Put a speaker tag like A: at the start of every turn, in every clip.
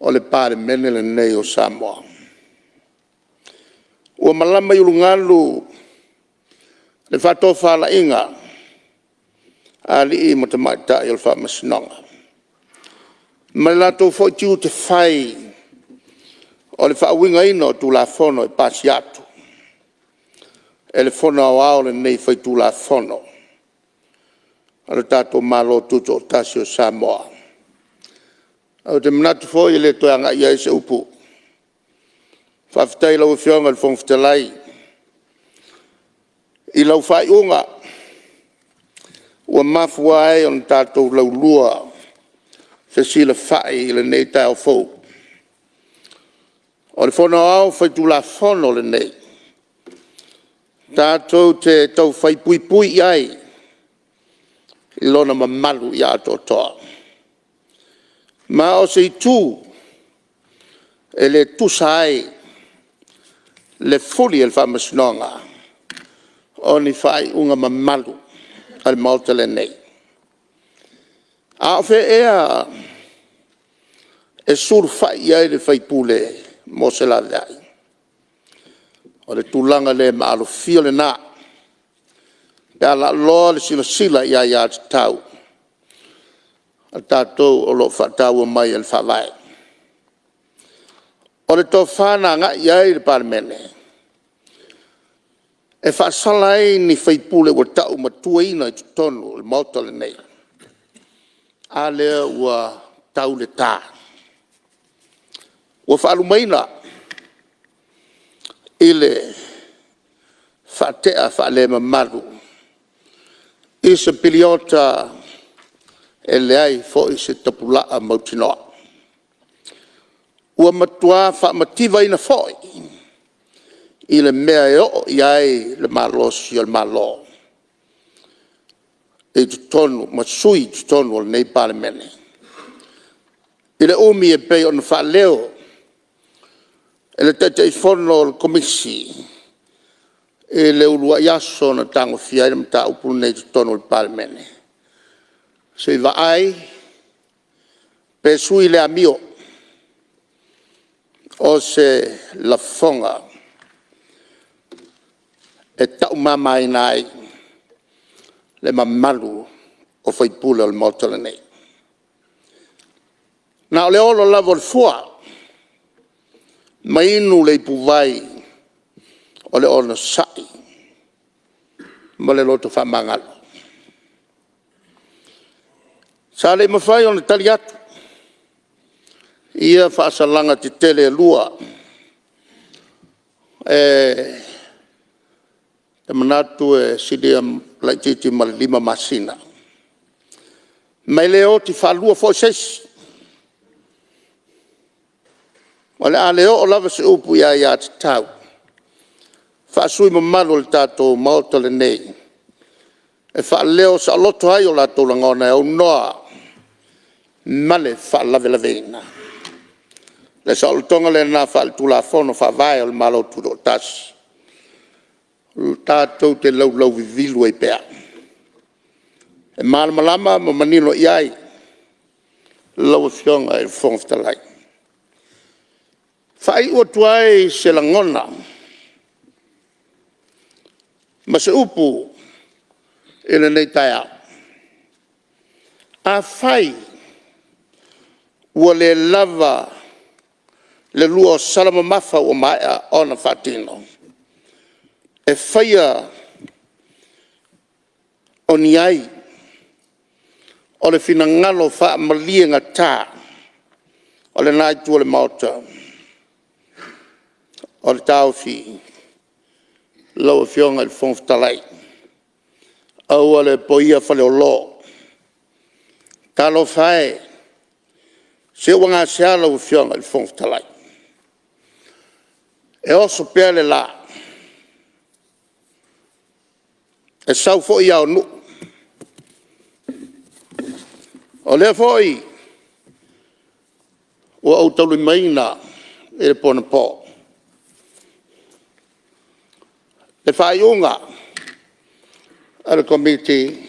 A: O le Palemene lenei o Samoa. Ua malama i ulugalu le faatofalaiga a alii ma tamaitai o le Faamasinoga, ma le latou foi tiute fai o le faauigaina o Tulafono e pasia atu e le Fono Aoao lenei Faitulafono o le tatou Malo Tutoatasi o Samoa. Ou te manatu foi e le toe agai i ai se upu. Faafetai i lau Afioga i le Fofoga Fetalai i lau faaiuga ua mafua ai ona tatou laulua fesilafai i lenei taeao fou. O le Fono Aoao Faitulafono lenei, tatou te taufai puipui i ai i lona mamalu ia atoatoa. Ma o se itu e le tusa ai le fuli e le Faamasinoga o ni faaiuga mamalu a le Maota lenei. A o fea ea e sulufai i ai le faipule mo se laveai? O le tulaga le maalofia lena pe a laaloa le silasila i aiatatau a tatou o lo o faataua mai e le Faavae. O le tofa na agai i ai le Palemene e faasala ai ni faipule ua taumatuaina i totonu o le Maota lenei, a lea ua tau le ta, ua faalumaina i le faatea faale-mamalu i se piliota e leai foi se tapulaa mautinoa. Ua matua faamativaina foi i le mea e oo i ai le malosi o le Malo i totonu ma sui usufono i totonu o lenei Palemene, i le umi e pei ona faaleo e le Taitaifono o le Komisi i le uluai aso na tagofia ai le mataupu lenei i totonu o le Palemene, se i vaai pe sui le amio o se lafoga e taumamaina ai le mamalu o sui usufono o le Maota lenei. Na o le olo lava o le fua ma inu le ipuvai o le onosai ma le loto faamagalo. Sa le i mafai ona tali atu i ia faasalaga tetele e lua, e manatu e silia laitiiti ma le 5 masina, ma e le oti faalua foi se isi. O le a le oo lava se upu i aiatatau faa-sui usufono mamalu o le tatou Maota lenei e faaleo saoloto ai o latou lagona e aunoa ma le faalavelaveina. O le saolotoga lena faale-Tulafono Faavae o le Malo Tutoatasi, tatou te laulauvivilu ai pea, e malamalama ma manino i ai lau Afioga i le Fofoga Fetalai. E faaiu atu ai se lagona ma se upu i lenei taeao. Afai ua le lava le lua o sala mamafa ua maea ona faatino e faia o ni ai o le finagalo faamaliegata o lena Itu o le Maota, o le taofi, lau Afioga i le Fofoga Fetalai, aua le poia Faleolo. Talofa e, se ua gasea lau Afioga i le Fofoga Fetalai, e oso pea le la, e sau foi ao o nuu. O lea foi ua ou taulimaina i le po anapo le faaiuga a le Komiti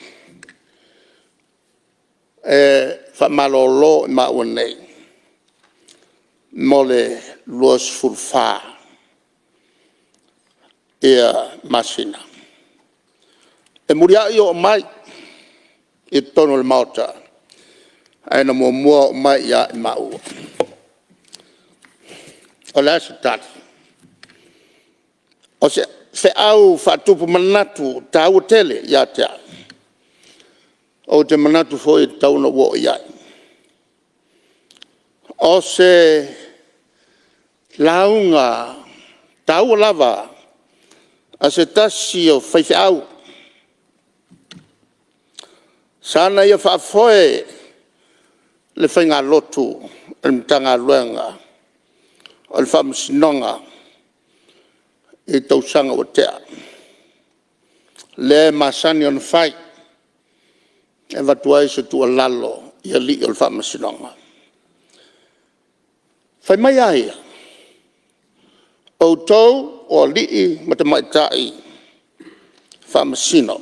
A: e faamalolo i maua nei. mo le 24 masina. E muliai oo mai i totonu o le Maota, ae na muamua oo mai ia i maua. O le a se tali? O se feau faatupu manatu e taua tele ia te au, ou te manatu foi e tatau ona ou oo i ai. O se lauga taua lava a se tasi o faifeau sa na ia faafoe le faigalotu a le Matagaluega o le Faamasinoga i tausaga ua tea, lea e masani ona fai e avatu ai se tuualalo i alii o le Faamasinoga. Fai mai a ia, “Outou o alii ma tamaitai Faamasino,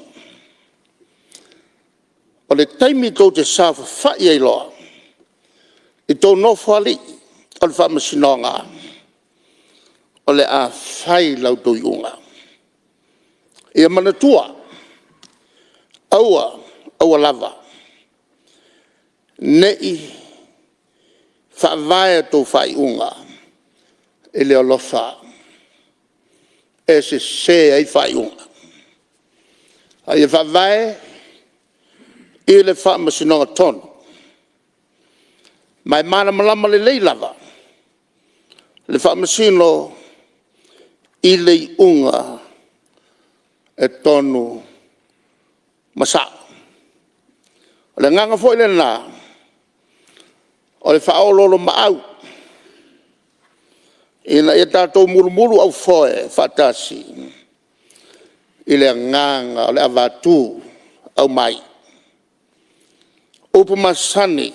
A: o le taimi tou te saofafai ai loa i tou nofoalii o le Faamasinoga, o le a fai la outou iuga. Ia manatua, aua, aua lava ne i faavae a outou faaiuga i le alofa, e sese ai faaiuga, a ia faavae i le faamasinoga tonu, ma e malamalama lelei lava le Faamasino i le iuga e tonu ma sa'o.” O le agaga foi lena o le faaoloolomaau ina ia tatou mulumuluaufoe faatasi i le agaga o le avatu aumai. O upu masani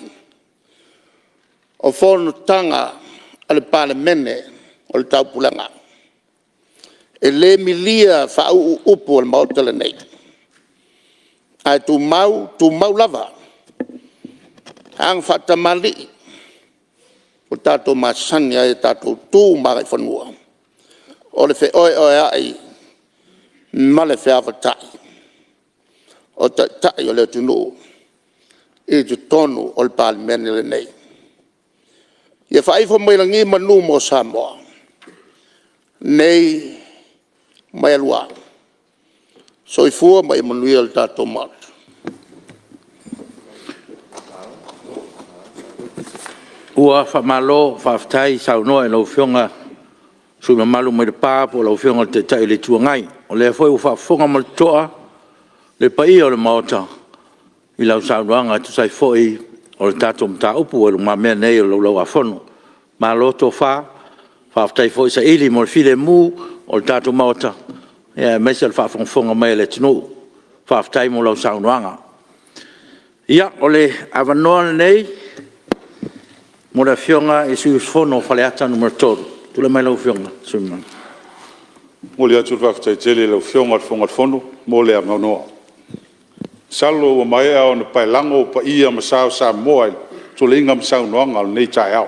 A: o Fonotaga a le Palemene o le Taupulega, e le milia faauu upu o le Maota lenei, ae tumau, tumau lava aga faatamalii ua tatou masani ai i a tatou tu ma agaifanua, o le feoeoea'i ma le feavatai o Taitai o le atunuu i totonu o le Palemene lenei. Ia faaifo mai lagi manu mo Samoa, nei ma e lua. Soifua ma ia manuia le tatou Maota.
B: Ua faamalo faafetai saunoa i lau Afioga i le sui usufono mamalu mai Lepa po o lau Afioga i le Taitai o le Itu Agai. O lea foi ua faafofoga ma le totoa le paia o le Maota i lau saunoaga e tusa ai foi o le tatou mataupu ua i lumamea nei o le Laulau-a-Fono. Malo tofa, faafetai foi saili mo le filemu o le tatou Maota, aemaise o le faafogafoga mai a le atunuu. Faafetai mo lau saunoaga. Ia, o le avanoa lenei mo le Afioga i le sui usufono mo Faleata 3. Tulai mai lau Afioga i le sui usufono mamalu.
C: E momoli atu le faafetai tele i lau Afioga i le Fofoga Fetalai mo le avanoa. Masalo ua maea ona paelago paia ma sa o Samoa i tuleiga ma saunoaga o lenei taeao.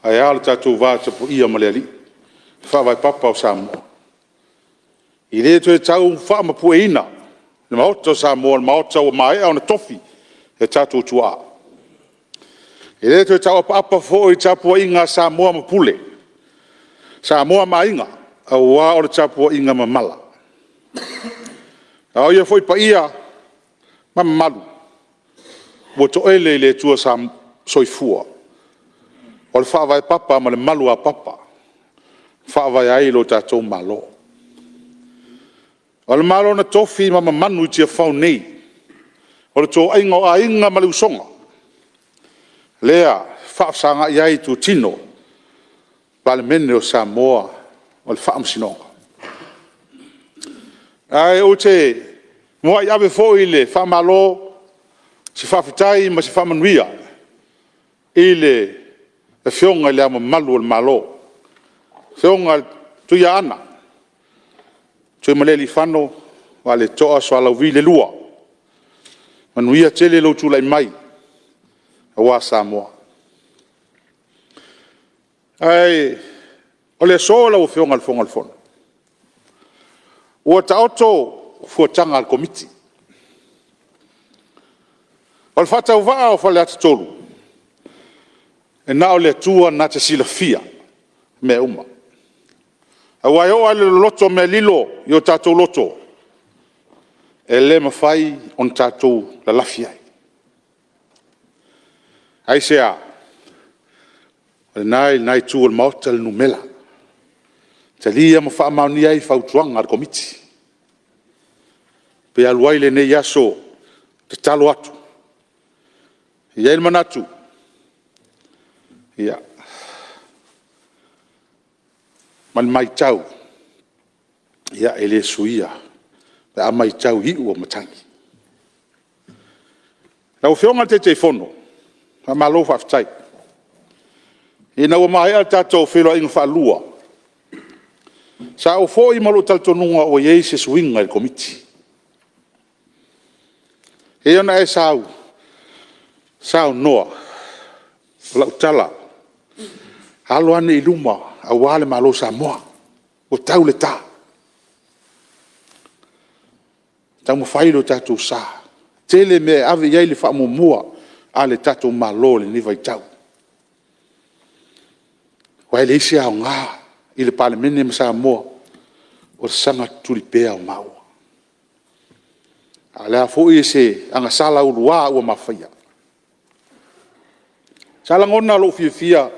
C: Ae a le tatou va tapuia ma le Alii, le faavae papa o Samoa. E le toe tau faamapueina le Maota o Samoa, o le Maota ua maea ona tofi e tatou tuaa. E le toe tau apaapa foi i le tapuaiga a Samoa ma Pule, Samoa ma Aiga, aua o le tapuaiga mamala. A o ia foi paia ma mamalu, ua toele i le Atua soifua, o le faavae papa ma le maluapapa e faavae ai lo tatou Malo. O le Malo na tofi ma mamanu i Tiafau nei, o le toaiga o Aiga ma le Usoga, lea e faafesagai ai itutino o le Palemene o Samoa o le Faamasinoga. Ae ou te muai ave foi le faamalo, se faafetai ma se faamanuia i le Afioga i Le Ao Mamalu o le Malo, le Afioga i le Tuiaana Tuimalealiifano Vaaletoa Sualauvi II. Manuia tele lou tulai mai aua Samoa. Ae o le aso lau Afioga i le Fofoga o le Fono, ua taoto fuataga a le Komiti. O le faatauvaa o Faleata 3, e na o le Atua na te silafia mea uma. Aua e oo lava i le loloto o mea lililo i o tatou loto, e le mafai ona tatou lalafi ai. Aisea? O lena e i lena Itu o le Maota le numera, e talia ma faamaonia ai fautuaga a le Komiti. Pe alu ai lenei aso tatalo atu. E i ai le manatu, ia, ma le matau, ia e le suia pe a matau i iu o matagi. Lau Afioga i le Taitaifono, faamalo faafetai. Ina ua maea le tatou feiloaiga faalua, sa ou foi ma lou talitonuga ua i ai se suiga i le Komiti. E pei ona e saunoa, o lau tala, alo ane i luma aua le Malo o Samoa, ua tau le ta. Taumafai lo tatou sa, e tele mea e ave i ai le faamuamua a le tatou Malo i lenei vaitau. Aua e leai se aoga i le Palemene ma Samoa o le saga tutuli pea o maua. A o le a foi se agasala ulua ua ma faia? Sa lagona lou fiafia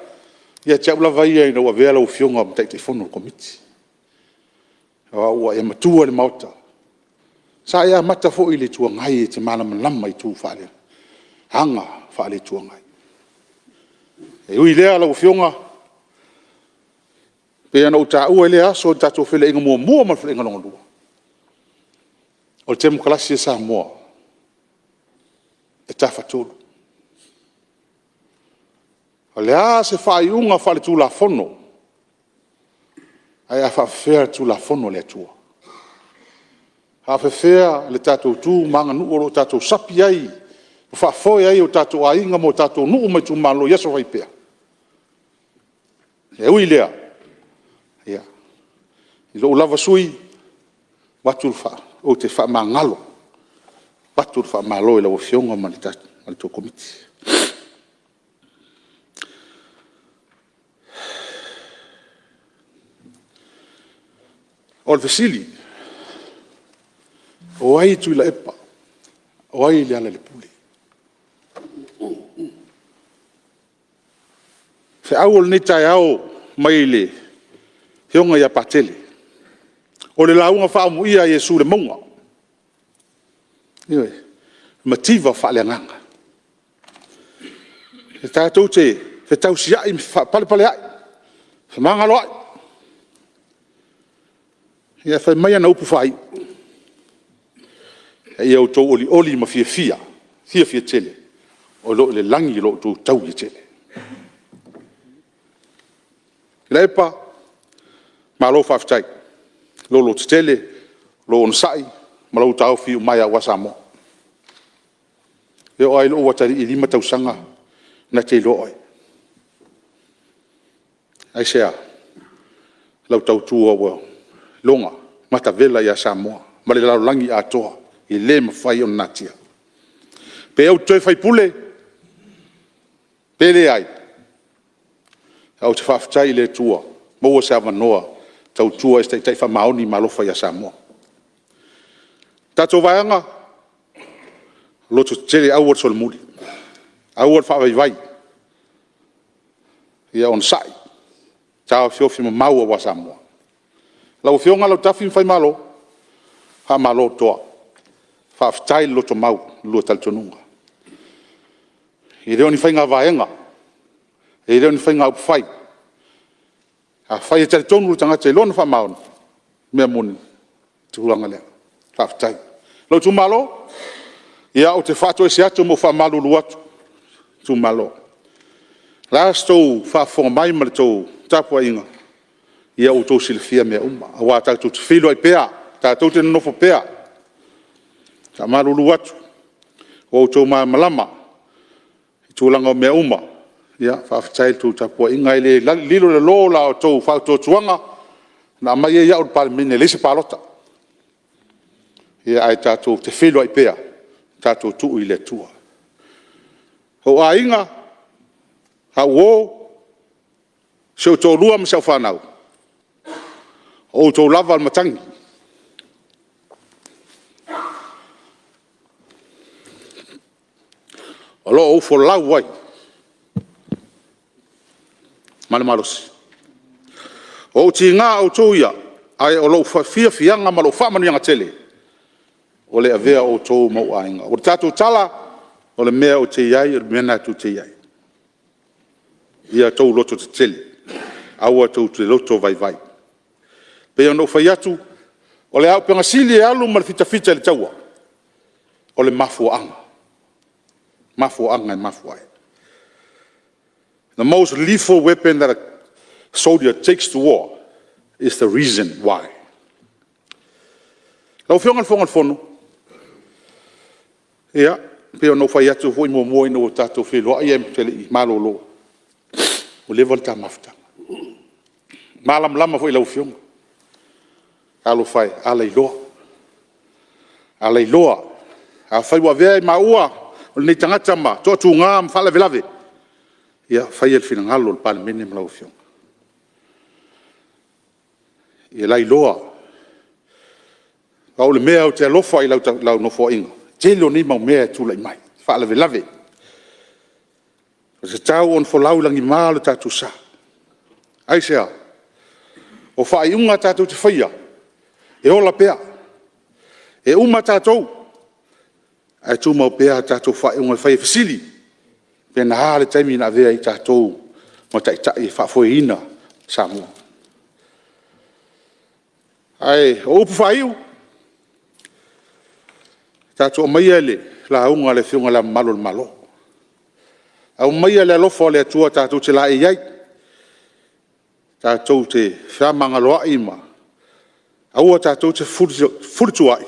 C: ia te au lava ia ina ua avea lau Afioga ma Taitaifono o le Komiti, aua ua e matua i le Maota. Sa e amata foi i le Itu Agai e te malamalama i aga faale-Itu Agai. E ui i lea lau Afioga, e pei ona ou taua i lea aso i le tatou feiloaiga muamua ma le feiloaiga lona lua, o le Temokarasi a Samoa, e tafatolu. O le a se faaiuga faale-Tulafono, ae a faapefea le Tulafono a le Atua? E faapefea le tatou tu ma aganuu o lo o tatou sapi ai ma faafoe ai o tatou aiga ma o tatou nuu ma itumalo i aso fai pea? Ae ui i lea, i lou lava sui usufono, ou te faamagalo, avatu le faamalo i lau Afioga ma la outou Komiti. O le fesili, o ai Tuilaepa? O ai Lealailepule? O le feau o lenei taeao mai le Afioga ia Patele, o le lauga faaamuia a Iesu i le mauga, ioe, mativa faaleagaga. E tatou te fetausiai ma faapalepaleai, fefaamagaloai, ae fai mai ana upu faaiu, “A ia outou olioli ma fiafia tele, o lo o i le lagi lo outou taui e tele.” Tuilaepa, malo faafetai i lou lototele, lou onosai ma lou taofi iumaea aua Samoa. E oo lava i lou atalii e 5 tausaga na te iloa oe. Aisea? O lau tautua ua iloga matavela ia Samoa ma le lalolagi atoa, e le mafai ona natia. Pe ou te toe faipule pe leai, ae ou te faafetai i le Atua ua maua se avanoa e tautua ai i se taitai faamaoni ma alofa ia Samoa. Le tatou Vaega, lototetele aua le solomuli, aua le faavaivai. Ia onosai, taofiofi mamao aua Samoa. Lau Afioga Lautafi ma Faimalo, faamalo toa, faafetai le lotomau i le lua talitonuga. E le o ni faiga vaega, e le o ni faiga upufai. Afai e talitonu le tagata i lona faamaoni, o le mea moni, o le tulaga lea. Faafetai. Lou itumalo, ia ou te faatoese atu ma ou faamalulu atu itumalo. O le a sa outou faafofoga mai ma le tou tapuaiga, ia ua outou silafia mea uma, aua tatou te feiloai pea, tatou te nonofo pea. E faamalulu atu, ua outou malamalama i tulaga o mea uma. Ia faafetai i la outou tapuaiga, e le lilo i lalo la outou faatuatuaga na aumai ai au i le Palemene e leai se palota. Ae tatou te feiloai pea, tatou tuu i le Atua. Ou aiga, au uo, si ou toalua ma si au fanau, o outou lava o le matagi. O lo o ou folau ai ma le malosi. O ou tiga o outou ia, ae o lou fiafiaga ma lou faamanuiaga tele, o le avea o outou ma ou aiga. O le tatou tala, o le mea ou te i ai o le mea lena tou te i ai. Ia outou lototetele, aua tou te loto vaivai. E pei ona ou fai atu, o le auupega sili e alu ma le fitafita i le taua, o le mafuaaga, mafuaaga e mafua ai. The most lethal weapon that a soldier takes to war is the reason why. Lau Afioga i le Fofoga Fetalai, ia, e pei ona ou fai atu foi muamua ina ua tatou feiloai ae ou te le i malolo, ua leva le ta mafutaga. E malamalama foi i lau Afioga. Talofa e, a lailoa, a lailoa. Afai ua avea maua o lenei tagata ma toatuga ma faalavelave, ia faia le finagalo o le Palemene ma lau Afioga. Ia lailoa, pau le mea ou te alofa i lau Nofoaiga, tele o nei mau mea e tulai mai, faalavelave. E tatau ona folau i lagima lo tatou sa. Aisea? O faaiuga tatou te faia, e ola pea. E uma tatou, ae tumau pea a tatou faaiuga fai e fesili, pe na a le taimi na avea ai tatou ma taitai e faafoeina Samoa. Ae o upu faaiu, tatou aumaia le lauga a le Afioga i Le Ao Mamalu o le Malo, aumaia le alofa o le Atua tatou te laei ai, tatou te fefaamagaloai ma aua tatou te fefulituaai,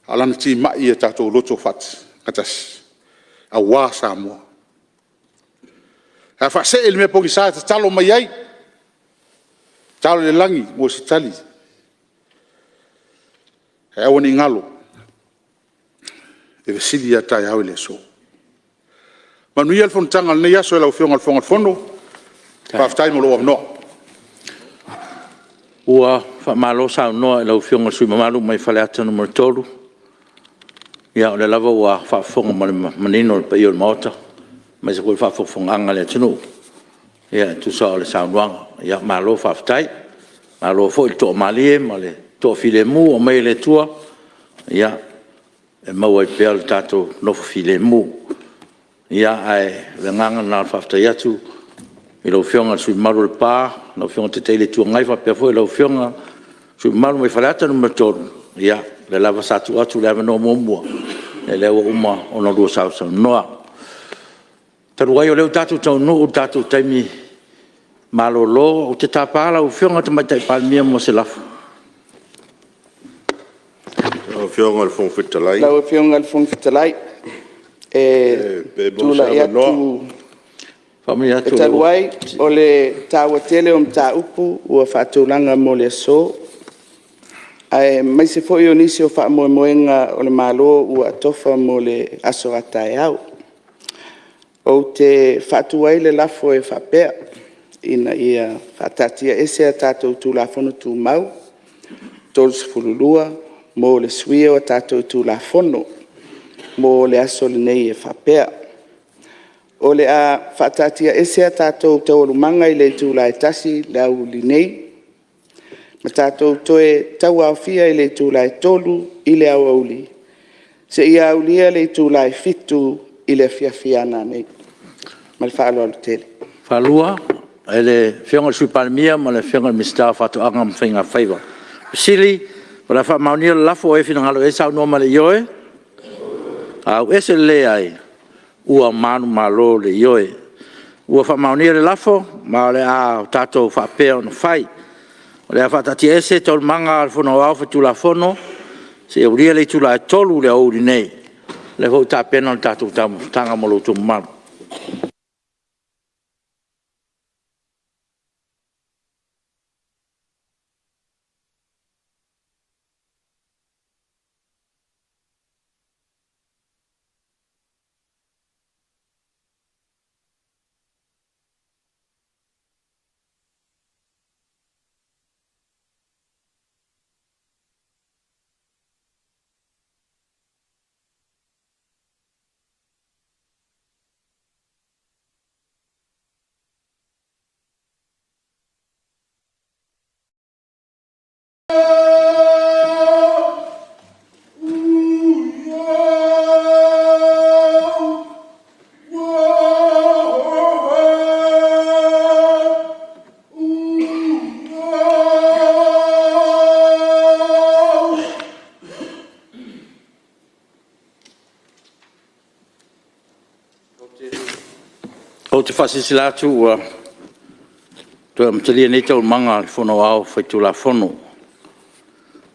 C: a o lana timai ia tatou loto faatasi aua Samoa. Ae a faasee i le mea pogisa e tatalo mai ai, tatalo i le lagi mo se tali, ae aua ne i galo, e fesili lava taeao i le aso. Manuia le Fonotaga i lenei aso lau Afioga i le Fofoga Fetalai, faafetai mo lou avanoa. Ua faamalo saunoa i lau Afioga i le sui usufono mamalu mai Faleata 3. Ia o lea lava ua faafofoga ma le manino le paia o le Maota, aemaise foi o le faafogafogaaga a le atunuu e tusa o le saunoaga. Malo faafetai, malo foi le toamalie ma le toafilemu ua aumai e le Atua e maua ai pea lo tatou nofo filemu. Ia, ae o le agaga lena o le faafetai atu i lau Afioga i le sui usufono mamalu o Lepa, lau Afioga i le Taitai o le Itu Agai, faapea foi lau Afioga i le sui usufono mamalu mai Faleata 3, o lea lava sa tuu atu le avanoa muamua, o lea ua uma ona oulua sausaunoa. Talu ai o lea ua tatou taunuu i le tatou taimi malolo, ou te tapa lau Afioga i le Tamaitai Palemia mo se lafo.
D: Lau Afioga i le Fofoga Fetalai…
E: Lau Afioga i le Fofoga Fetalai, e
D: Pe maua se
E: tulai
D: avanoa?
E: atu e talu ai o le taua tele o mataupu ua faatulaga mo le aso, aemaise foi o nisi o faamoemoega o le Malo ua atofa mo le aso a taeao, ou te faatu ai le lafo e faapea, Ina ia faataatiaese a tatou Tulafono Tumau 32 mo le suia o a tatou Itula Fono mo le aso lenei e faapea; O le a faataatiaese a tatou Taualumaga i le itula e 1:00 i le aoauli nei ma tatou toe tauaofia i le itula e 3:00 i le aoauli seia aulia le itula e 7:00 i le afiafi a nanei. Ma le faaaloalo tele.
B: O le a faamaonia le lafo. O ai e finagalo i ai saunoa ma le ioe? Ua manumalo le ioe. Ua faamaonia le lafo, ma o le a tatou faapea ona fai. O le a faataatiaese Taualumaga a le Fono Aoao Faitulafono seia aulia le itula e 3:00 i le aoauli nei. O lea foi ua tapena le tatou taumafataga mo lo outou mamalu. te faasilasila atu ua toe amatalia nei Taualumaga a le Fono Aoao Faitulafono.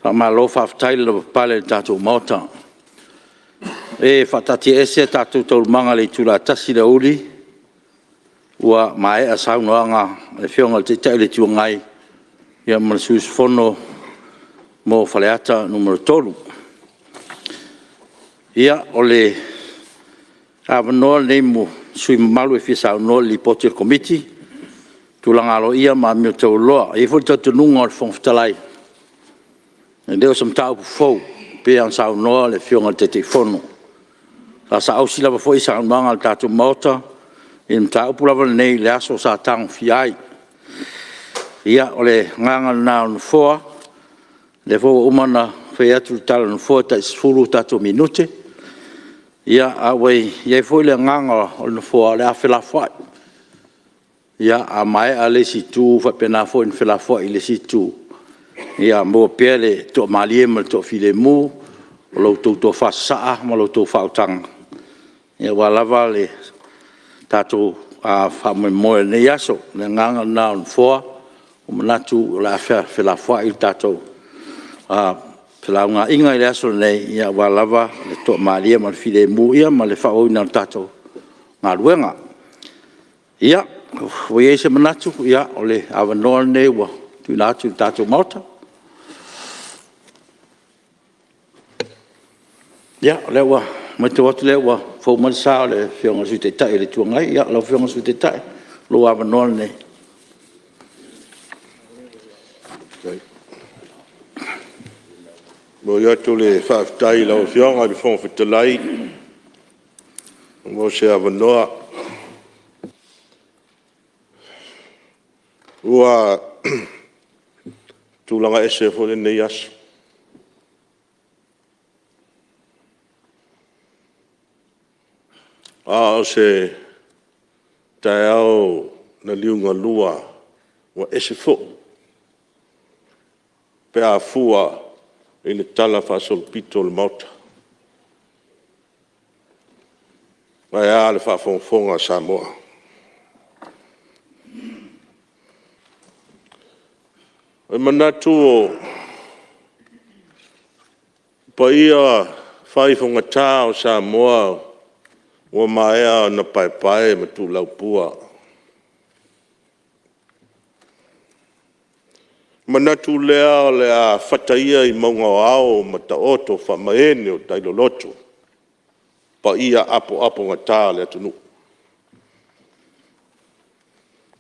B: Faamalo faafetai le lavapapale i le tatou Maota. E faataatiaese a tatou Taualumaga i le itula e 1:00 i le aoauli ua maea saunoaga a le Afioga i le Taitai o le Itu Agai ma le sui usufono mo Faleata 3. Ia, o le avanoa lenei mo sui usufono mamalu e fia saunoa i le Lipoti a le Komiti o Tulaga Aloaia ma Amio Taualoa. E i ai foi le talitonuga o le Fofoga Fetalai, e le o se mataupu fou pei ona saunoa le Afioga i le Taitaifono. Sa saausi lava foi saunoaga a le tatou Maota i le mataupu lava lenei i le aso sa tagofia ai. Ia, o le agaga lena o le Nofoa, o lea foi ua uma ona fai atu le tala a le Nofoa e tai 10 tatou minute, a ua i ai foi le agaga o le Nofoa o le a felafoai. Ia, a maea le isi itu faapena foi ona felafoai i le isi itu, ia maua pea le toamalie ma le toafilemu o la outou tofa sasaa ma la outou faautaga aua lava le tatou faamoemoe o lenei aso. O le agaga lena o le Nofoa ua manatu o le a felafoai le tatou felaugaaiga i le aso lenei aua lava le toamalie ma le filemu, ia ma le faaauauina o le tatou galuega. Ia, ua i ai se manatu, o le avanoa lenei ua tuuina atu i le tatou Maota. Ia, o lea ua matau atu o lea ua fou mai le sa o le Afioga i le Sui Taitai o le Itu Agai. Lau Afioga i le Sui Taitai, o lou avanoa lenei.
D: E momoli atu le faafetai i lau Afioga i le Fofoga Fetalai ua maua se avanoa. Ua tulaga ese foi lenei aso, a o se taeao na liugalua ua ese foi pe a fua i le talafaasolopito o le Maota, ae a le faafogafoga a Samoa. E manatu o paia faaifogata o Samoa ua maea ona paepae ma tuulaupua. Ona manatu lea o le a fata ia i mauga o ao ma taoto faamaene o tai loloto paia apoapogata o le atunuu.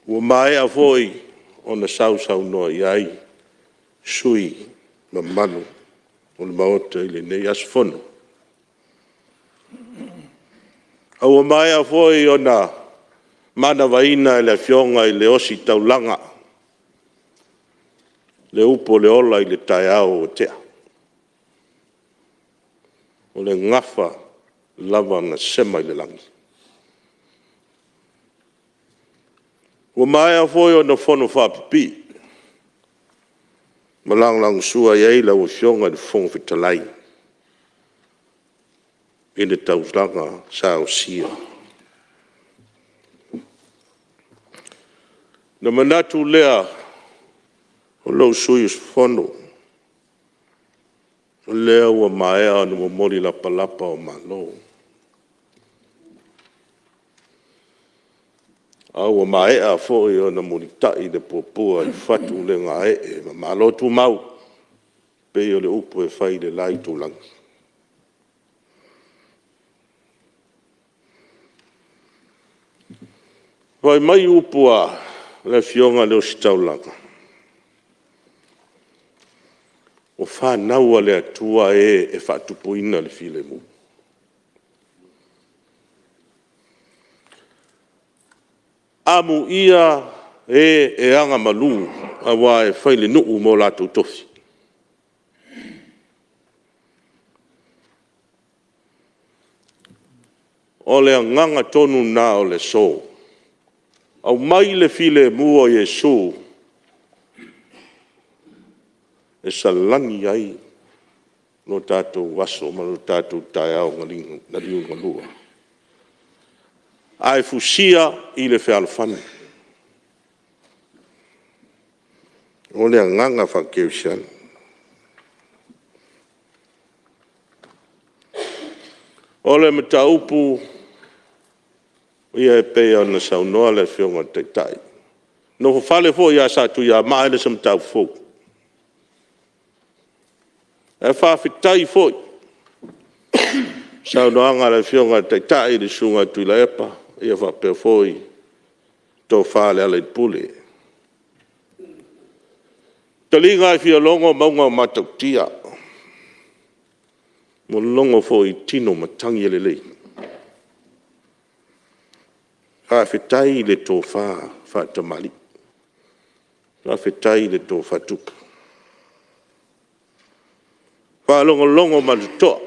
D: Ua maea foi ona sausaunoa i ai sui usufono mamalu o le Maota i lenei aso Fono. A ua maea foi ona manavaina e le Afioga i le Ositaulaga le upu o le ola i le taeao ua tea. O le gafa lava na sema i le lagi. Ua maea foi ona fonofaapipii ma lagolagosua i ai lau Afioga i le Fofoga Fetalai i le taulaga sa osia. Ona manatu lea o lou sui usufono, o lea ua maea ona momoli lapalapa o malo, a ua maea foi ona mulitai le puapua i fatulegaee ma malotumau e pei o le upu e fai i le la itulagi. Fai mai upu a le Afioga i le Ositaulaga, ua fanau a le Atua e e faatupuina le filemu. Amuia e e agamalu aua e fai le nuu mo latou tofi. O le agaga tonu lena o le aso, aumai le filemu o Iesu e salani ai lo tatou aso ma lo tatou taeao na liugalua. ae fusia i le fealofani. O le agaga faakerisiano. O le mataupu e pei ona saunoa le Afioga i le Taitai, nofofale foi ia Satuiamaa e le o se mataupu fou. Ae faafetai foi i le saunoaga a le Afioga i le Taitai le Susuga ia Tuilaepa faapea foi le Tofa a Lealailepule. Ua taliga e fialogo mauga o Matautia, ua logo foi i tino matagi e lelei. Faafetai i le tofa faatamalii, faafetai i le tofa tupu. E faalogologo ma le totoa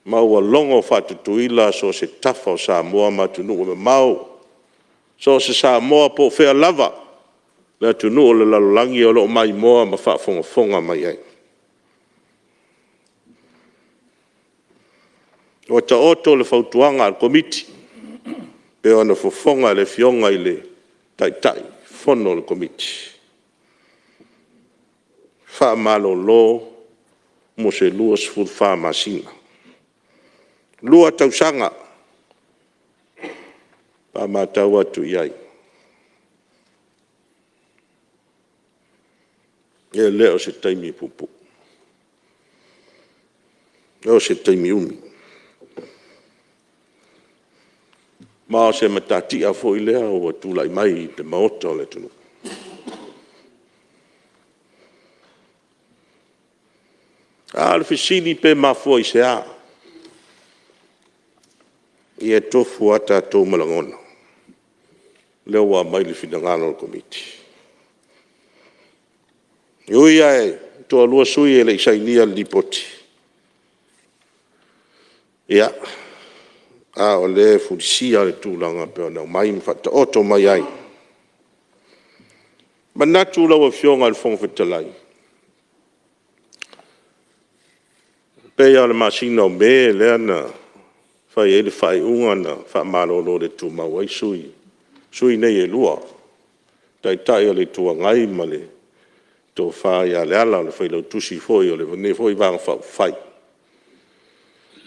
D: ma ua logo faatutuila so o se tafa o Samoa ma atunuu e mamao, so o se Samoa po o fea lava le atunuu o le lalolagi o lo o maimoa ma faafogafoga mai ai. Ua taoto le fautuaga a le Komiti e pei ona fofoga e le Afioga i le Taitaifono o le Komiti, faamalolo mo se 24 masina. 2 tausaga pe a matau atu i ai, e le o se taimi puupuu, e le o se taimi umi. Ma o se matatia foi lea ua tulai mai i le Maota o le atunuu. A o le fesili pe mafua i se a? Ia e tofu lava tatou ma lagona, lea ua aumai le finagalo o le Komiti. E ui lava e toalua sui usufono e le i sainia le Lipoti, ia, a o lea e fulisia le tulaga e pei ona aumai ma faataoto mai ai. E manatu lau Afioga i le Fofoga Fetalai, e pei lava o le masina o Me lea na fai ai le faaiuga na faamalolo le tumau ai sui usufono nei e 2, Taitai o le Itu Agai ma le Tofa ia Leala o le Failautusi foi o lenei foi Vaega Faaupufai.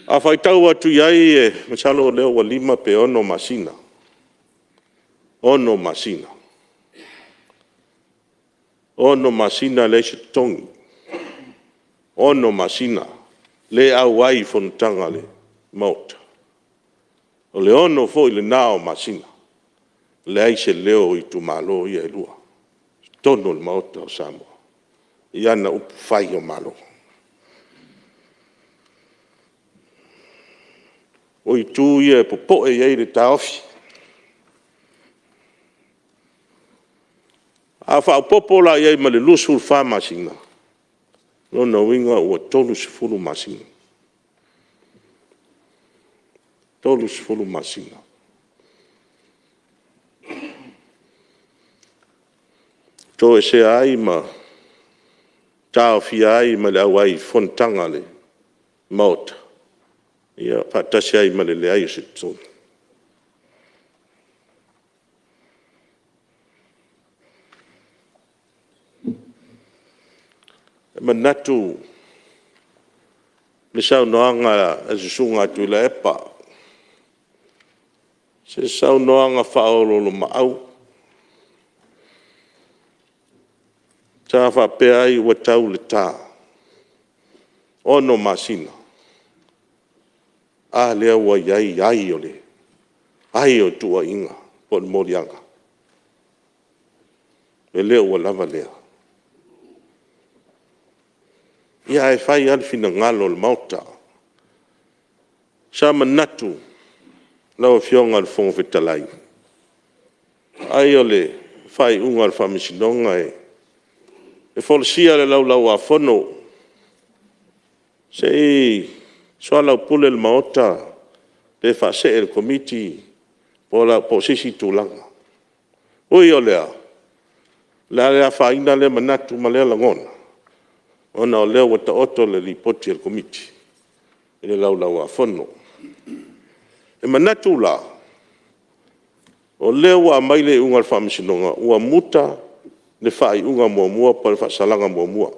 D: A faitau atu i ai masalo o lea ua 5 pe 6 masina, 6 masina e leai se totogi, 6 masina le auai i fonotaga a le Maota. O le 6 foi lena o masina e leai se leo o itumalo ia e 2 i totonu o le Maota o Samoa i ana upufai o Malo. O itu ia e popoe i ai le taofi. A faaopoopo la i ai ma le 24 masina, o lona uiga ua 30 masina, 30 masina. Toesea ai ma taofia ai mai le auai i fonotaga a le Maota, faatasi ai ma le leai o se totogi. E manatu i le saunoaga a le Susuga a Tuilaepa, se saunoaga faaoloolomaau sa faapea ai, ua tau le ta, 6 masina, a lea ua i ai ai o le tuuaiga po o le moliaga. E le ua lava lea? Ia ae fai lava le finagalo o le Maota. Sa manatu lau Afioga i le Fofoga Fetalai, ai o le faaiuga a le Faamasinoga e folasia i le Laulau-a-Fono se i soalaupule le Maota pe faasee i le Komiti po o se isi tulaga. Ui o lea, o le a le afaina lea manatu ma lea lagona, ona o lea ua taoto le Lipoti a le Komiti i le Laulau-a-Fono. E manatu la, o lea ua aumai le iuga a le Faamasinoga, ua muta le faaiuga muamua po o le faasalaga muamua.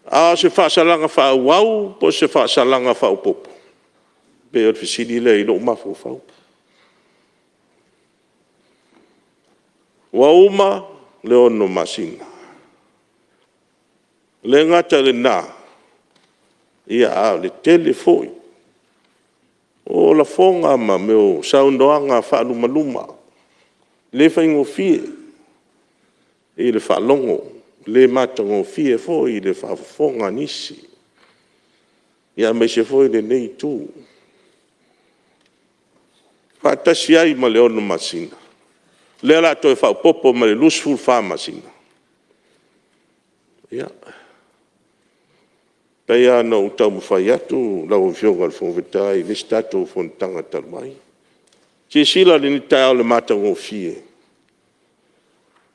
D: A o se faasalaga faaauau po o se faasalaga faaopoopo? E pei o le fesili lea i lou mafaufau. Ua uma le 6 masina, e le gata i lena, a o le tele foi o lafoga ma mea o saunoaga faalumaluma, e le faigofie i le faalogo, le matagofie foi i le faafofoga a nisi, aemaise foi lenei Itu, faatasi ai ma le 6 masina, lea o le a toe faaopoopo ma le 24 masina. Ia, e pei lava ona ou taumafai atu lau Afioga i le Fofoga Fetalai i le isi tatou fonotaga talu ai, silasila i lenei taeao i le matagofie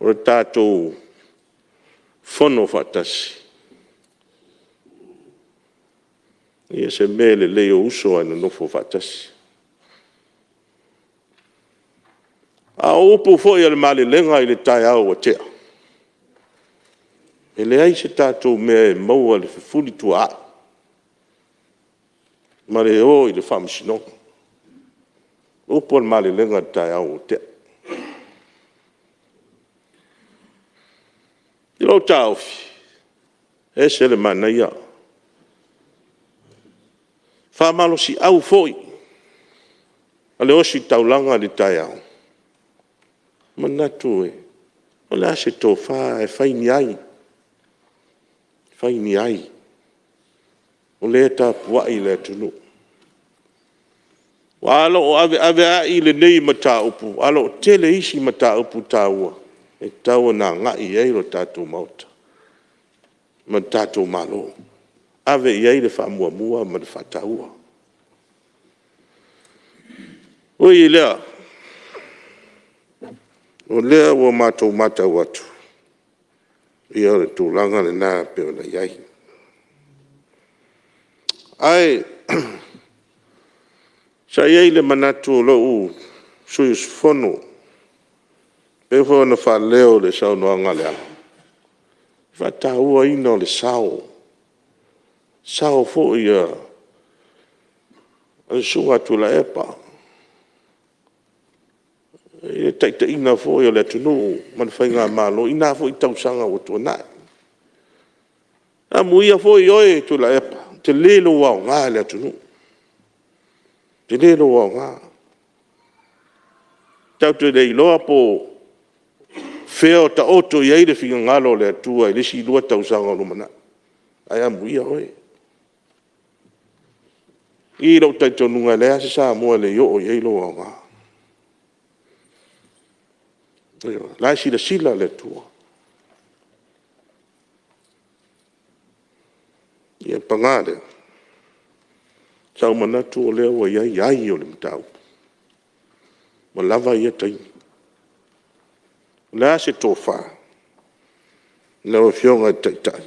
D: o le tatou Fono faatasi. Ia o se mea lelei o uso ae nonofo faatasi. A o upu foi a le Malelega i le taeao ua tea, e leai se tatou mea e maua i le fefulituaai ma le o i le faamasinoga. O upu a le Malelega i le taeao ua tea. I lou taofi, e ese le manaia, faamalosiau foi a le ositaulaga i le taeao, manatu o le a se tofa ae fai ni ai, fai ni ai, o lea e tapuai le atunuu. Aua o lo o aveaveai lenei mataupu, ae o lo o tele isi mataupu taua e tatau ona agai i ai le tatou Maota ma le tatou Malo, ave i ai le faamuamua ma le faataua. Ui i lea, o lea ua matou matau atu, ia o le tulaga lena e pei ona i ai. Ae sa i ai le manatu o lou sui usufono, e pei foi ona faaleo i le saunoaga a Leala, le faatauaina o le sao, sao foi a le Susuga ia Tuilaepa i le taitaiga foi o le atunuu ma le faigamalo i na foi tausaga ua tuanai. Amuia foi oe Tuilaepa, ua tele lou aoga i le atunuu, tele lou aoga. Tatou te le iloa po o fea o taoto i ai le finagalo o le Atua i le isi 2 tausaga o lumanai, ae amuia oe. E i ai lou talitonuga e leai lava se Samoa e le i oo i ai lou aoga. Ioe. O la e silasila le Atua. Ia paga lea, sa ou manatu o lea ua i ai ai o le mataupu, ua lava ia taimi. O le a se tofa lau Afioga i le Taitai?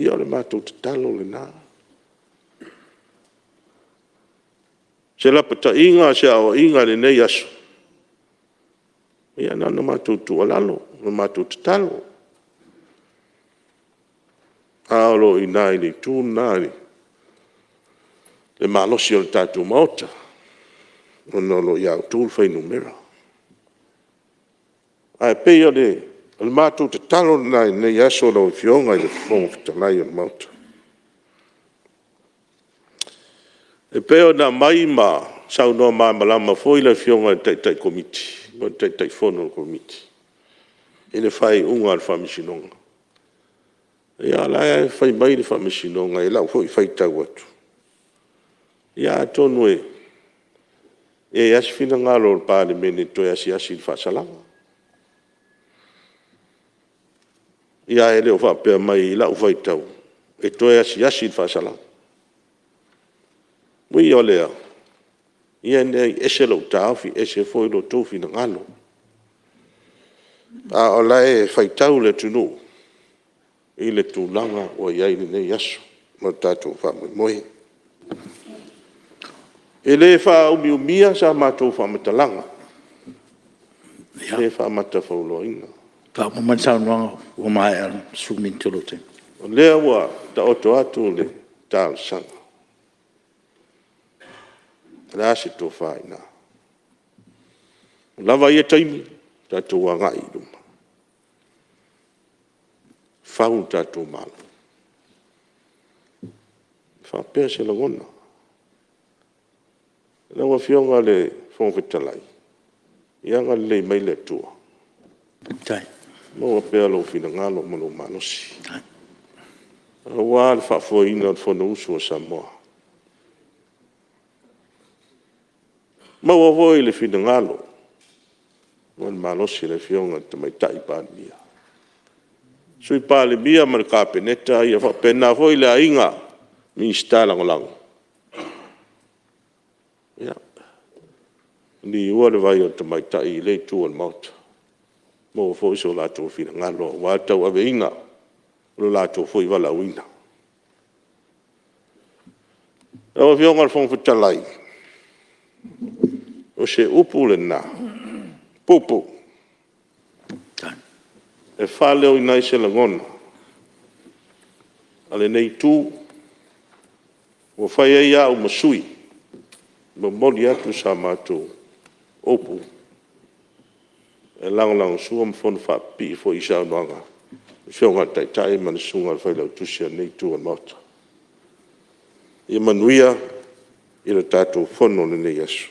D: Ia o le matou tatalo lena. O se lapataiga o se aoaiga i lenei aso, ia na ona matou tuualalo ma le matou tatalo, a o lo o i ina i le itu lena le malosi o le tatou Maota, ona o lo o ia outou le fuainumera. Ae pei o le matou tatalo lena i lenei aso lau Afioga i le Fofoga Fetalai o le Maota. E pei ona aumai ma saunoa malamalama foi le Afioga i le Taitai Komiti po o le Taitaifono o le Komiti i le faaiuga a le Faamasinoga. Ia o la e fai mai le Faamasinoga i lau foi faitau atu, ia atonu e i ai lava se finagalo o le Palemene e toe asiasi i le faasalaga. Ia ae le o faapea mai i lau faitau, e toe asiasi i le faasalaga. Ui o lea, ia ne i ese lou taofi ese foi lo outou finagalo, a o la e faitau le atunuu i le tulaga ua i ai lenei aso ma le tatou faamoemoe. E le faaumiumia sa matou faamatalaga, e le faamatafauloaina.
B: Faauma mai le saunoaga ua maea le 10 minute o lou taimi.
D: O lea ua taoto atu le talosaga, o le a se tofa i ina? Ua lava ia taimi, tatou agai i luma, fau lo tatou Malo. E faapea se lagona. Lau Afioga i le Fofoga Fetalai, ia agalelei mai le Atua, maua pea lou finagalo ma lou malosi, aua le faafoeina o le Fonousu a Samoa. Maua foi le finagalo ma le malosi o le Afioga i le Tamaitai Palemia, Sui Palemia ma le Kapeneta ia faapena foi le aiga Minisita Lagolago. Ia, liua le vai o le tamaitai i lea Itu o le Maota, maua foi so latou finagalo aua le tauaveina o lo latou foi valaauina. Lau Afioga i le Fofoga Fetalai, o se upu lena puupuu e faaleoina ai se lagona o lenei Itu ua fai ai au ma sui e momoli atu sa matou upu e lagolagosua ma fonofaapipii foi i saunoaga a le Afioga i le Taitai ma le Susuga i le Failautusi o lenei Itu o le Maota. Ia manuia le tatou Fono i lenei aso.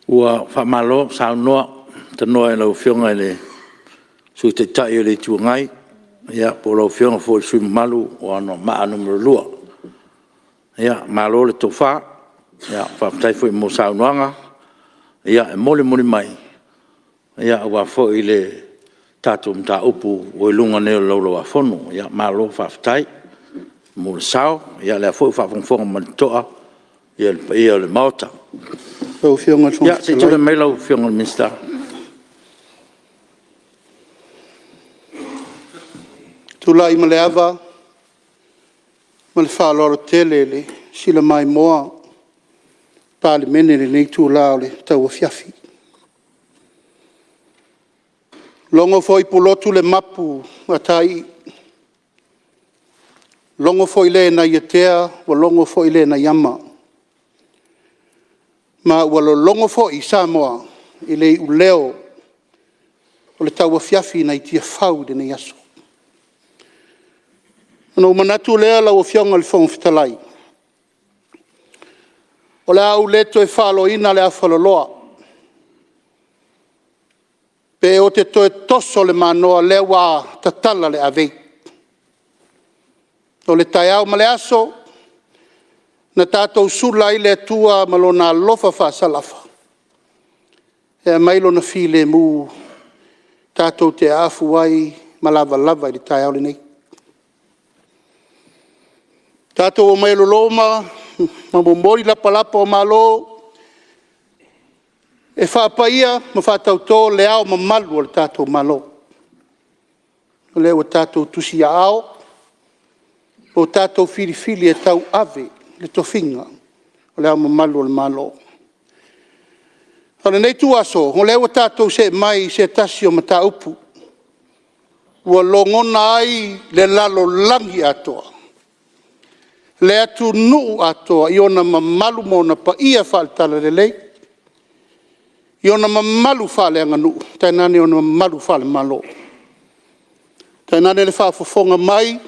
B: Ua faamalo saunoa, tanoa i lau Afioga i le Sui Taitai o le Itu Agai, po o lau Afioga foi i le sui usufono mamalu mo Anoamaa 2. Malo le tofa, faafetai foi mo saunoaga e molimoli mai aua foi le tatou mataupu ua i luma nei o le Laulau-a-Fono. Malo faafetai mo le sao, o lea foi ua faafogafoga ma le totoa le paia o le Maota.
F: Lau Afioga i le Fofoga
B: Ia, se i tulai mai lau Afioga i le Minisita.
F: Tulai ma le ava ma le faaaloalo tele i le sila maimoa a le Palemene i lenei itula o le tauafiafi. Logo foi i Pulotu le mapu a Taii, logo foi le nai Atea ua logo foi le nai Ama, ma ua lologo foi Samoa i le iuleo o le tauafiafi nai Tiafau i lenei aso. Ona ou manatu lea lau Afioga i le Fofoga Fetalai, o le a ou le toe faloina le afaloloa, pe ou te toe toso le manoa, o lea ua tatala le avei. O le taeao ma le aso na tatou sula ai le Atua ma Lona alofa faasalafa e aumai Lona filemu tatou te aafu ai ma lavalava i le taeao lenei. Tatou omai e loloma ma momoli lapalapa o malo e faapaia ma faatauto Le Ao Mamalu o le tatou Malo, o lea ua tatou tusiaao ua tatou filifili e tauave le tofiga o Le Ao Mamalu o le Malo. O lenei ituaso, o lea ua tatou see mai i se tasi o mataupu ua logona ai le lalolagi atoa, le atunuu atoa i ona mamalu ma ona paia faale-Talalelei, i ona mamalu faaleaganuu, tainane ona mamalu faale-Malo. Tainane le faafofoga mai,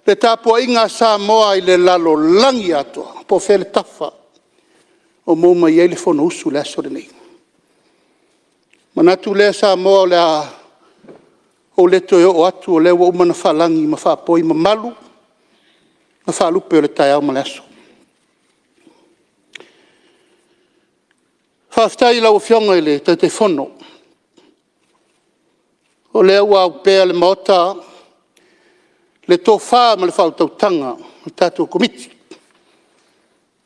F: le tapuaiga a Samoa i le lalolagi atoa, po o fea le tafa o maua mai ai le Fonousu i le aso lenei. Ona manatu lea Samoa o le a ou le toe oo atu o lea ua uma ona faalagi ma faapoi mamalu ma faalupe o le taeao ma le aso. Faafetai i lau Afioga i le Taitaifono, o lea ua opea i le Maota le tofa ma le faautautaga a le tatou Komiti,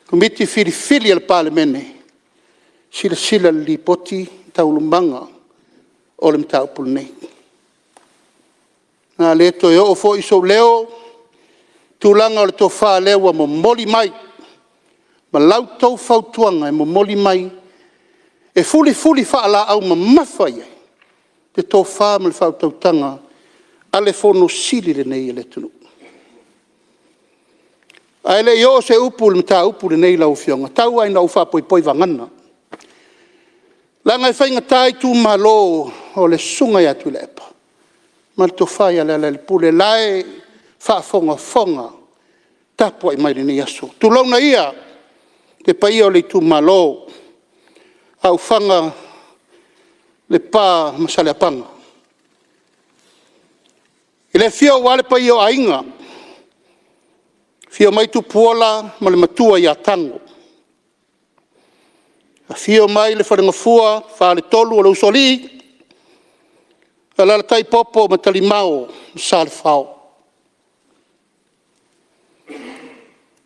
F: Komiti Filifili a le Palemene e silasila i le Lipoti ma Taualumaga o le mataupu lenei. O le a le toe oo foi sou leo tulaga o le tofa lea ua momoli mai ma la outou fautuaga e momoli mai e fulifuli faalaau mamafa i ai le tofa ma le faautautaga a le Fono Sili lenei a le atunuu. Ae le i oo se upu i le mataupu lenei lau Afioga, tau lava ina ou faapoipoi vagana, leaga e faigata itumalo o le Susuga ia Tuilaepa ma le Tofa ia Lealailepule, o la e faafogafoga tapuai mai i lenei aso. Tulouna ia le paia o le itumalo, Aufaga, Lepa ma Saleapaga. I le afio aua le paia o Aiga, afio mai Tupuola ma le Matua ia Tago, afio mai le Falegafua, Faletolu o le Usoalii, alaalatai Popo ma Talimao ma Salefao.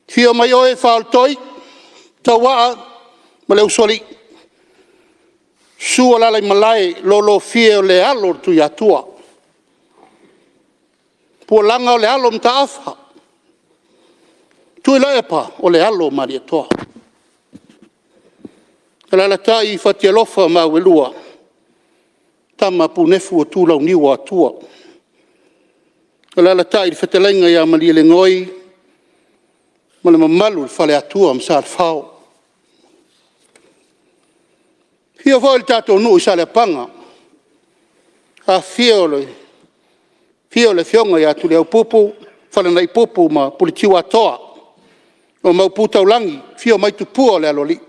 F: Afio mai oe Faletoi, Tauaa ma le Usoalii, Susu Alaalamalae, lo oulua fia o le Alo o le Tuiatua, Pualaga o le Alo o Mataafa, Tuilaepa o le Alo o le Malietoa. Alaalatai Fatialofa ma Auelua, Tama a Punefu o Tulauniu o Atua. Alaalatai le Fetalaiga ia Malielegaoi ma le mamalu i le Faleatua ma Salefao. Afio foi le tatou nuu i Saleapaga, afio le Afioga ia Tuliaupupu, Falanaipupu ma Puletiuatoa ma Maopu Taulagi, afio mai Tupua o le Aloalii,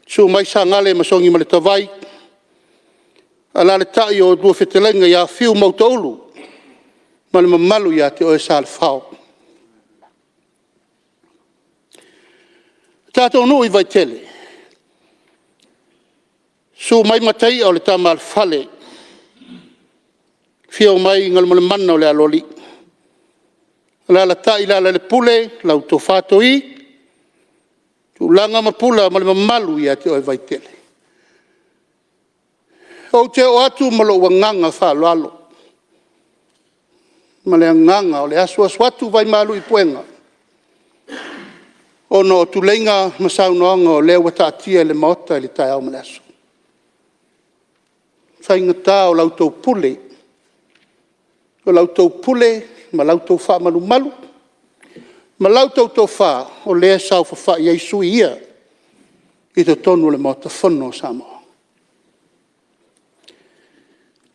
F: Susu mai Sagale ma Sogimaletavai, alaalatai a oulua fetalaiga ia Fiu ma Utaulu ma le mamalu ia te oe Salefao. Le tatou nuu i Vaitele, susu mai Mataia o le Tama a le Fale, afio mai Galumalemana o le Aloalii, alaalatai Lealailepule, lau Tofa Toi, Tulaga ma Pula ma le mamalu ia te oe Vaitele. Ou te oo atu ma lou agaga faaaloalo ma le agaga o le asuasu atu vaimalu i puega ona o tuleiga ma saunoaga o lea ua taatia i le Maota i le taeao ma le aso. E faigata o la outou pule, o la outou pule ma la outou faamalumalu ma la outou tofa o lea e saofafai ai sui usufono ia i totonu o le Maota Fono o Samoa.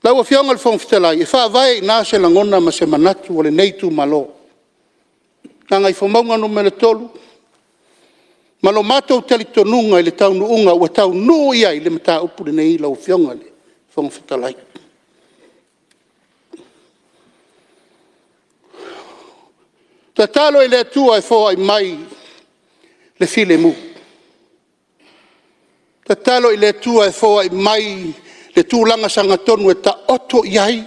F: Lau Afioga i le Fofoga Fetalai, e faavae i ina se lagona ma se manatu o lenei itumalo o Gagaifomauga Nu.3 ma lo matou talitonuga i le taunuuga ua taunuu i ai le mataupu lenei lau Afioga i le Fofoga Fetalai. Tatalo i le Atua e foai mai le filemu, tatalo i le Atua e foai mai le tulaga sagatonu e taoto i ai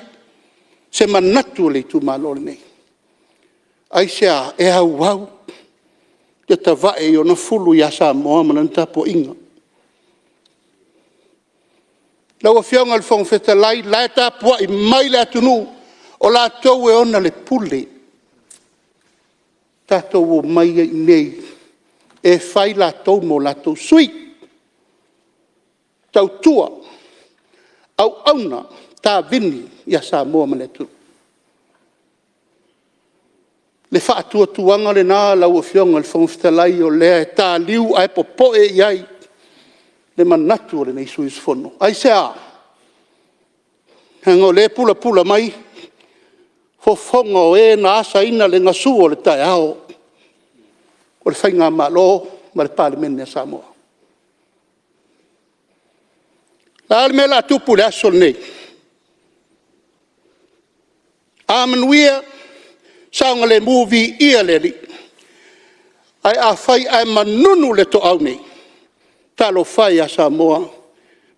F: se manatu o le itumalo lenei. Aisea? E auau le tavae i ona fulu ia Samoa ma lana tapuaiga. Lau Afioga i le Fofoga Fetalai, o la e tapuai mai le atunuu, o latou e ona le pule, tatou omai ai i inei e fai latou ma o latou sui, tautua, auauna, tavini ia Samoa ma le atunuu. Le faatuatuaga lena lau Afioga i le Fofoga Fetalai o lea e taliu ae popoe i ai le manatu o lenei sui usufono. Aisea? Leaga o lea e pulapula mai fofoga o e na asaina le gasu o le taeao o le faigamalo ma le Palemene a Samoa. O le a le mea o le a tupu i le aso lenei? A manuia, saogalemu, viia le Alii. Ae afai ae manunu le toau nei, talofa e ia Samoa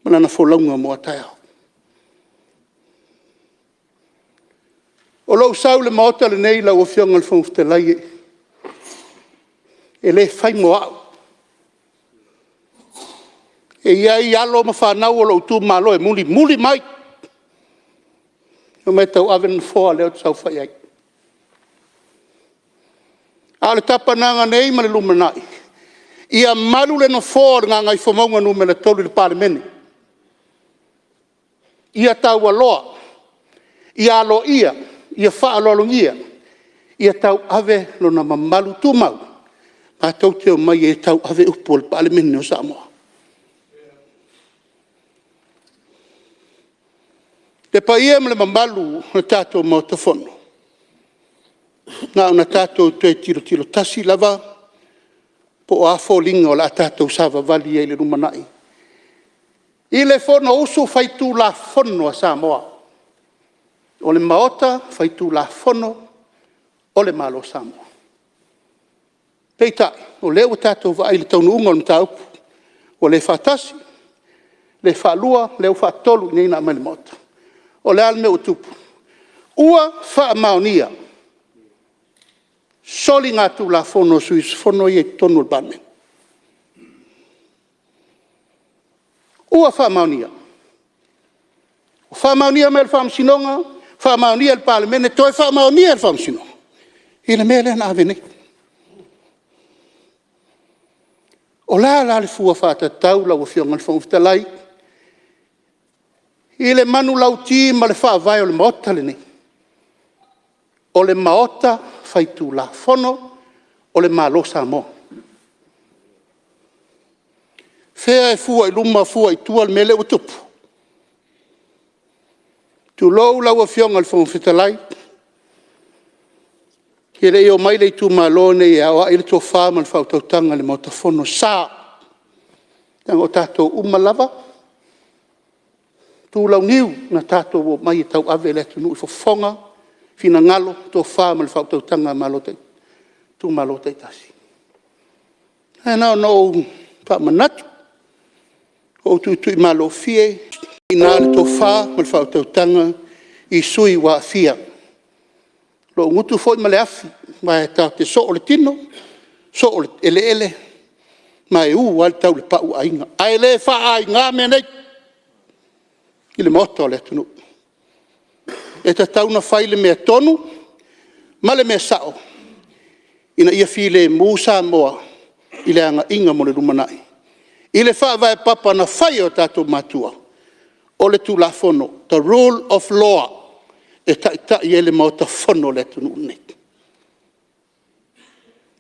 F: ma lana folauga mo a taeao. O lou sau i le Maota lenei lau Afioga i le Fofoga Fetalai, e le fai mo au. E i ai alo ma fanau a lou itumalo e mulimuli mai, e omai e tauave le nofoa lea ou te saofai ai. A o le tapenaga nei ma le lumanai, ia malu le Nofoa o le Gagaifomauga Nu.3 i le Palemene, ia taualoa, ia aloaia, ia faaaloalogia, ia tauave lona mamalu tumau matou te omai ai e tauave upu o le Palemene o Samoa. Le paia ma le mamalu o le tatou Maota Fono, na ona tatou toe tilotilo tasi lava po o a foliga o le a tatou savavali ai i le lumanai i le Fonousu Faitulafono a Samoa, o le Maota Faitulafono o le Malo o Samoa. Peitai, o lea ua tatou vaai i le taunuuga o le mataupu, ua le faatasi, le faalua, o lea ua faatolu i inei ona aumai i le Maota. O le a le mea ua tupu? Ua faamaonia soligatulafono a sui usufono ia i totonu o le Palemene. Ua faamaonia. Ua faamaonia mai e le Faamasinoga, faamaonia e le Palemene, toe faamaonia e le Faamasinoga i le mea lea na ave nei. O le a la le fua faatatau lau Afioga i le Fofoga Fetalai i le manulauti ma le faavae o le Maota lenei? O le Maota Faitulafono o le Malo o Samoa. Fea e fua i luma fua i tua le mea lea ua tupu? Tulou lau Afioga i le Fofoga Fetalai, e le i omai le itumalo lenei e aoai le tofa ma le faautautaga i le Maota Fono. E sa, leaga o tatou uma lava o tulauniu na tatou omai e tauave le atunuu i fofoga, finagalo, tofa ma le faautautaga a itumalo taitasi. Ae na ona ou faamanatu, o le tuitui malofie i ina le tofa ma le faautautaga i sui usufono ua aafia. Lou gutu foi ma le afi, aua tatou te soo i le tino, soo i le eleele, ma e u lava le tau i le pau aiga. Ae le faa-aiga mea nei i le Maota o le atunuu. E tatau ona fai le mea tonu ma le mea sao ina ia filemu Samoa i le agaiga mo le lumanai i le faavae papa na fai e o tatou matua, o le Tulafono, the Rule of Law e taitai ai le Maota Fono o le atunuu lenei.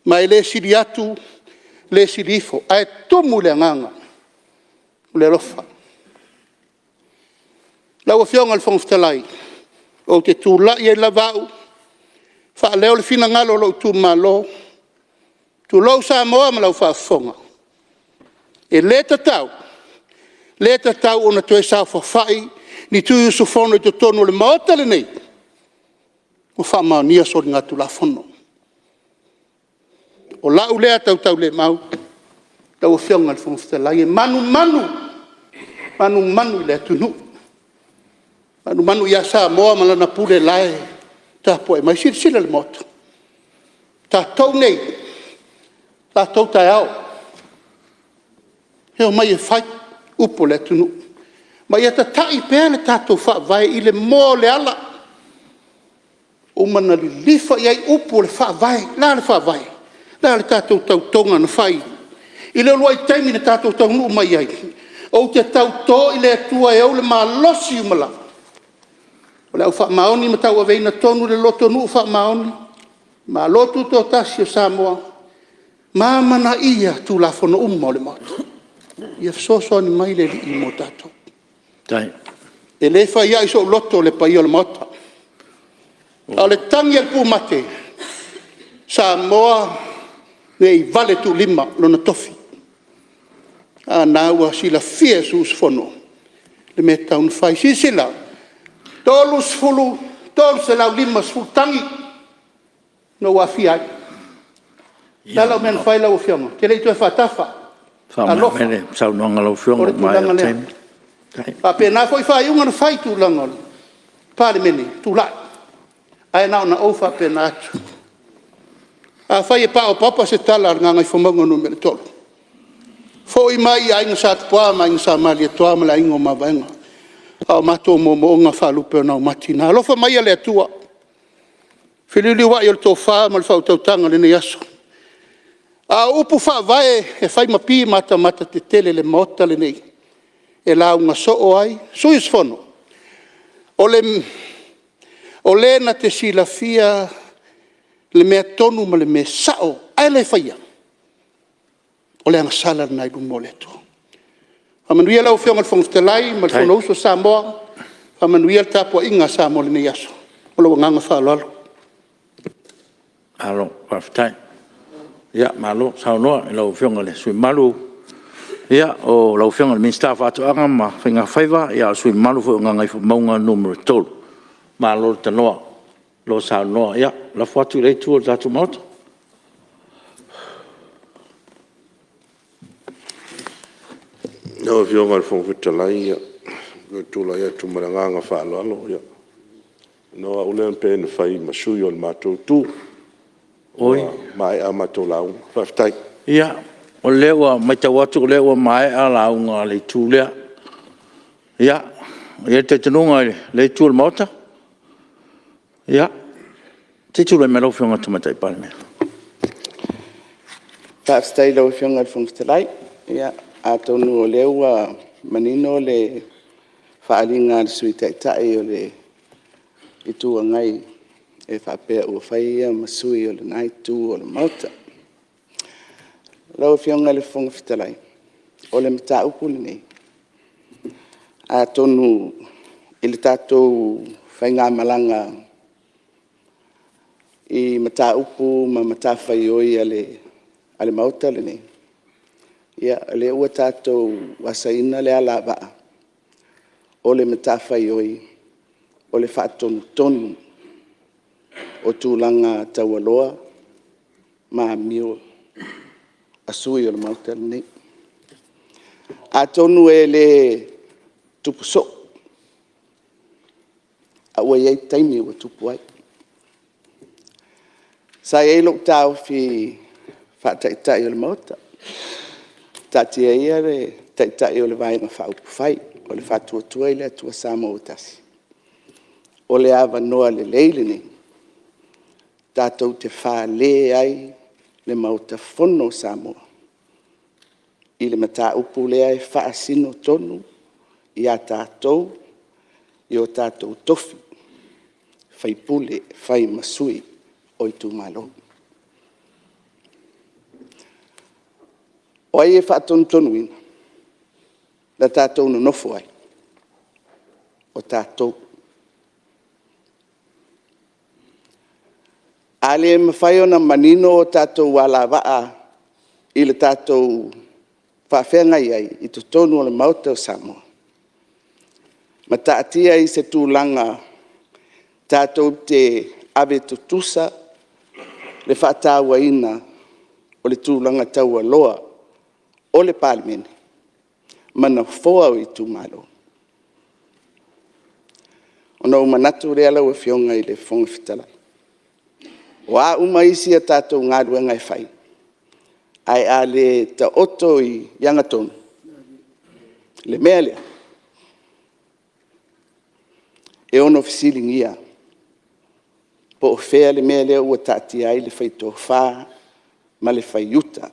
F: Ma e le sili atu le sili ifo, ae tumu i le agaga o le alofa. Lau Afioga i le Fofoga Fetalai, ou te tulai ai lava au e faaleo le finagalo o lou itumalo, tulou Samoa ma lau faafofoga, e le tatau, le tatau ona toe saofafai ni sui usufono i totonu o le Maota lenei ua faamaonia soligatulafono. O lau lea tautaulemau lau Afioga i le Fofoga Fetalai, e manumanu, manumanu i le atunuu, manumanu ia Samoa ma lana pule la e tapuai mai. Silasila le Maota, o tatou nei, o tatou taeao, e omai e fai upu o le atunuu ma ia tatai pea le tatou Faavae i le moa o le ala, ua uma ona lilifa i ai upu o le Faavae. O le a le Faavae? O le a le tatou tautoga na fai i le uluai taimi na tatou taunuu mai ai? Ou te tauto i le Atua e ou le malosi uma lava o le au faamaoni ma tauaveina tonu le lotonuu faamaoni, Malo Tutoatasi o Samoa ma amanaia Tulafono uma o le Maota. Ia fesoasoani mai le Alii mo tatou. E le fai ai sou loto le paia o le Maota, a o le tagi a le pumate, Samoa ne i vale tuulima lona tofi, a lena ua silafia e sui usufono le mea e tatau ona fai. Silasila, 350 tagi na ou aafia ai. O le a lau mea na fai lau Afioga? Ou te le i toe faatafa. Alofa, o le tulaga lea. E faapena foi faaiuga na fai i tulaga o le Palemene, tulai. Ae na ona ou faapena atu. Afai e paopapa se tala a le Gagaifomauga 3, foi mai i Aiga Sa Tupua ma Aiga Sa Malietoa ma le Aiga o Mavaega, a o matou moomooga faalupe o naumati na. Alofa maia le Atua, feliuliuai le tofa ma le faautautaga i lenei aso. A o upu faavae e fai ma pi matamata tetele i le Maota lenei, e lauga soo ai sui usufono, o le na te silafia le mea tonu ma le mea sao ae le faia, o le agasala lena i luma o le Atua. Faamanuia lau Afioga i le Fofoga Fetalai ma le Fonousu a Samoa, faamanuia le tapuaiga a Samoa i lenei aso. Ma lou agaga faaaloalo.
B: Malo faafetai. Malo saunoa i lau Afioga i le sui usufono mamalu o lau Afioga i le Minisita o Faatoaga ma Faiga Faiva, a o le sui usufono mamalu foi mo Gagaifomauga 3. Malo le tanoa, malo saunoa. Ia, lafo atu i lea Itu o le tatou Maota.
D: Lau Afioga i le Fofoga Fetalai, ou te tulai atu ma le agaga faaaloalo, ona o au lea pei na fai ma sui o le matou Itu, ua maea a matou lauga. Faafetai.
B: Ia, o lea ua matau atu o lea ua maea lauga a le Itu lea. Ia, e i ai le talitonuga i lea Itu o le Maota, ia, se i tulai mai lau Afioga i le Tamaitai Palemia.
E: Faafetai i lau Afioga i le Fofoga Fetalai. Ia, atonu o lea ua manino le faaaliga a le Sui Taitai o le Itu Agai e faapea ua fai ia ma sui o lena Itu o le Maota. Lau Afioga i le Fofoga Fetalai, o le mataupu lenei, atonu i le tatou faigamalaga i mataupu ma matafaioi a le Maota lenei, o lea ua tatou asaina le alavaa o le matafaioi o le faatonutonu o tulaga taualoa ma amio a sui usufono o le Maota lenei. Atonu e le tupu soo, ae ua i ai taimi ua tupu ai. Sa i ai lou taofi faa-Taitai o le Maota, taatia ia le Taitai o le Vaega Faaupufai o le Faatuatua i le Atua Samoa ua Tasi, o le avanoa lelei lenei tatou te fale ai le Maota Fono o Samoa i le mataupu lea e faasino tonu ia tatou i o tatou tofi sui usufono e fai ma sui o itumalo. O ai e faatonutonuina le tatou nonofo ai? O tatou. A le mafai ona manino a tatou alavaa i le tatou faafeagai ai i totonu o le Maota o Samoa ma taatia i se tulaga tatou te ave tutusa le faatauaina o le tulaga taualoa o le Palemene ma Nofoa o itumalo, ona ou manatu lea lau Afioga i le Fofoga Fetalai, o a uma isi a tatou galuega e fai, ae a le taoto i agatonu le mea lea, e ono fesiligia po o fea le mea lea ua taatia ai le fai-tofa ma le fai-uta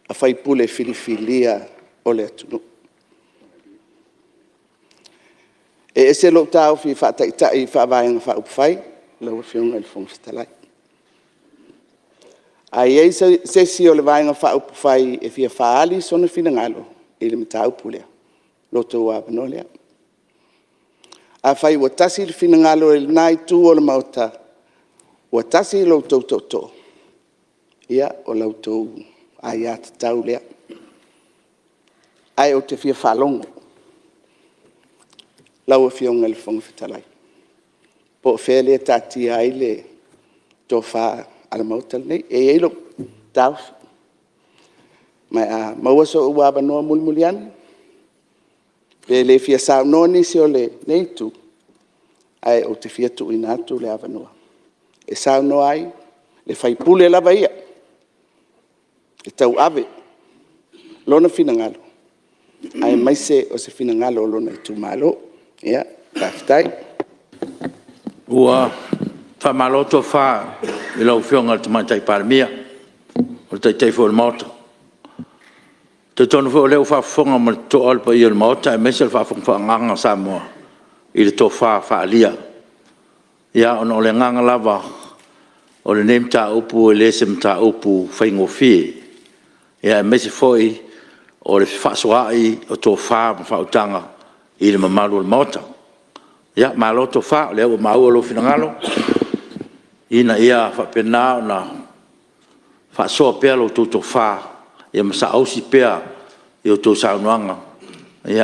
E: a sui usufono filifilia o le atunuu. E ese lou taofi faa-Taitai faa-Vaega Faaupufai lau Afioga i le Fofoga Fetalai. A i ai se isi o le Vaega Faaupufai e fia faaali sona finagalo i le mataupu lea, o lo outou avanoa lea. Afai ua tasi le finagalo i lena Itu o le Maota ua tasi lo outou tootoo, ia, o la outou aiatatau lea. Ae ou te fia faalogo lau Afioga i le Fofoga Fetalai, po o fea lea e taatia ai le tofa a le Maota lenei. E i ai lou taofi, ma a maua sou avanoa mulimuli ane, pe le fia saunoa nisi o lenei Itu, ae ou te fia tuuina atu le avanoa e saunoa ai le sui usufono lava ia e tauave lona finagalo, aemaise o se finagalo o lona itumalo. Faafetai.
B: Ua faamalo tofa i lau Afioga i le Tamaitai Palemia. Taitai foi o le Maota. E talitonu foi o lea ua faafofoga ma le totoa le paia o le Maota aemaise le faafofogaaga a Samoa i le tofa faaalia. Ia ona o le agaga lava o lenei mataupu e le o se mataupu faigofie, aemaise foi o le fefaasoaai o tofa ma faautaga i le mamalu o le Maota. Ia malo tofa, o lea ua maua lou finagalo ina ia faapena ona faasoa pea la outou tofa ma saausi pea a outou saunoaga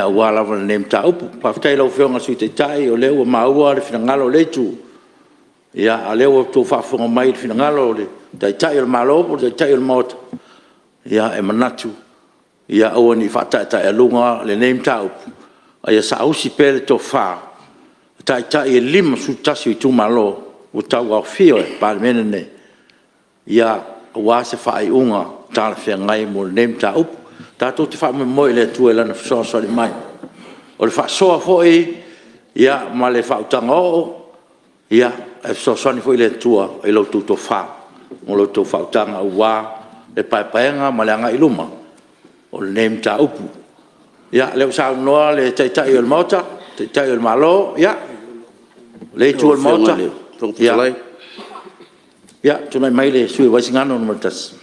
B: aua lava lenei mataupu. Faafetai i lau Afioga i le Sui Taitai o lea ua maua le finagalo o lea Itu, a o lea ua outou faafofoga mai i le finagalo o le Taitai o le Malo po o le Taitai o le Maota. Ia e manatu, ia aua ne i faataetaealuga lenei mataupu, a ia saausi pea le tofa a Taitai e 51 o itumalo ua tauaofia o le Palemene lenei, aua se faaiuga talafeagai mo lenei mataupu. Tatou te faamoemoe i le Atua i Lana fesoasoani mai. O le faasoa foi ma le faautaga oo, e fesoasoani foi le Atua i la outou tofa ma la outou faautaga aua le paepaega ma le agai i luma o lenei mataupu. Ia, o lea ua saunoa le Taitai o le Maota, le Taitai o le Malo, ia, lea Itu o le Maota. Ia, tulai mai le sui usufono mo Vaisigano 1.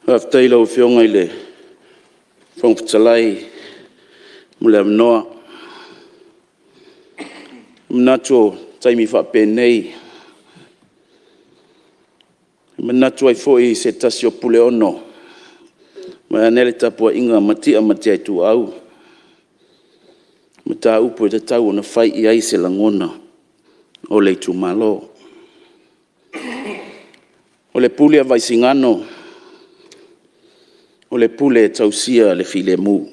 G: Faafetai i lau Afioga i le Fofoga Fetalai mo le avanoa. E manatu o taimi faapenei, e manatu ai foi i se tasi o Puleono vaeane le tapuaiga a Matia ma Matia Ituau, mataupu e tatau ona fai i ai se lagona o le itumalo. O le pule a Vaisigano, o le pule e tausia le filemu.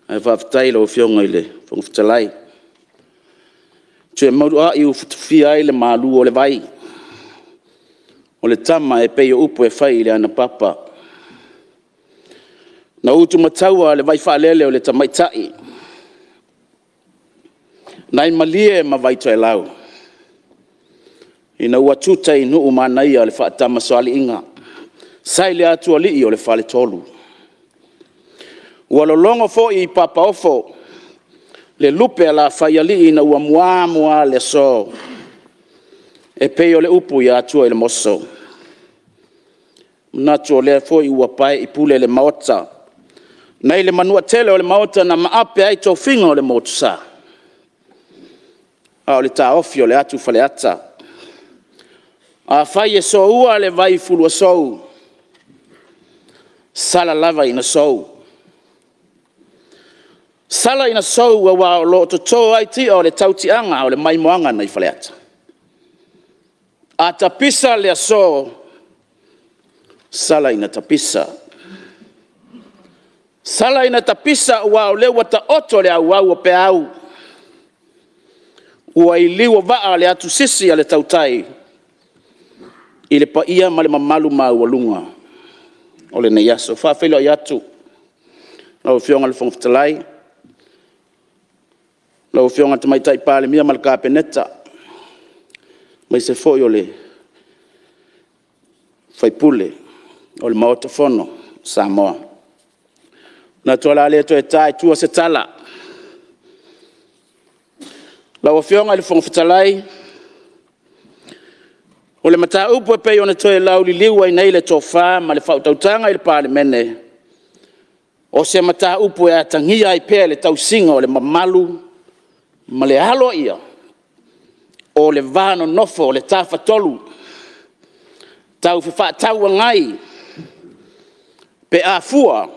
G: Ae faafetai i lau Afioga i le Fofoga Fetalai, ua toe maluai utufia ai le malu o le vai, o le tama e pei o upu e fai i le Anapapa. Na utumataua le vaifaalele o le tamaitai nai Malie ma Vaitoelau, ina ua tuta i nuu manaia le faatamasoaliiga sa i le atualii o le Faletolu. Ua lologo foi i papaofo le lupe a Lafaialii ina ua mua mua le aso, e pei o le upu ia Tualemoso. E manatu o lea foi ua pae i pule le Maota, nai le Manuatele o le Maota na maape ai tofiga o le Motusa, a o le taofi o le atu Faleata. Afai e soua le vai fuluasou, sala lava ina sou, sala ina sou aua o lo o toto ai tia o le tautiaga o le maimoaga nai Faleata. A tapisa le aso, sala ina tapisa, sala ina tapisa aua o lea ua taoto le auau o peau, ua i liu o vaa le atusisi a le tautai i le paia ma le mamalu maualuga o lenei aso. E faafeiloai atu i lau Afioga i le Fofoga Fetalai, lau Afioga i le Tamaitai Palemia ma le Kapeneta, aemaise foi o le sui usufono o le Maota Fono o Samoa. E manatu o le a le toe ta i tua se tala. Lau Afioga i le Fofoga Fetalai, o le mataupu e pei ona toe lauliliu ai nei le tofa ma le faautautaga i le Palemene, o se mataupu e atagia ai pea le tausiga o le mamalu ma le aloaia o le va nonofo o le Tafatolu Tau Fefaatauagai pe a fua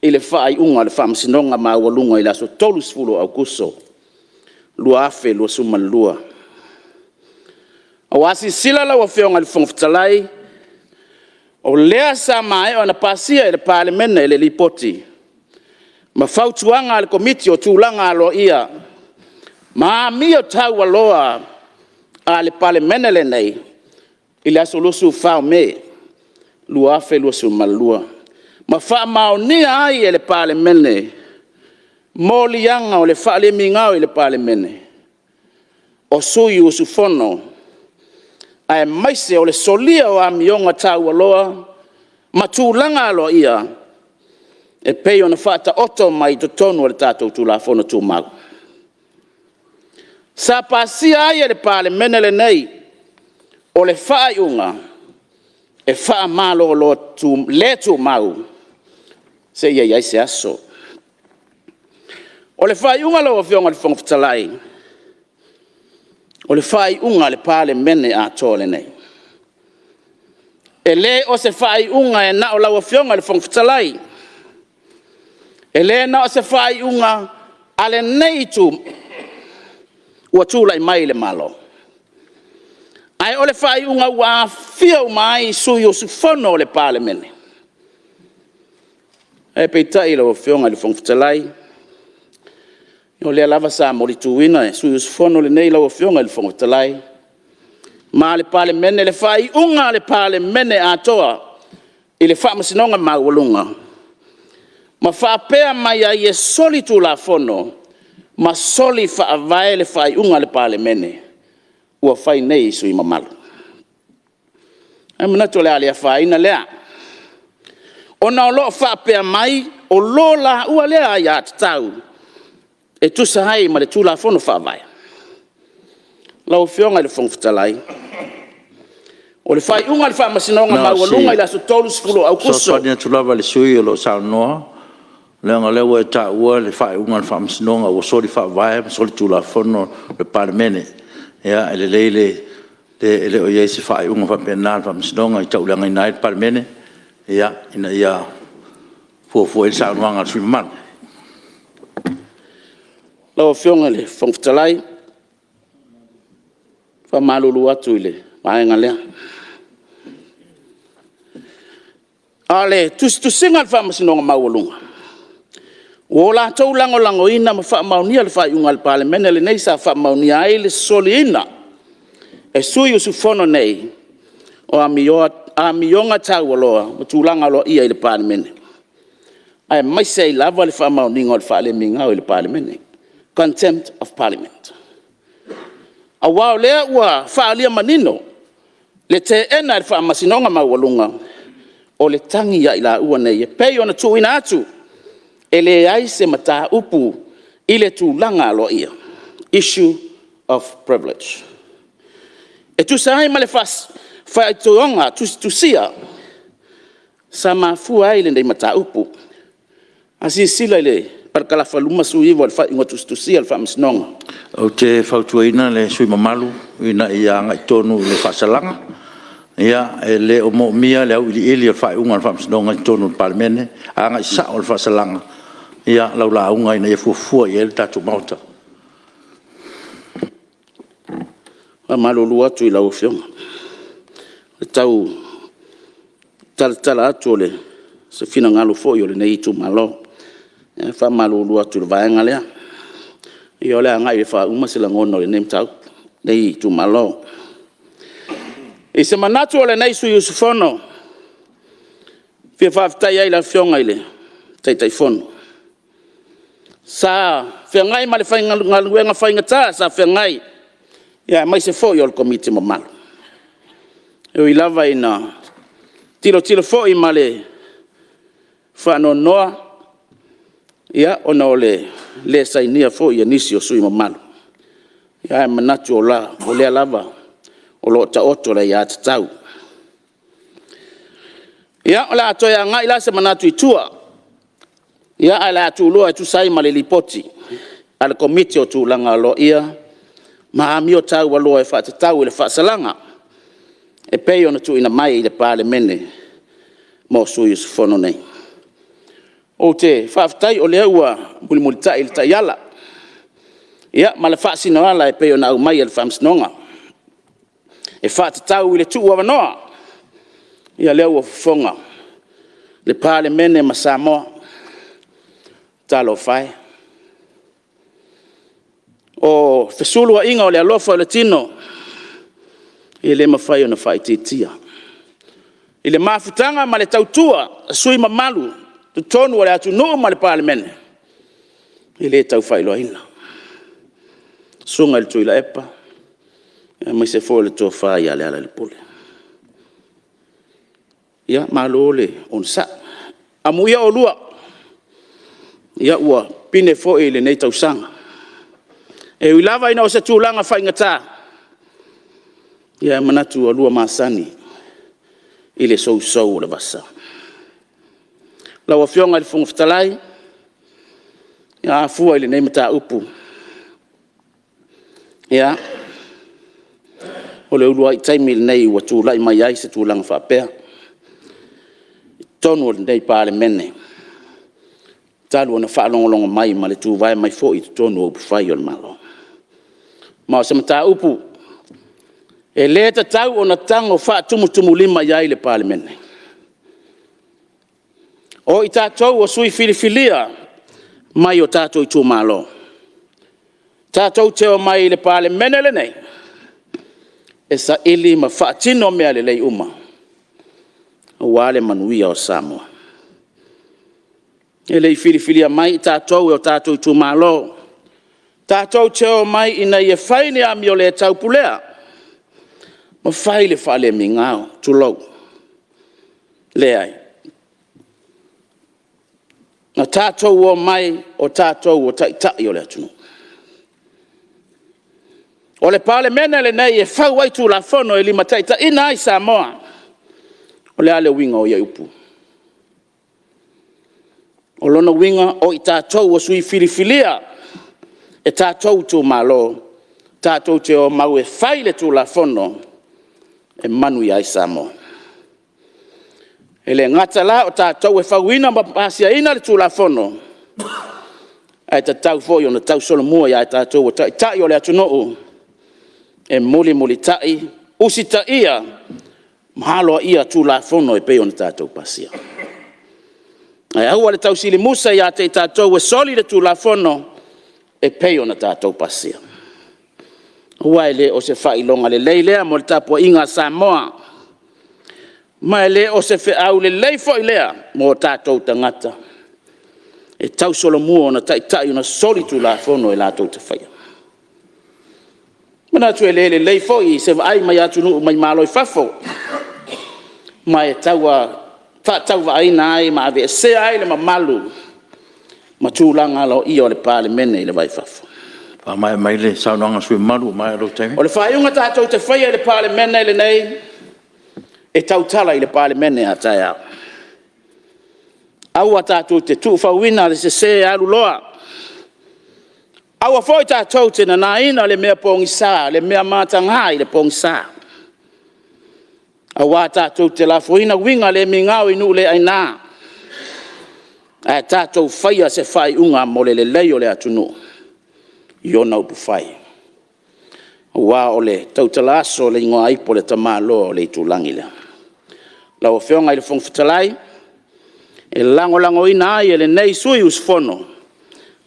G: i le faaiuga a le Faamasinoga Maualuga i le aso 30 o Aokuso 2022. Aua a silasila lau Afioga i le Fofoga Fetalai, o lea sa maea ona pasia e le Palemene le Lipoti ma Fautuaga a le Komiti o Tulaga Aloaia ma Amio Taualoa a le Palemene lenei i le aso 24 Me 2022, ma faamaonia ai e le Palemene moliaga o le faale-migao i le Palemene, o sui usufono aemaise o le solia o amioga taualoa ma tulaga aloaia e pei ona faataoto mai i totonu o le tatou Tulafono Tumau. Sa pasia ai e le Palemene lenei, o le faaiuga e faamalolo le tumau seia i ai se aso. O le faaiuga lau Afioga i le Fofoga Fetalai, o le faaiuga a le Palemene atoa lenei. E le o se faaiuga e na o lau Afioga i le Fofoga Fetalai, e le na o se faaiuga a lenei Itu ua tulai mai i le Malo, ae o le faaiuga ua aofia uma ai sui usufono o le Palemene. Ae peitai lau Afioga i le Fofoga Fetalai, o lea lava sa molituina e sui usufono lenei lau Afioga i le Fofoga Fetalai ma le Palemene le faaiuga a le Palemene atoa i le Faamasinoga Maualuga, ma faapea mai ai, e solitulafono ma soli faavae le faaiuga a le Palemene ua fai nei e sui usufono mamalu. Ae manatu o le a le afaina lea, ona o lo o faapea mai, o lo laua lea aiatatau e tusa ai ma le Tulafono Faavae. Lau Afioga i le Fofoga Fetalai, o le faaiuga a le Faamasinoga Maualuga i le aso 30 o Aokuso...
B: E fesoasoani atu lava i le sui usufono o lo o saunoa, leaga o lea ua e taua le faaiuga a le Faamasinoga ua soli Faavae ma solitulafono le Palemene. E lelei le... e le o i ai se faaiuga faapena a le Faamasinoga e tauleagaina ai le Palemene, ina ia fuafua i ai le saunoaga a le sui usufono mamalu.
G: Lau Afioga i le Fofoga Fetalai, e faamalulu atu i le vaega lea. A o le tusitusiga a le Faamasinoga Maualuga, ua latou lagolagoina ma faamaonia le faaiuga a le Palemene lenei sa faamaonia ai le soliina e sui usufono nei o amioga taualoa ma tulaga aloaia i le Palemene, aemaise ai lava le faamaoniga o le faale-migao i le Palemene, Contempt of Parliament. Aua o lea ua faaalia manino le teena e le Faamasinoga Maualuga o le tagi a i laua nei e pei ona tuuina atu, e leai se mataupu i le tulaga aloaia, issue of privilege. E tusa ai ma le fautuaga tusitusia sa mafua ai lenei mataupu. A silasila i le parakalafa 59 o le faaiuga tusitusia a le Faamasinoga.
B: Ou te fautuaina le sui usufono mamalu, ina ia agai tonu i le faasalaga. E le o manaomia le auiliili o le faaiuga a le Faamasinoga i totonu o le Palemene, agai sao i le faasalaga lau lauga ina ia fuafua i ai le tatou Maota.
G: E faamalulu atu i lau Afioga, e tau talatala atu o se finagalo foi o lenei itumalo. E faamalulu atu i le vaega lea. O le a agai e faauma se lagona o lenei itumalo. I se manatu o lenei sui usufono, e fia faafetai ai i le Afioga i le Taitaifono, sa feagai ma le galuega faigata sa feagai, aemaise foi o le Komiti mamalu. E ui lava ina tilotilo foi ma le faanoanoa ona o le le sainia foi e nisi o sui usufono mamalu, ae manatu o lea lava o lo o taoto le aiatatau. Ia, o le a toe agai la se manatu i tua, ae o le a tuuloa e tusa ai ma le Lipoti a le Komiti o Tulaga Aloaia ma Amio Taualoa e faatatau i le faasalaga e pei ona tuuina mai i le Palemene mo sui usufono nei. Ou te faafetai o lea ua mulimulitai i le taiala ma le faasinoala e pei ona aumai e le Faamasinoga e faatatau i le tuuavanoa. Ia lea ua fofoga le Palemene ma Samoa, talofa e. O fesuluaiga o le alofa o le tino, e le mafai ona faaitiitia. I le mafutaga ma le tautua a sui usufono mamalu i totonu o le atunuu ma le Palemene, e le tau faailoaina. Susuga i le Tuilaepa, aemaise foi o le Tofa ia Lealailepule. Ia malo le onosai, amuia oulua, ia ua pine foi lenei tausaga. E ui lava ina o se tulaga faigata, ia ae manatu ua oulua masani i le sousou o le vasa. Lau Afioga i le Fofoga Fetalai, a fua i lenei mataupu, ia, o le uluai taimi lenei ua tulai mai ai se tulaga faapea i totonu o lenei Palemene talu ona faalogologo mai ma le tuvae mai foi i totonu o upufai o le Malo. Ma o se mataupu e le tatau ona tago faatumutumulima i ai le Palemene. O i tatou o sui usufono filifilia mai o tatou itumalo, tatou te omai i le Palemene lenei, e saili ma faatino mea lelei uma aua le manuia o Samoa. E le i filifilia mai i tatou e o tatou itumalo, tatou te omai ina ia fai ni amio le taupulea ma fai le faalemigao, tulou. Leai. Na tatou omai o tatou o taitai o le atunuu. O le Palemene lenei e fau ai Tulafono e limataitaiina ai Samoa. O le a le uiga o ia upu? O lona uiga o i tatou o sui filifilia e tatou itumalo, tatou te omai e fai le Tulafono e manuia ai Samoa. E le gata la o tatou e fauina ma pasiaina le Tulafono, ae tatau foi ona tausolomua ia i tatou o Taitai o le atunuu e mulimulitai, usitaia ma aloaia Tulafono e pei ona tatou pasia. Ae aua le tausilimusa ia te i tatou e soli le Tulafono e pei ona tatou pasia. Aua e le o se faailoga lelei lea mo le tapuaiga a Samoa, ma e le o se feau lelei foi lea mo o tatou tagata e tausolomua ona taitai ona soli Tulafono latou te faia. E manatu e le lelei foi i se vaai mai a atunuu mai Malo i fafo, ma e tau faatauvaaina ai ma aveesea ai le mamalu ma tulaga aloaia o le Palemene i le va i fafo.
B: Faamaea mai le saunoaga a le sui usufono mamalu ua maea lou taimi.
G: O le faaiuga tatou te faia i le Palemene lenei, e tautala i le Palemene a taeao. Aua tatou te tuufauina le sese e aluloa, aua foi tatou te nanaina le mea pogisa, le mea mataga i le pogisa, aua tatou te lafoina uiga le migao i nuu le aina, ae tatou faia se faaiuga mo le lelei o le atunuu i ona upufai. Aua o le tautala aso o le igoaipu a le tamaloa o le itulagi lea. Lau Afioga i le Fofoga Fetalai, e lagolagoina ai e lenei sui usufono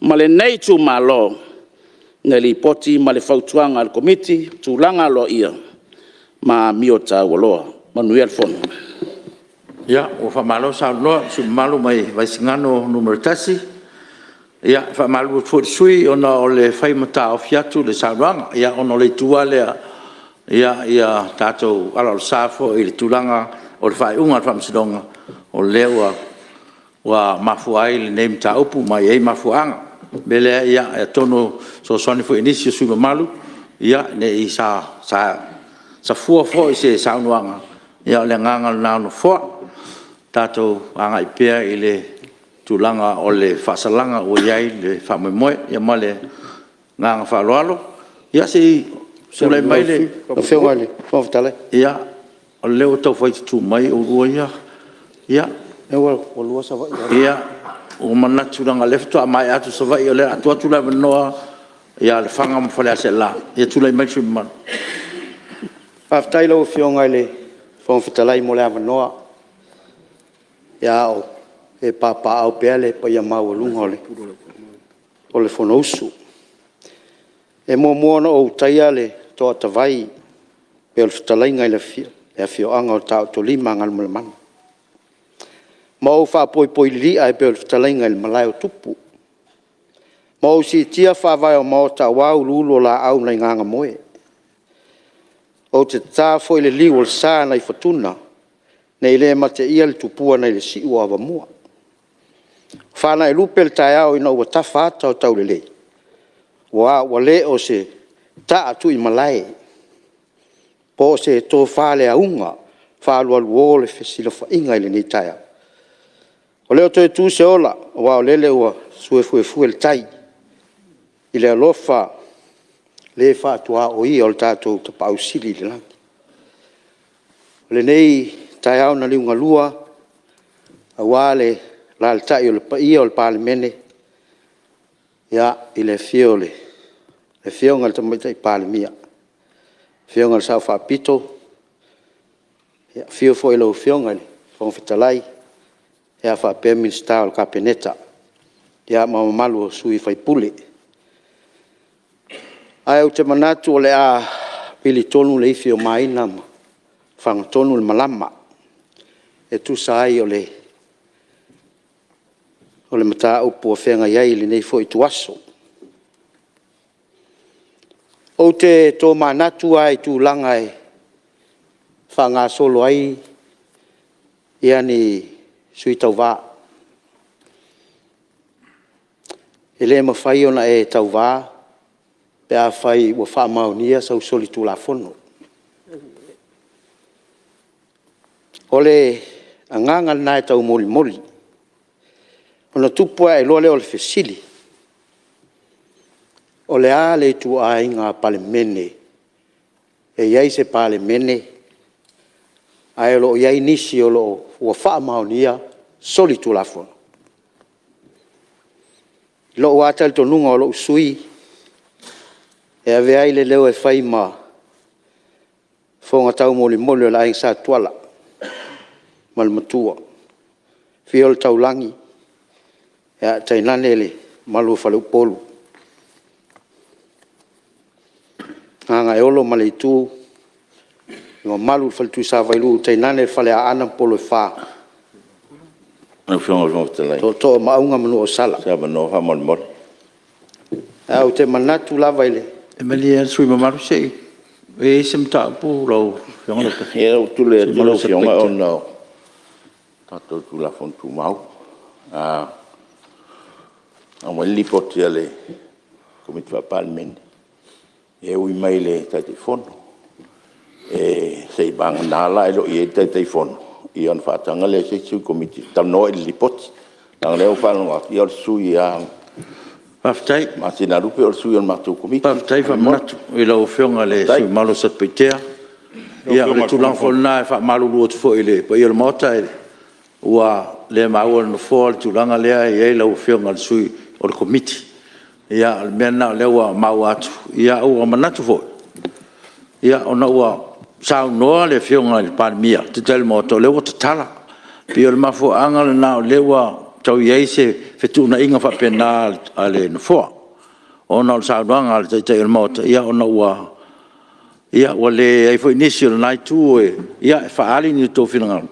G: ma lenei itumalo le Lipoti ma le Fautuaga a le Komiti o Tulaga Aloaia ma Amio Taualoa. Manuia le Fono.
B: Ia, ua faamalo saunoa i le sui usufono mamalu mai Vaisigano Nu.1. E faamalulu atu foi i le sui usufono ona o le fai ma taofi atu le saunoaga, ona o le itu lava lea, ia tatou aloalosa foi i le tulaga o le faaiuga a le Faamasinoga, o lea ua mafua ai lenei mataupu ma e i ai mafuaaga. O le mea lea, atonu e fesoasoani foi i nisi o sui usufono mamalu, ne i safua foi i se saunoaga, a o le agaga lena o le Nofoa, tatou agai pea i le tulaga o le faasalaga ua i ai le faamoemoe. Ia ma le agaga faaaloalo. Ia se i tulai mai le...
F: Lau Afioga i le Fofoga Fetalai...
B: Ia, o lea ua tau fai tutu mai oulua ia. Ia,
F: Ua lua Savaii.
B: Ua manatu leaga o lea faatoa maea atu Savaii, o lea o le a tuu atu le avanoa ia Lefaga ma Faleaseela. Ia tulai mai le sui usufono mamalu.
F: Faafetai i lau Afioga i le Fofoga Fetalai mo le avanoa, a o papaaao pea le paia maualuga o le Fonousu. E muamua ona ou taia le toatavai e pei o le fetalaiga i le afioaga o le Taotolima a Galumalemana ma ou faapoipoi lilia e pei o le fetalaiga i le malae o Tupu, ma ou siitia faavae o maota aua uluulu o laau nai Gagamoe.
H: Ou te ta foi le liu o le sa nai Futuna nei le mateia le tupua nai le siu o Avamua. Falailupe le taeao ina ua tafa ata o taulelei, aua ua le o se taatuimalae po o se tofa le auga faaalualuo le fesilafaiga i lenei taeao. Ua le o toe tu se ola aua o lele ua suefuefue le tai i le alofa le faatuaoia o le tatou Tapaau Sili i le lagi. O lenei taeao na liugalua aua le alaalatai o le paia o le Palemene, i le afio o le Afioga i le Tamaitai Palemia, le Afioga i le Sao Faapito, afio foi lau Afioga i le Fofoga Fetalai faapea Minisita o le Kapeneta ma le mamalu o sui usufono. Ae ou te manatu o le a vili tonu le ifi a Maina ma fagatonu le malama e tusa ai o le mataupu ua feagai ai i lenei foi ituaso. Ou te tomanatu lava i tulaga e faagasolo ai ni sui tauva, e le mafai ona e tauva pe afai ua faamaonia sau solitulafono. O le agaga lena e taumolimoli. Ona tupu ae loa lea o le fesili, o le a le ituaiga Palemene e i ai se Palemene ae o lo o i ai nisi ua faamaonia solitulafono? I lou lava talitonuga o lou sui usufono, e avea ai le leo e fai ma fofoga taumolimoli o le Aiga Sa Tuala ma le Matua, afio le Taulagi ae tainane le mamalu o faleupolu. Gagaeolo ma Leitu, le mamalu i le Faletuisavailuu tainane le Faleaana ma Pou e Fa,
I: Lau Afioga i le Fofoga Fetalai,
H: Tootoo o Maauga ma Nuuausala.
I: o se avanoa faamolemole.
H: Ae ou te manatu lava i le…
B: Ia malie lava le sui usufono mamalu, e i ai se mataupu lau Afioga Lautafi?
I: Ia ua ou tulai atu lau Afioga ona o tatou Tulafono Tumau, a aumai le Lipoti a le Komiti Faa-Palemene, e ui mai i le Taitaifono. Seiavagana la e le o i ai le Taitaifono, ia ona faataga lea o se isi o le Komiti e talanoa i le Lipoti. Leaga o lea ua ou faalogo atu, ia o le sui lava o Masinalupe o le sui o le matou Komiti. Faafetai faamanatu i lau Afioga i le sui usufono mamalu mo Satupaitea. Ia o le tulaga foi lena e faamalulu atu foi i le paia o le Maota, ua le maua e le Nofoa le tulaga lea e i ai lau Afioga i le sui o le Komiti. Ia o le mea lena o lea ua maua atu, ae ua manatu foi, ona ua saunoa le Afioga i le Palemia, le Taitai o le Maota, o lea ua tatala. E pei o le mafuaaga lena o lea ua tau i ai se fetuunaiga faapena a le Nofoa, ona o le saunoaga a le Taitai o le Maota, ona ua leai foi nisi o lena Itu e faaali ni outou finagalo.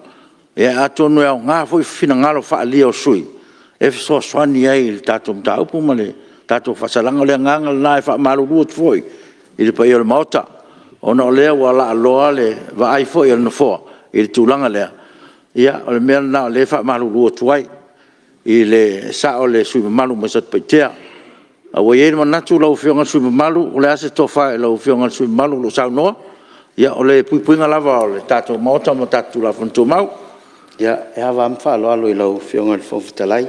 I: Ia atonu e aoga foi finagalo faaalia o sui usufono e fesoasoani ai i le tatou mataupu ma le tatou faasalaga. O le agaga lena e faamalulu atu foi i le paia o le Maota, ona o lea ua laaloa le vaai foi a le Nofoa i le tulaga lea. Ia o le mea lena o lea e faamalulu atu ai, e sao le sui usufono mamalu mai Satupaitea. Ae ua i ai le manatu lau Afioga i le sui usufono mamalu, o le a se tofa i lau Afioga i le sui usufono mamalu o lo o saunoa? Ia o le puipuiga lava o le tatou Maota ma tatou Tulafono Tumau.
H: Ia, e ava lava ma faaaloalo i lau Afioga i le Fofoga Fetalai,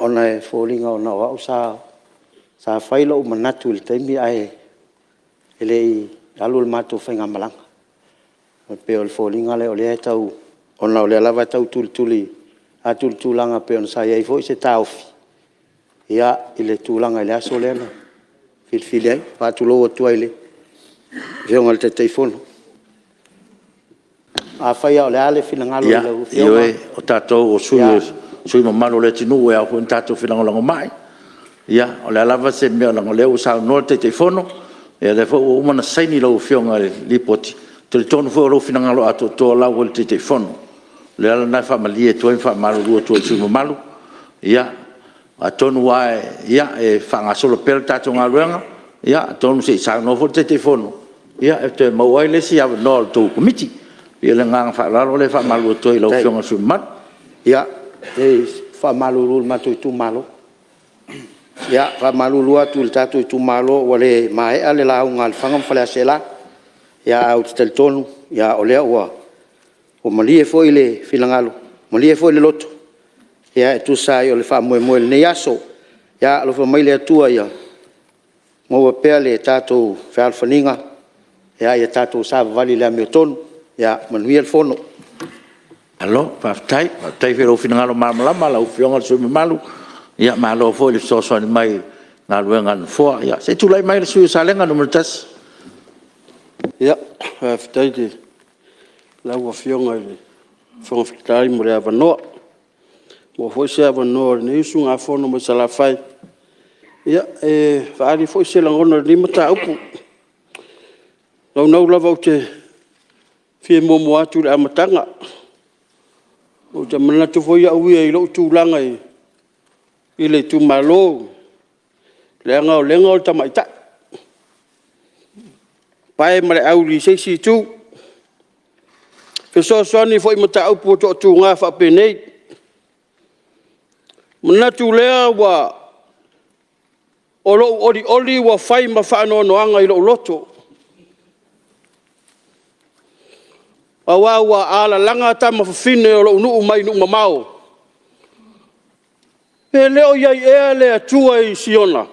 H: ona e foliga ona o au sa fai lou manatu i le taimi ae le i alu le matou faigamalaga. E pei o le foliga lea o lea e tau, ona o lea lava e tau tulituli atu le tulaga e pei ona sa i ai foi se taofi i le tulaga i le aso lea na filifili ai. E faatulou atu ai i le Afioga i le Taitaifono. Afai lava o le a le finagalo o lau Afioga… Ia, ioe, o tatou o sui usufono mamalu o le atunuu e ao foi ona tatou felagolagomai. Ia, o le a lava se mea, leaga o lea ua saunoa le Taitaifono, o lea foi ua uma ona saini lau Afioga i le Lipoti. Ou te talitonu foi o lou finagalo atoatoa o la e ua i le Taitaifono. O le ala lena e faamalie atu ai ma faamalulu atu ai i le sui usufono mamalu. Ia, atonu lava e faagasolo pea le tatou galuega, atonu se i saunoa foi le Taitaifono,
B: e toe maua ai le isi avanoa o le tou Komiti. Ia le agaga faaaloalo lea e faamalulu atu ai i lau Afioga i le sui usufono mamalu.
H: Ia, e faamalulu i le matou itumalo. E faamalulu atu i le tatou itumalo ua le maea le lauga a Lefaga ma Faleaseela, ae ou te talitonu o lea ua malie foi le finagalo, malie foi le loto e tusa ai o le faamoemoe i lenei aso. Ia alofa mai le Atua ia maua pea le tatou fealofaniga, ia tatou savavali i le amiotonu. Ia manuia le Fono.
B: Malo faafetai, faafetai foi i lou finagalo malamalama lau Afioga i le sui usufono mamalu, malo foi le fesoasoani mai i galuega a le Nofoa. Ia se i tulai mai le sui usufono mo Salega 1.
J: Faafetai i lau Afioga i le Fofoga Fetalai mo le avanoa. Ua maua foi se avanoa o lenei usugafono mai Salafai e faaali foi se lagona i lenei mataupu. E naunau lava ou te fia muamua atu i le amataga, ou te manatu foi au ia i lou tulaga i le itumalo, leaga o Lega o le tamaitai, pae ma le auli i se isi itu. E fesoasoani foi i mataupu ua toatuga faapenei. Ona manatu lea o lou olioli ua fai ma faanoanoaga i lou loto, aua ua alalaga tama fafine o lou nuu mai nuu mamao, pe le o i ai ea le Atua i Siona?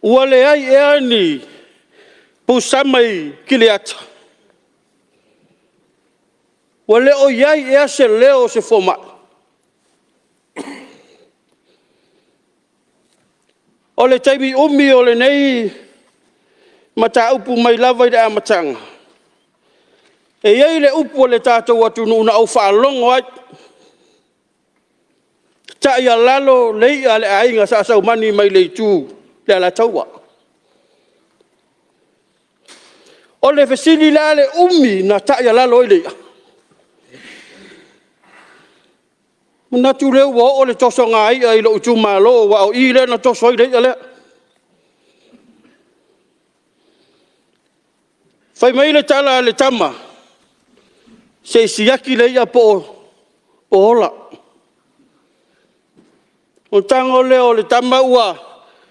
J: Ua leai ea ni pusama i Kiriata? Ua le o i ai ea se leo o se fomai? O le taimi umi o lenei mataupu mai lava i le amataga, e i ai le upu a le tatou atunuu na ou faalogo ai, taialalo le i'a a le aiga Sa Saumani mai le itu o le Alataua. O le fesili; o le a le umi na taialalo ai le i'a? Ona manatu lea ua oo le tosoga i'a i lou itumalo aua o i lea na toso ai le i'a lea. Fai mai le tala a le tama, se i siaki le i'a po o ola. Ona tago lea o le tama ua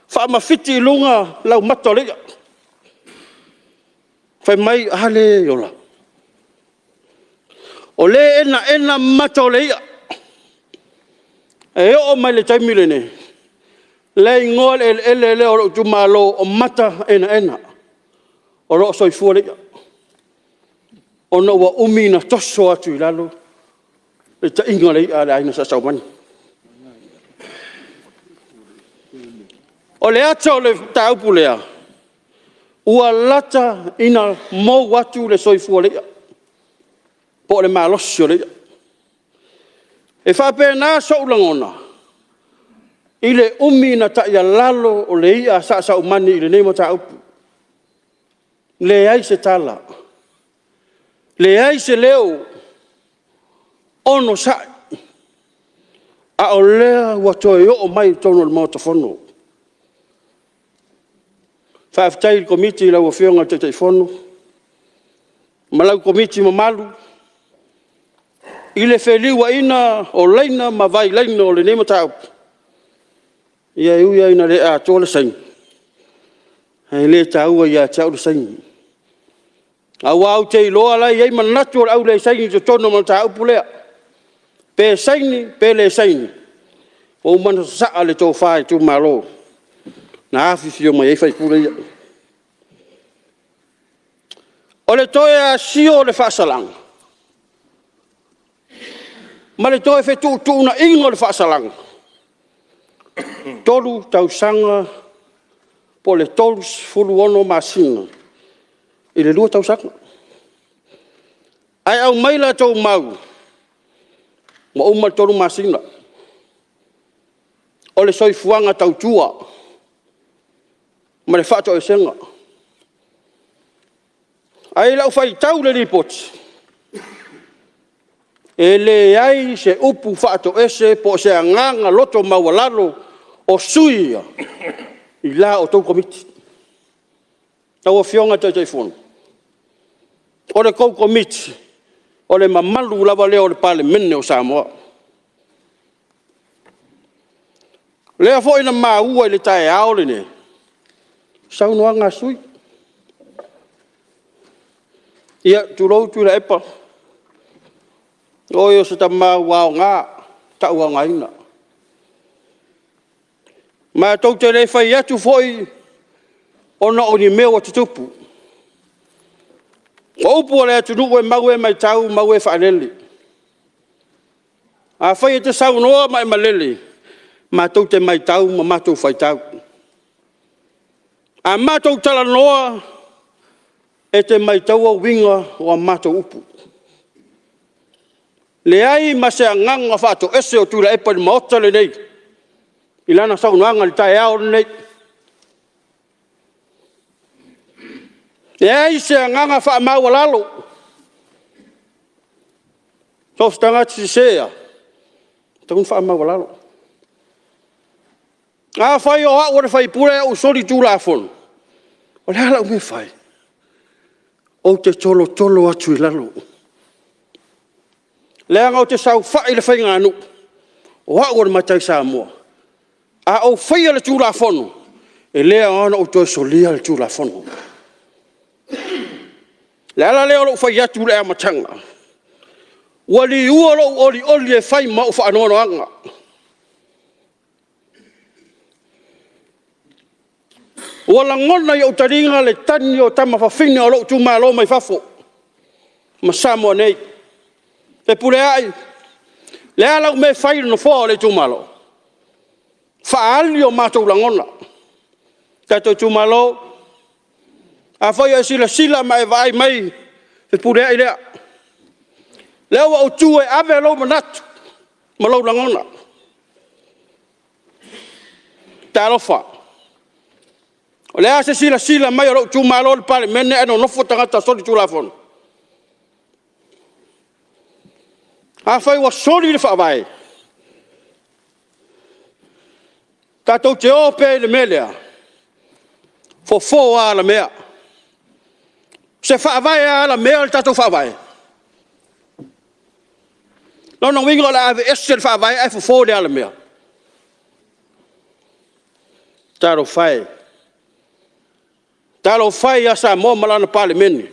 J: faamafiti i luga laumata o le i'a. Fai mai, a lea e ola. O lea e enaena mata o le i'a. E oo mai i le taimi lenei, o la e igoa le eleele lea o lou itumalo o Mataenaena. O lo o soifua le i'a, ona ua umi ona toso atu i lalo le taiga o le i'a a le aiga Sa Saumani. O le ata o le mataupu lea, ua lata ina mou atu le soifua o le i'a, po o le malosi o le i'a. E faapena sou lagona i le umi na taialalo o le i'a a Sa Saumani i lenei mataupu. Leai se tala, leai se leo, onosai, a o lea ua toe oo mai i totonu o le Maota Fono. Faafetai i le Komiti i lau Afioga i le Taitaifono ma lau Komiti mamalu i le feliuaina o laina ma vailaina o lenei mataupu. Ia e ui lava ina le atoa le saini, ae le taua ia te au le saini, aua ou te iloa o la e i ai manatu o le au le saini i totonu o le mataupu lea. Pe saini pe le saini, ua uma ona sasaa le tofa i itumalo na afifio mai ai sui usufono ia. O le toe asia o le faasalaga ma le toe fetuutuunaiga o le faasalaga, 3 tausaga po o le 36 masina i le 2 tausaga. Ae aumai la outou mau, ua uma le 3 masina. O le soifuaga tautua ma le faatoesega. Ae i lau faitau i le Lipoti, e leai se upu faatoese po o se agaga loto maualalo o sui usufono ia i la outou Komiti. Lau Afioga i le Taitaifono, o le tou Komiti, o le mamalu lava lea o le Palemene o Samoa. O lea foi na maua i le taeao lenei saunoaga a sui usufono. Ia, tulou Tuilaepa, o oe o se tama ua aoga tauaogaina. Matou te le fai atu foi ona o ni mea ua tutupu. O upu a le atunuu e mau e matau mau e faalele. Afai e te saunoa ma e malele, matou te matau ma matou faitau. A matou talanoa, e te maitauina uiga o a matou upu. Leai ma se agaga faatoese o Tuilaepa i le Maota lenei i lana saunoaga i le taeao lenei. Leai se agaga faamaualalo. So o se tagata sese lava, e tatau ona faamaualalo. Afai o au o le sui usufono ae ou solitulafono, o le a lau mea e fai? Ou te tolotolo atu i lalo, leaga ou te saofai i le faiganuu, o au o le matai Samoa. A ou faia le Tulafono, e le aoga ona ou toe solia le Tulafono. O le ala lea o lou fai atu i le amataga, ua liua lou olioli e fai ma ou faanoanoaga. Ua lagona i ou taliga le tagi a tama fafine o lou itumalo mai fafo ma Samoa nei. Fepuleai, o le a lau mea e fai i le nofoa o le itumalo? Faaali o matou lagona. Le tatou itumalo, afai o e silasila ma e vaai mai, Fepuleai lea. O lea ua ou tu e ave lou manatu ma lou lagona. Talofa, o le a se silasila mai a lou itumalo i le Palemene ae nonofo tagata solitulafono? Afai ua soli le Faavae, tatou te o pea i le mea lea? Fofo a alamea. O se faavae alamea le tatou Faavae? O lona uiga o le a aveese le Faavae ae fofo i le alamea? Talofa e, talofa e ia Samoa ma lana Palemene.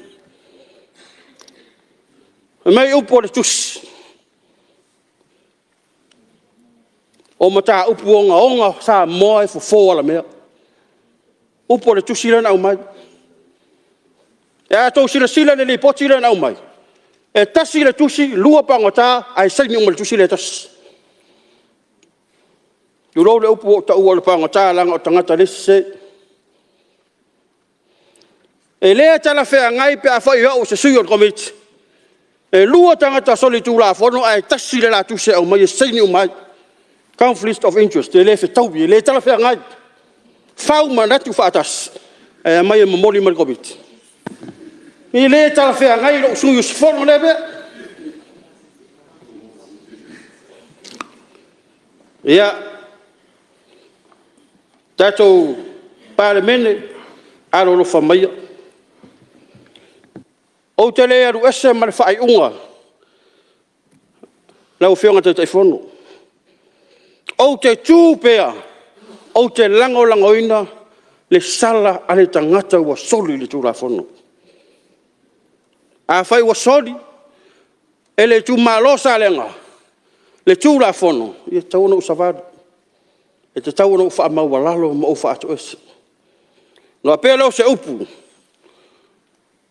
J: Fai mai upu o le Tusi, o mataupu ogaoga a Samoa e fofo alamea. Upu o le Tusi lea na aumai. Ae a outou silasila i le Lipoti lea na aumai, e tasi le tusi, lua pagota ae saini uma i le tusi lea e tasi. Tulou le upu ua ou taua o le pagota leaga o le tagata o lea e sese. E le talafeagai pe afai o au o se sui o le Komiti, e 2 tagata solitulafono ae tasi le la tusi e aumai e saini uma ai. Conflict of interest, e le fetaui, e le talafeagai. Fau manatu faatasi ae aumai e momoli mai i le Komiti. E le talafeagai i lou sui usufono lea mea. Ia, tatou Palemene, alolofa maia, ou te le alu ese ma le faaiuga lau Afioga i le Taitaifono. Ou te tu pea ou te lagolagoina le sala a le tagata ua soli le Tulafono. Afai ua soli e le itumalo o Salega le Tulafono, ia e tatau ona ou savali, e tatau ona ou faamaualalo ma ou faatoese. Ona faapea lea o se upu, o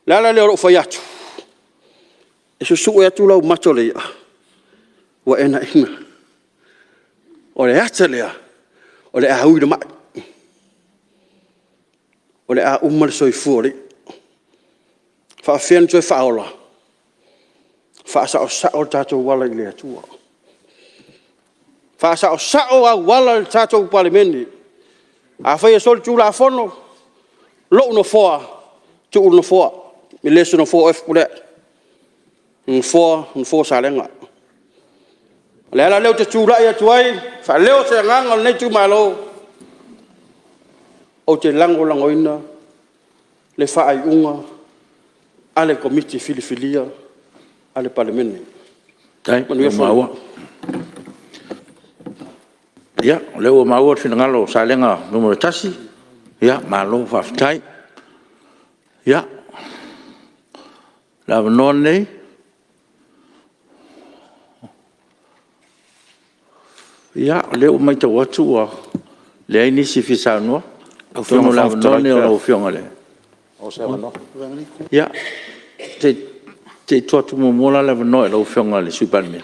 J: le ala lea o lou fai atu, e susue atu laumata o le i'a, ua enaena, o le ata lea o le a ui le mai, o le a uma le soifua o le i'a. E faapefea ona toe faaola? Faasaosao o tatou ala i le Atua, faasaosao auala o le tatou Palemene. Afai e solitulafono lou nofoa, tuu le nofoa, e le o se nofoa o oe Fepuleai, o le nofoa, o le nofoa o Salega. O le ala lea ou te tulai atu ai e faaleo se agaga o lenei itumalo, ou te lagolagoina le faaiuga a le Komiti Filifilia a le Palemene. Manuia le Fono. Faafetai, o lea ua maua le finagalo o Salega 1, ia malo faafetai. Ia, o le avanoa lenei. Ia, o lea ua matau atu ua leai nisi e fia saunoa, atonu o le avanoa lenei o lau Afioga i le... Ia, se i tuu atu muamua la le avanoa i lau Afioga i le Sui Palemia.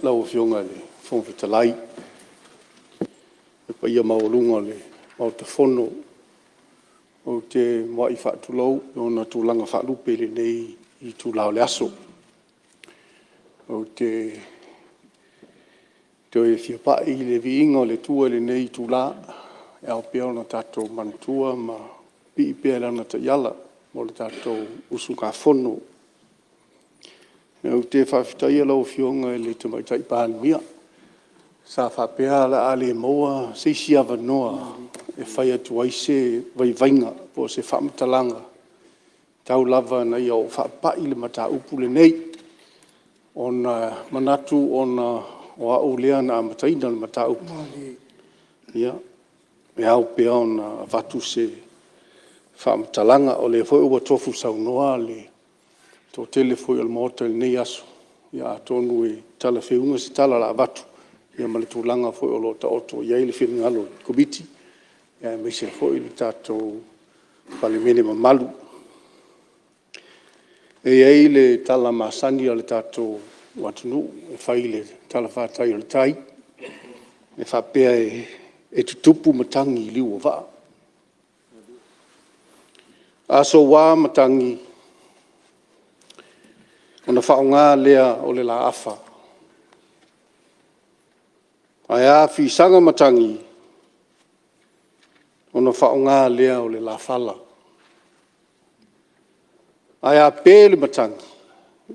K: Lau Afioga i le Fofoga Fetalai, le paia maualuga o le Maota Fono, ou te muai faatulou i ona tulaga faalupe i lenei itula o le aso. Ou te toe fia pai i le viiga o le Atua i lenei itula e ao pea ona tatou manatua ma pipii pea i lana taiala mo le tatou usugafono. Ou te faafetaia lau Afioga i le Tamaitai Palemia, sa faapea o le a le maua se isi avanoa e fai atu ai se vaivaiga po o se faamatalaga tau lava ina ou faapai le mataupu lenei, ona e manatu ona o au lea na amataina le mataupu, ia, e ao pea ona avatu se faamatalaga. O lea foi ua tofu saunoa le toatele foi o le Maota i lenei aso, ia atonu e talafeauga se tala o le a avatu ma le tulaga foi o lo o taoto i ai le finagalo o le Komiti aemaise foi le tatou Palemene mamalu. E i ai le tala masani a le tatou atunuu e fai i le talafatai o le tai, e faapea e tutupu matagi i liu o vaa. A soua matagi, ona faaaoga lea o le la afa. Ae a fisaga matagi, ona faaaoga lea o le la fala. Ae a pe le matagi,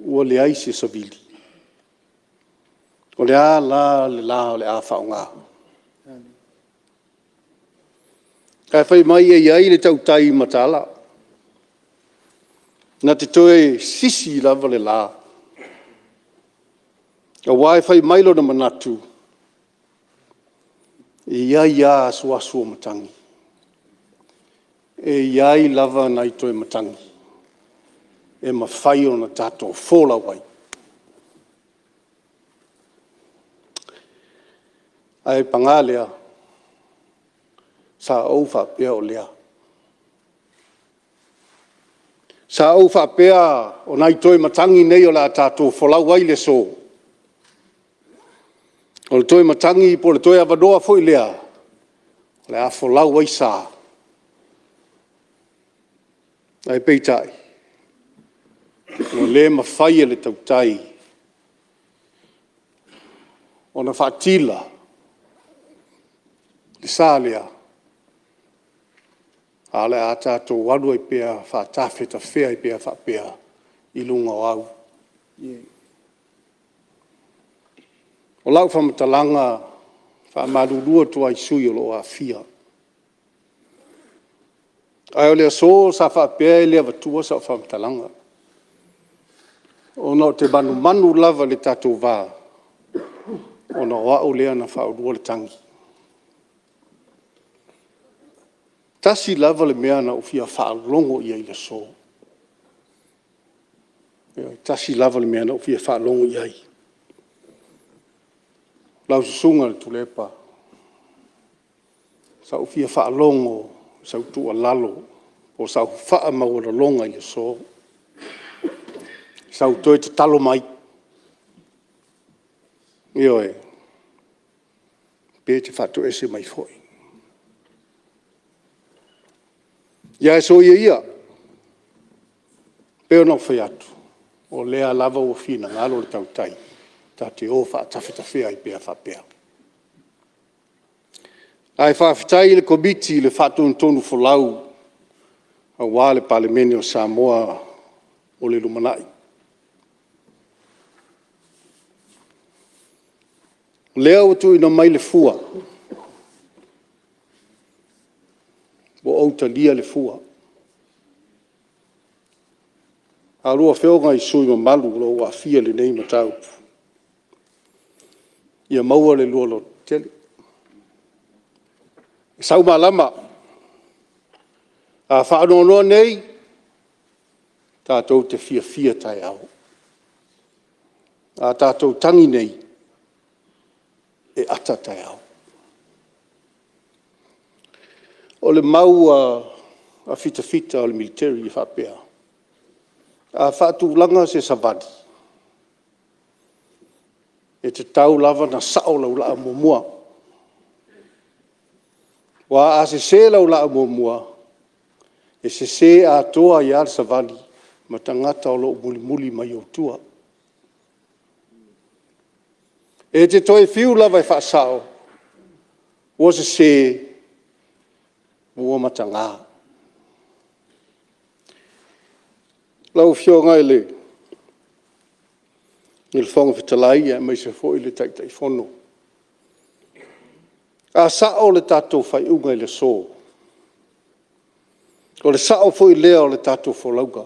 K: ua leai se savili, o le a la le la o le a faaaoga? Ae fai mai e i ai le tautai mataala, na te toe sisi lava le la, aua fai mai lona manatu, e i ai lava asuasu o matagi, e i ai lava nai toe matagi e mafai ona tatou folau ai. Ae paga lea, sa ou faapea o lea. Sa ou faapea o nai toe matagi nei o le a tatou folau ai i le aso, o le toe matagi po o le toe avanoa foi lea o le a folau ai sa, ae peitai, ua le mafai e le tautai ona faatila le sa lea, ae o le a tatou alu ai pea faatafetafea ai pea faapea i luga o au. O lau faamatalaga, e faamalulu atu lava i sui usufono o lo o aafia, ae o le aso sa faapea e le avatua sau faamatalaga, ona ou te manumanu lava i le tatou va, ona o au lea na faaulua le tagi. E tasi lava le mea na ou fia faalogo i ai i le aso, ioe, e tasi lava le mea na ou fia faalogo i ai, lau Susuga i le Tuilaepa, sa ou fia faalogo i sau tuualalo po o sau faamaualaloga i le aso, sau toe tatalo mai, ioe, pe e te faatoese mai foi. Ae soia ia, e pei ona ou fai atu, o lea lava ua finagalo le tautai tatou te o faatafetafea ai pea faapea. Ae faafetai i le Komiti i le faatonutonufolau aua le Palemene o Samoa mo le lumanai. O lea ua tuuina mai le fua, ua ou talia le fua. A oulua Afioga i sui usufono mamalu o lo o aafia i lenei mataupu, ia maua le lua lototele. E sau malama, a faanoanoa nei, tatou te fiafia taeao. A tatou tagi nei, e ata taeao. O le mau a fitafita o le militeri e faapea, a faatulaga se savali, e tatau lava ona sao lau laa muamua. Aua a sese lau laa muamua, e sese atoa ai lava le savali ma tagata o lo o mulimuli mai ou tua. E te toe fiu lava e faasao, ua sese, ua mataga. Lau Afioga i le Fofoga Fetalai aemaise foi le Taitaifono, a sao le tatou faaiuga i le aso, o le sao foi lea o le tatou folauga,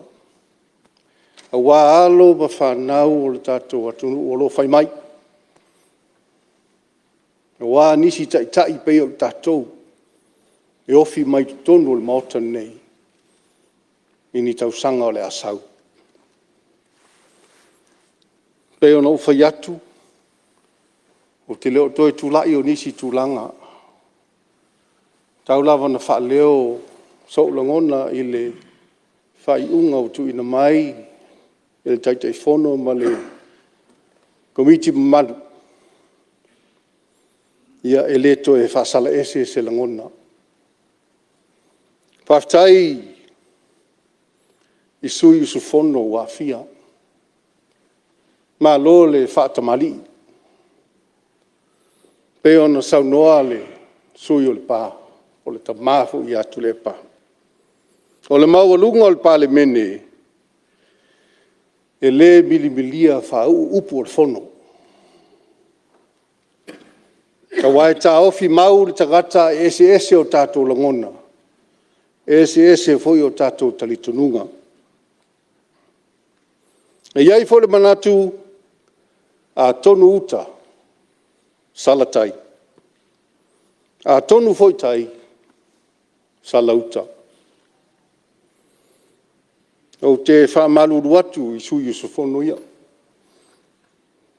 K: aua alo ma fanau a lo tatou atunuu o lo o fai mai, aua nisi taitai e pei o tatou e ofi mai totonu o le Maota lenei i ni tausaga o le a sau. E pei ona ou fai atu, ou te le o toe tulai o nisi tulaga, tau lava ina faaleo sou lagona i le faaiuga ua tuuina mai e le Taitaifono ma le Komiti mamalu. Ia e le toe faasalaese se lagona. Faafetai i sui usufono ua aafia, malo le faatamalii. E pei ona saunoa le sui usufono o Lepa, o le tama foi ia Tuilaepa. O le maualuga o le Palemene, e le milimilia faauu upu o le Fono, aua e taofimau le tagata e eseese o tatou lagona, e eseese foi o tatou talitonuga. E i ai foi le manatu, a tonu uta, sala tai, a tonu foi tai, sala uta. Ou te faamalulu atu i sui usufono ia,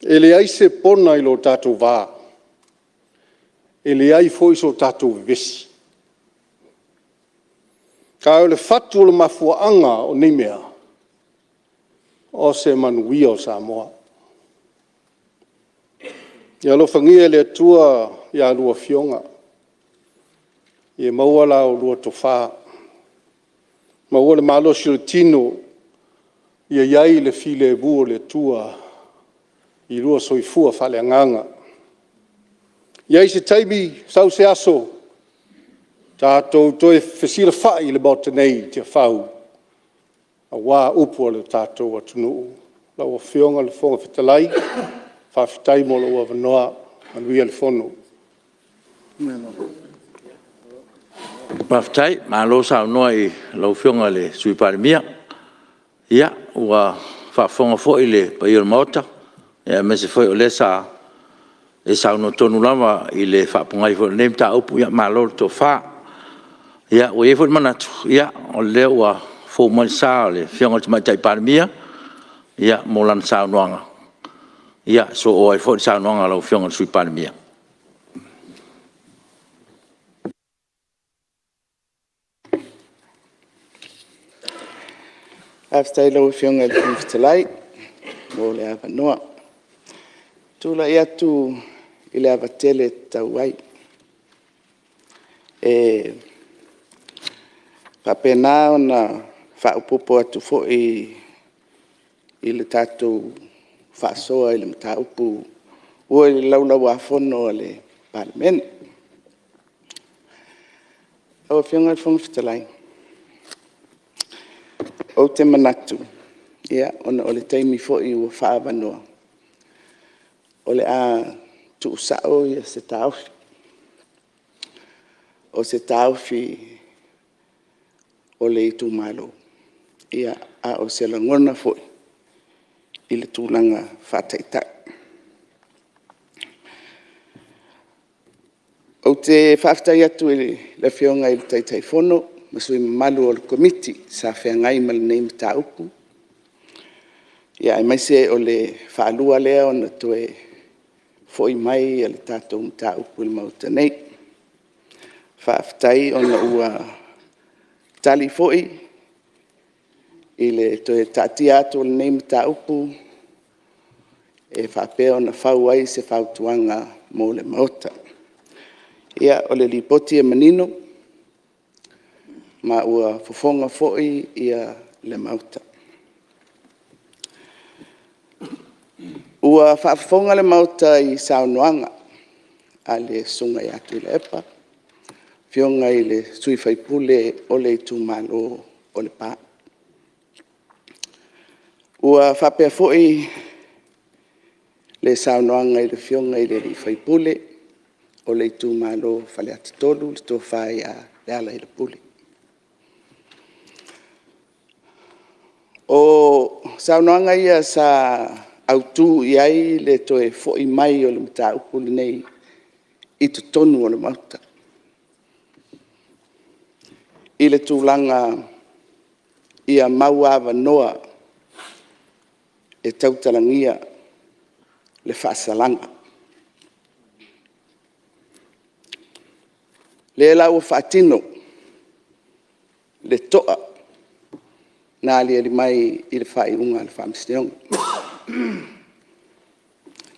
K: e leai se pona i lo tatou va, e leai foi so tatou vevesi, ae o le fatu o le mafuaaga o nei mea, o se manuia o Samoa. Ia alofagia e le Atua a oulua Afioga, ia maua la oulua tofa, maua le malosi o le tino ia i ai le filemu o le Atua i lua soifua faaleagaga. E i ai se taimi sau se aso tatou toe fesilafai i le Maota nei i Tiafau aua upu a lo tatou atunuu. Lau Afioga i le Fofoga Fetalai, faafetai mo lou avanoa, manuia le Fono. Faafetai, malo saunoa i lau Afioga i le Sui Palemia. Ia, ua faafofoga foi le paia o le Maota, aemaise foi o lea sa e saunoa tonu lava i le faapogai foi o lenei mataupu. Malo le tofa. Ia ua i ai foi le manatu, o lea ua fou mai le sa o le Afioga i le Tamaitai Palemia mo lana saunoaga e sooa ai foi le saunoaga a lau Afioga i le Sui Palemia.
E: Faafetai i lau Afioga i le Fofoga Fetalai mo le avanoa. Ou te tulai atu i le ava tele e tatau ai, e faapena ona faaopoopo atu foi i le tatou faasoa i le mataupu ua i le Laulau-a-Fono a le Palemene. Lau Afioga i le Fofoga Fetalai, ou te manatu ona o le taimi foi ua faaavanoa, o le a tuusao se taofi. O se taofi o le itumalo, a o se lagona foi i le tulaga faa-Taitai. Ou te faafetai atu i le Afioga i le Taitaifono ma sui usufono mamalu o le Komiti sa feagai ma lenei mataupu, aemaise o le faalua lea ona toe foi mai o le tatou mataupu i le Maota nei. Faafetai ona ua tali foi i le toe taatia atu o lenei mataupu e faapea ona fau ai se fautuaga mo le Maota. Ia, o le Lipoti e manino, ma ua fofoga foi le Maota. Ua faafofoga le Maota i saunoaga a le Susuga ia Tuilaepa, le Afioga i le sui usufono o le itumalo o Lepa. Ua faapea foi le saunoaga i le Afioga i le sui usufono o le itumalo o Faleata 3, le Tofa ia Lealailepule. O saunoaga ia sa autu i ai le toe foi mai o le mataupu lenei i totonu o le Maota, i le tulaga ia mau avanoa e tautalagia le faasalaga. O lea la ua faatino le toa na aliali mai i le faaiuga a le Faamasinoga,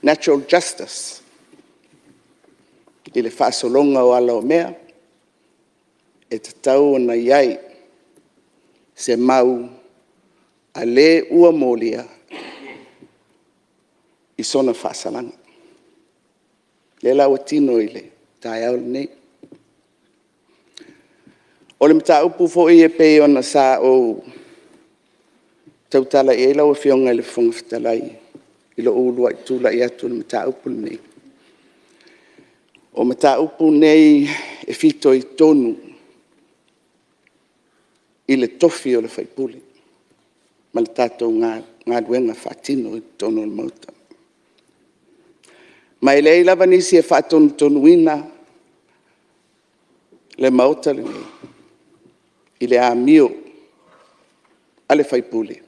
E: natural justice i le faasologa o ala o mea, e tatau ona i ai se mau a le ua molia i sona faasalaga. O lea la ua tino i le taeao lenei. O le mataupu foi e pei ona sa ou tautala i ai lau Afioga i le Fofoga Fetalai i lou uluai tulai atu i le mataupu lenei, o mataupu nei e fitoitonu i le tofi o le sui usufono ma le tatou galuega faatino i totonu o le Maota. Ma e leai lava nisi e faatonutonuina le Maota lenei i le amio a le sui usufono,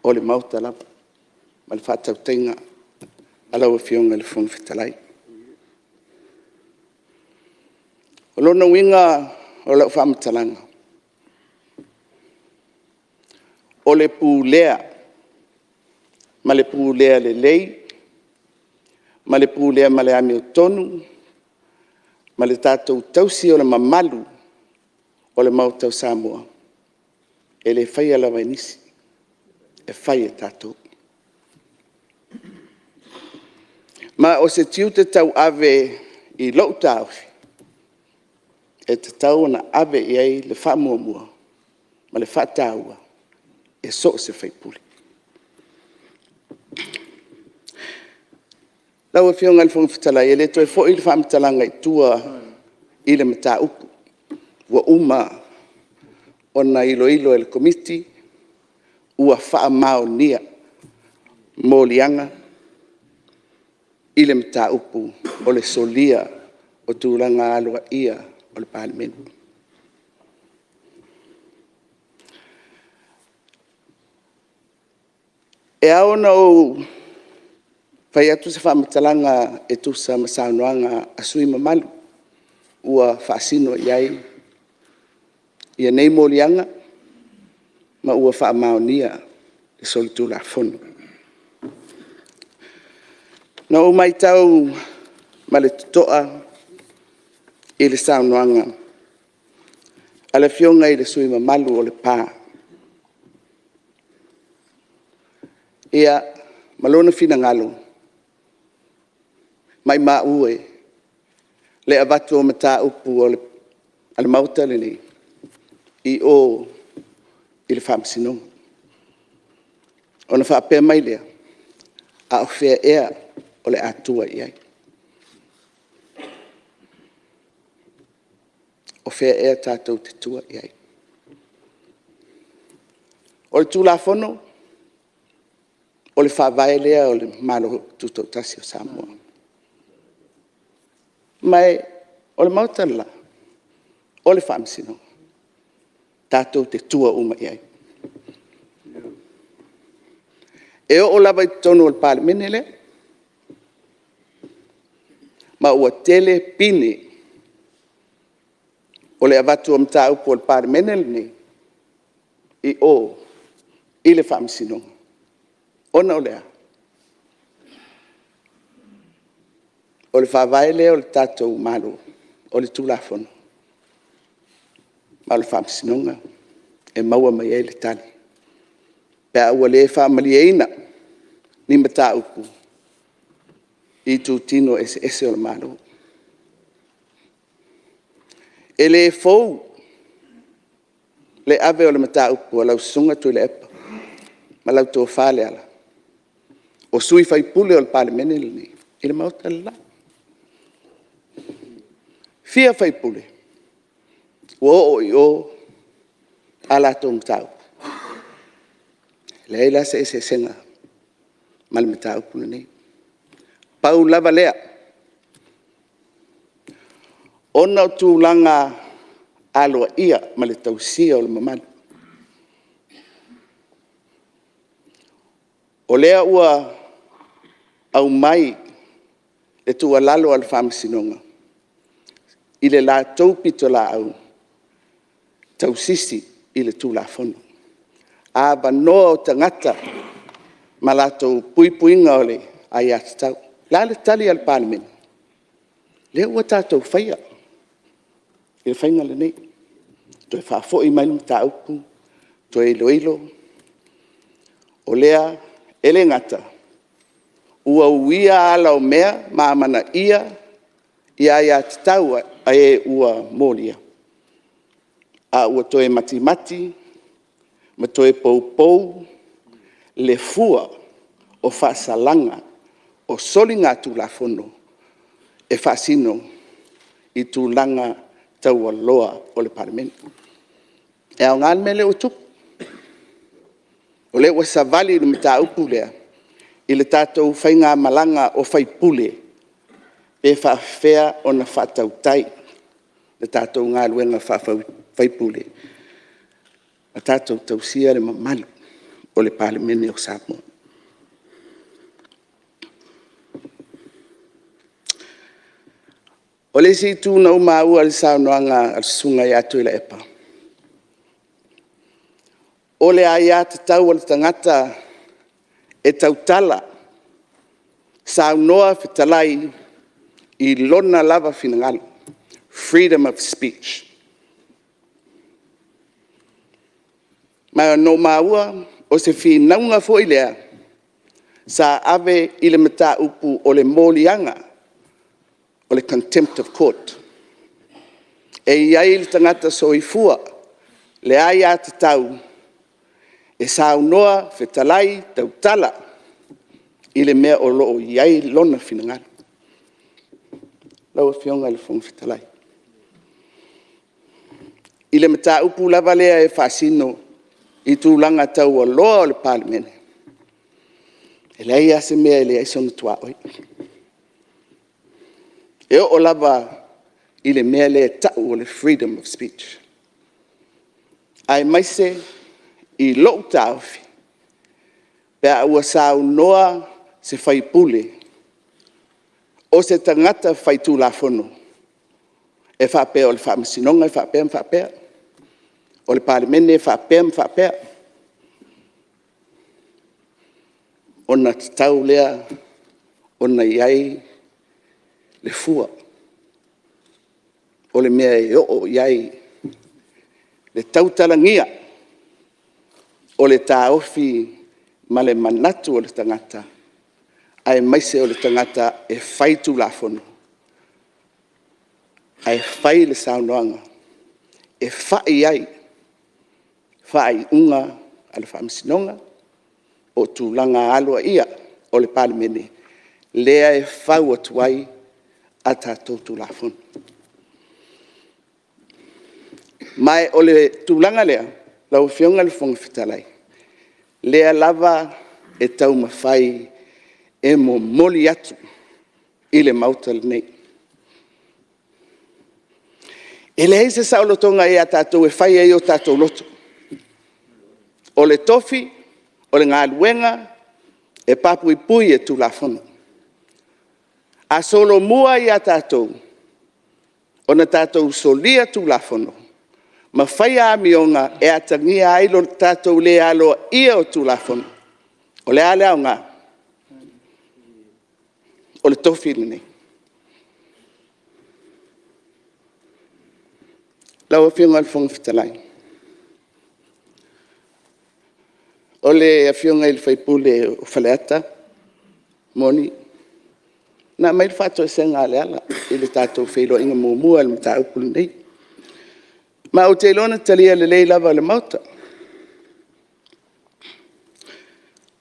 E: o le Maota lava ma le faatautaiga a lau Afioga i le Fofoga Fetalai. O lona uiga o lau faamatalaga, o le pulea ma le pulea lelei ma le pulea ma le amiotonu ma le tatou tausi o le mamalu o le Maota o Samoa, e le faia lava e nisi, e fai e tatou. Ma o se tiute tauave i lou taofi, e tatau ona ave i ai le faamuamua ma le faataua e so o se sui usufono. Lau Afioga i le Fofoga Fetalai, e le toe foi le faamatalaga i tua i le mataupu ua uma ona iloilo e le Komiti, ua faamaonia moliaga i le mataupu o le solia o tulaga aloaia o le Palemene. E ao ona ou fai atu se faamatalaga e tusa ma saunoaga a sui usufono mamalu ua faasino i ai nei moliaga ma ua faamaonia le solitulafono. Na ou matau ma le totoa i le saunoaga a le Afioga i le sui usufono mamalu o Lepa ma lona finagalo, maumau e le avatu o mataupu a le Maota lenei i o i le Faamasinoga. Ona faapea mai lea, a o fea ea o le a tua i ai? O fea ea tatou te tua i ai? O le Tulafono, o le Faavae lea o le Malo Tutoatasi o Samoa. Ma o le Maota le la, o le Faamasinoga, tatou te tua uma i ai. E oo lava i totonu o le Palemene lea, ma ua tele pine o le avatu o mataupu a le Palemene lenei i o i le Faamasinoga, ona o le a? O le Faavae lea o le tatou Malo, o le Tulafono, a o le Faamasinoga e maua mai ai le tali pe a ua le faamalieina ni mataupu i itutino eseese o le Malo. E le fou le ave o le mataupu a lau Susuga Tuilaepa ma lau Tofa Leala o sui usufono o le Palemene lenei i le Maota le la. E fia sui usufono ua oo i o a latou mataupu? E leai la se eseesega ma le mataupu lenei. Pau lava lea, ona o tulaga aloaia ma le tausia o le mamalu, o lea ua aumai le tuualalo a le Faamasinoga i le latou pitolaau, tausisi i le Tulafono, avanoa o tagata ma latou puipuiga o le aiatatau. O le a le tali a le Palemene? Lea ua tatou faia le faiga lenei, toe faafoi mai le mataupu, toe iloilo. O lea e le gata ua uia ala o mea ma amanaia aiatatau a e ua molia, a ua toe matimati ma toe poupou le fua o faasalaga o soligatulafono e faasino i tulaga taualoa o le Palemene. E aoga le mea lea ua tupu, o lea ua savali i le mataupu lea i le tatou faigamalaga o faipule, pe faapefea ona faatautai le tatou galuega faa-faipule ma tatou tausia le mamalu o le Palemene o Samoa. O le isi itu na ou maua i le saunoaga a le Susuga ia Tuilaepa, o le aiatatau a le tagata e tautala, saunoa, fetalai i lona lava finagalo, freedom of speech. Ma na ou maua, o se finauga foi lea sa ave i le mataupu o le moliaga o le Contempt of Court. E i ai i le tagata soifua le aiatatau e saunoa, fetalai, tautala i le mea o lo o i ai lona finagalo. Lau Afioga i le Fofoga Fetalai, i le mataupu lava lea e faasino i tulaga taualoa o le Palemene, e leai lava se mea e leai sona tuaoi. E oo lava i le mea lea e tau o le freedom of speech, aemaise i lou taofi pe a ua saunoa se sui usufono o se tagata faitulafono e faapea o le Faamasinoga e faapea ma faapea, o le Palemene e faapea ma faapea, ona tatau lea ona i ai le fua o le mea e oo i ai le tautalagia o le taofi ma le manatu o le tagata, aemaise o le tagata e faitulafono, ae fai le saunoaga e fai ai faaiuga a le Faamasinoga po o tulaga aloaia o le Palemene. lea e fau atu ai a tatou Tulafono. Ma o le tulaga lea lau Afioga i le Fofoga Fetalai, lea lava e taumafai e momoli atu i le Maota lenei. E leai se saolotoga ia tatou e fai ai o tatou loto. O le tofi, o le galuega, e pa puipui e le Tulafono. A solomua ia tatou ona tatou solia Tulafono ma faia amioga e atagia ai lo tatou le aloaia o Tulafono, o le a le aoga o le tofi lenei? Lau Afioga i le Fofoga Fetalai, o le Afioga i le sui usufono o Faleata, e moni na aumai le faatoesega a Leala i le tatou feiloaiga muamua i le mataupu lenei. Ma ou te iloa na talia lelei lava e le Maota.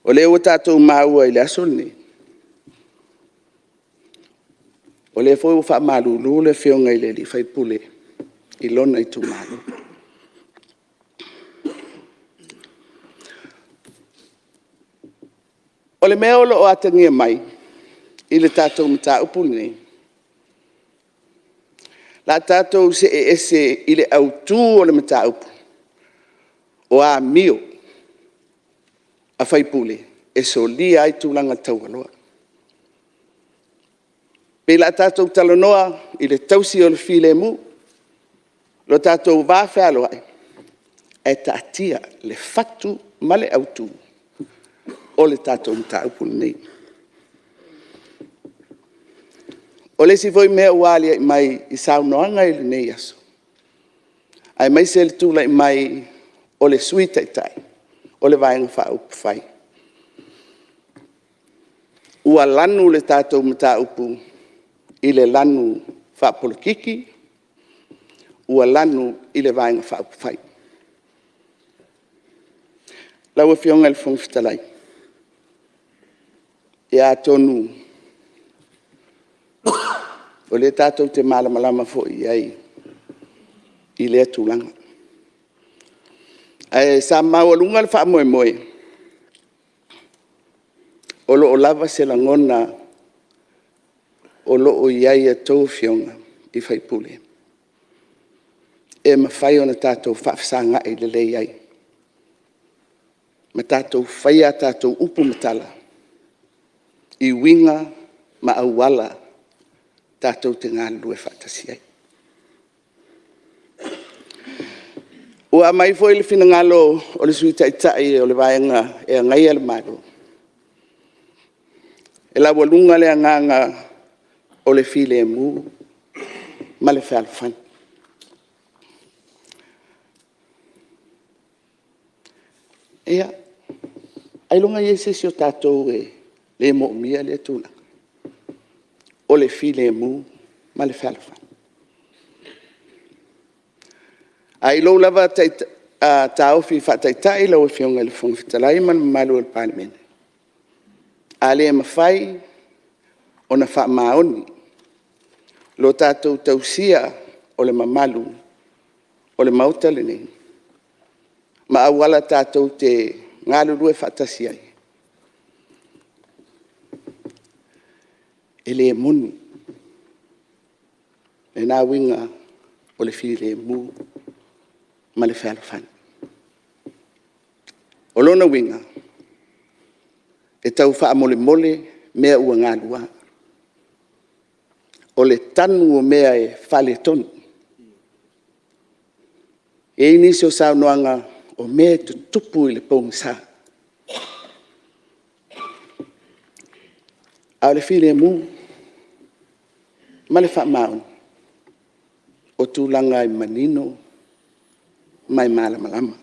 E: O lea ua tatou maua i le aso lenei, o lea foi ua faamalulu le Afioga i le sui usufono i lona itumalo. O le mea o lo o atagia mai i le tatou mataupu lenei, o le a tatou see ese i le autu o le mataupu, o amio a sui usufono e solia ai tulaga taualoa. E pei o le a tatou talanoa i le tausi o le filemu, lo tatou vafealoai, ae taatia le fatu ma le autu o le tatou mataupu lenei. O le isi foi mea ua aliae mai i saunoaga i lenei aso, aemaise le tulai mai o le Sui Taitai o le Vaega Faaupufai, ua lanu le tatou mataupu i le lanu faapolokiki, ua lanu i le Vaega Faaupufai. Lau Afioga i le Fofoga Fetalai, ia atonu o lea tatou te malamalama foi i ai i lea tulaga. Ae sa maualuga le faamoemoe o lo o lava se lagona o lo o i ai i a outou Afioga i sui usufono e mafai ona tatou faafesagai lelei ai ma tatou faia a tatou upu ma tala i uiga ma auala tatou te galulue faatasi ai. Ua aumai foi le finagalo o le Sui Taitai o le Vaega e Agaia le Malo, e laualuga le agaga o le filemu ma le fealofani. Ia, ailoga e i ai se isi o tatou e le moomia lea tulaga, o le filemu ma le fealofani? Ae i lou lava taofi faa-Taitai lau Afioga i le Fofoga Fetalai ma le mamalu o le Palemene, a le mafai ona faamaoni lo tatou tausia o le mamalu o le Maota lenei ma auala tatou te galulue faatasi ai, e le moni lena uiga o le filemu ma le fealofani. O lona uiga, e taufaamolemole mea ua galua. O le tanu o mea e faaletonu. E i ai nisi o saunoaga o mea e tutupu i le pogisa. A o le filemu ma le faamaoni, o tulaga e manino ma e malamalama.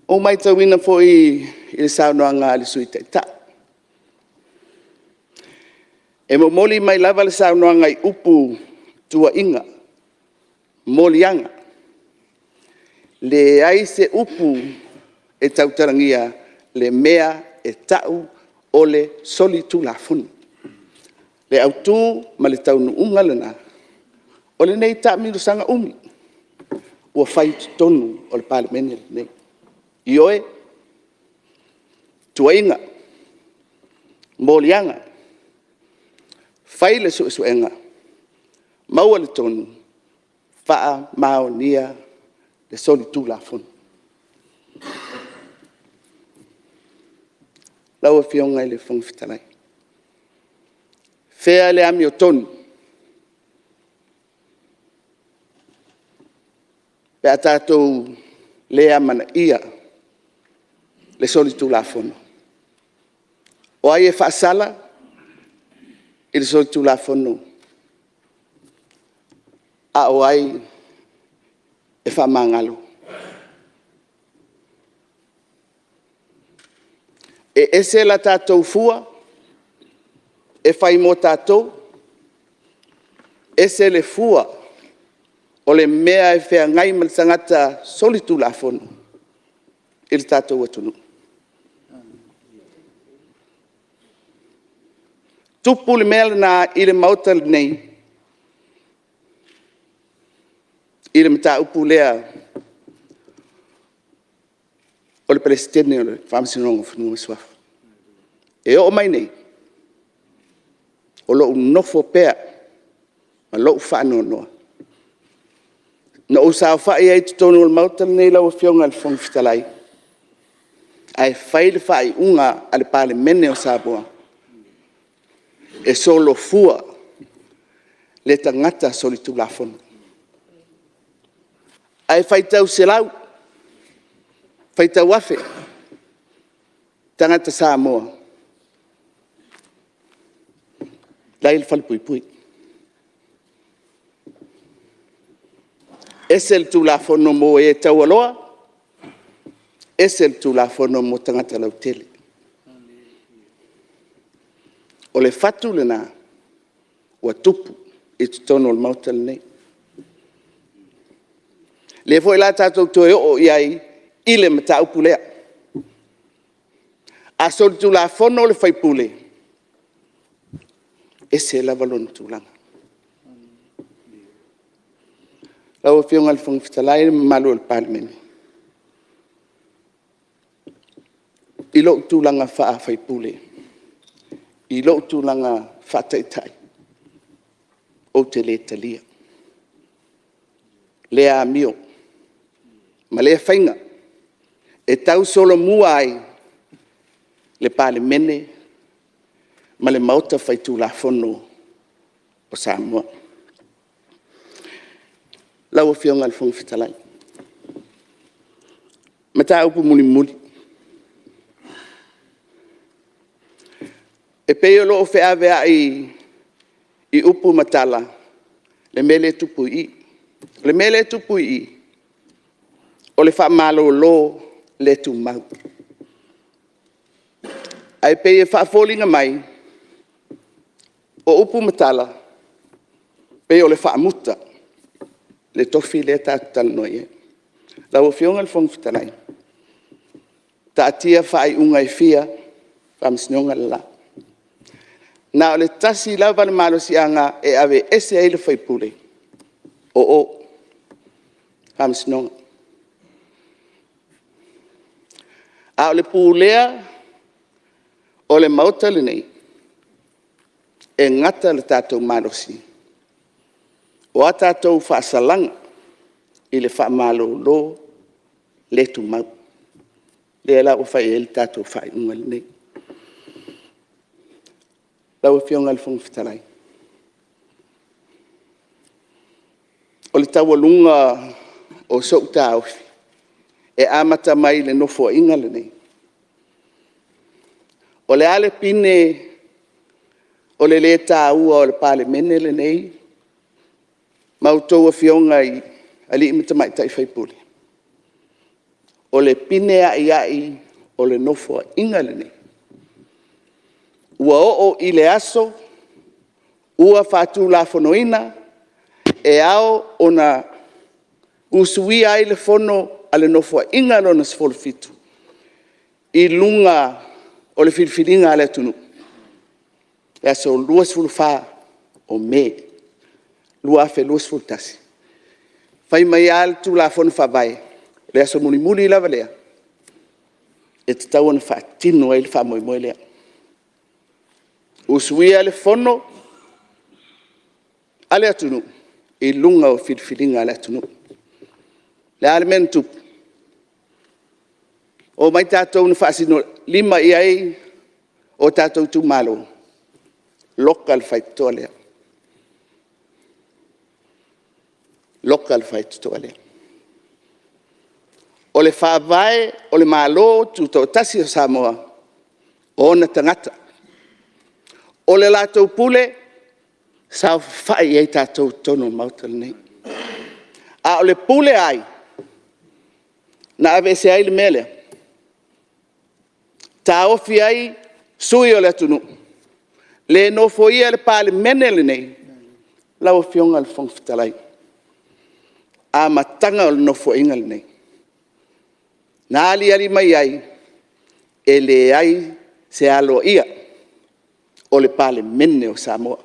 E: Ua ou matauina foi i le saunoaga a le Sui Taitai, e momoli mai lava le saunoaga i upu tuuaiga, moliaga, leai se upu e tautalagia le mea e tau O le solitulafono. O le autu ma le taunuuga lena o lenei taamilosaga umi ua fai i totonu o le Palemene lenei. Ioe, tuuaiga, moliaga, fai le suesuega, maua le tonu, faamaonia le solitulafono. Lau Afioga i le Fofoga Fetalai, fea le amiotonu pe a tatou le amanaia le solitulafono? O ai e faasala i le solitulafono, a o ai e faamagalo? E ese la tatou fua e fai mo tatou, ese le fua o le mea e feagai ma le tagata solitulafono i le tatou atunuu. Tupu le mea lena i le Maota lenei i le mataupu lea o le Peresetene o le Faamasinoga o Fanua ma Suafa. E oo mai nei, o lou nofo pea ma lou faanoanoa, na ou saofai ai i totonu o le Maota lenei lau Afioga i le Fofoga Fetalai, ae fai le faaiuga a le Palemene o Samoa, e solofua le tagata solitulafono. Ae faitau selau, faitau afe tagata Samoa la e i le falepuipui. Ese le Tulafono mo e taualoa, ese le Tulafono mo tagata lautele. O le fatu lena ua tupu i totonu o le Maota lenei. O lea foi o le a tatou toe oo i ai i le mataupu lea. A solitulafono le sui usufono, e ese lava lona tulaga. Lau Afioga i le Fofoga Fetalai ma le mamalu o le Palemene, i lou tulaga faa-sui usufono, i lou tulaga faa-Taitai, ou te le talia lea amio ma lea faiga e tausolomua ai le Palemene ma le Maota Faitulafono o Samoa. Lau Afioga i le Fofoga Fetalai, mataupu mulimuli, e pei o lo o feaveai i upu ma tala le mea lea e tupu i i. O le mea lea e tupu i i, o le faamalolo le tumau. Ae pei e faafoliga mai o upu ma tala, pei o le faamuta le tofi lea tatou te talanoa i ai. Lau Afioga i le Fofoga Fetalai, taatia faaiuga e fia i le Faamasinoga le la. Na o le tasi lava le malosiaga e aveese ai le sui usufono, o o i le Faamasinoga. A o le pulea o le Maota lenei, e gata lo tatou malosi, o a tatou faasalaga i le faamalolo le tumau, lea la ua fai i ai le tatou faaiuga lenei. Lau Afioga i le Fofoga Fetalai, o le taualuga o sou taofi e amata mai i le Nofoaiga lenei, o le a le pine o le le taua o le Palemene lenei ma a outou Afioga i alii ma tamaitai sui usufono? O le pine aiai o le Nofoaiga lenei, ua oo i le aso ua faatulafonoina e ao ona usuia ai le Fono a le Nofoaiga Lona XVII i luga o le o le filifiliga a le atunuu? Le aso 24 o Me 2021. Fai mai lava le Tulafono Faavae, o le aso mulimuli lava lea e tatau ona faatino ai le faamoemoe lea. Usuia le Fono a le atunuu i luga o filifiliga a le atunuu. O le a le mea na tupu? Omai tatou na faasinolima i ai o tatou itumalo, loka le faitotoa lea. Loka le faitotoa lea. O le Faavae o le Malo Tutoatasi o Samoa, o ona tagata. O le latou pule, saofafai ai tatou i totonu o le Maota lenei. A o le pule a ai na aveese ai le mea lea? Taofi ai sui usufono o le atunuu, le nofoia le Palemene lenei? Lau Afioga i le Fofoga Fetalai, amataga o le Nofoaiga lenei, na aliali mai ai, e leai se aloaia o le Palemene o Samoa.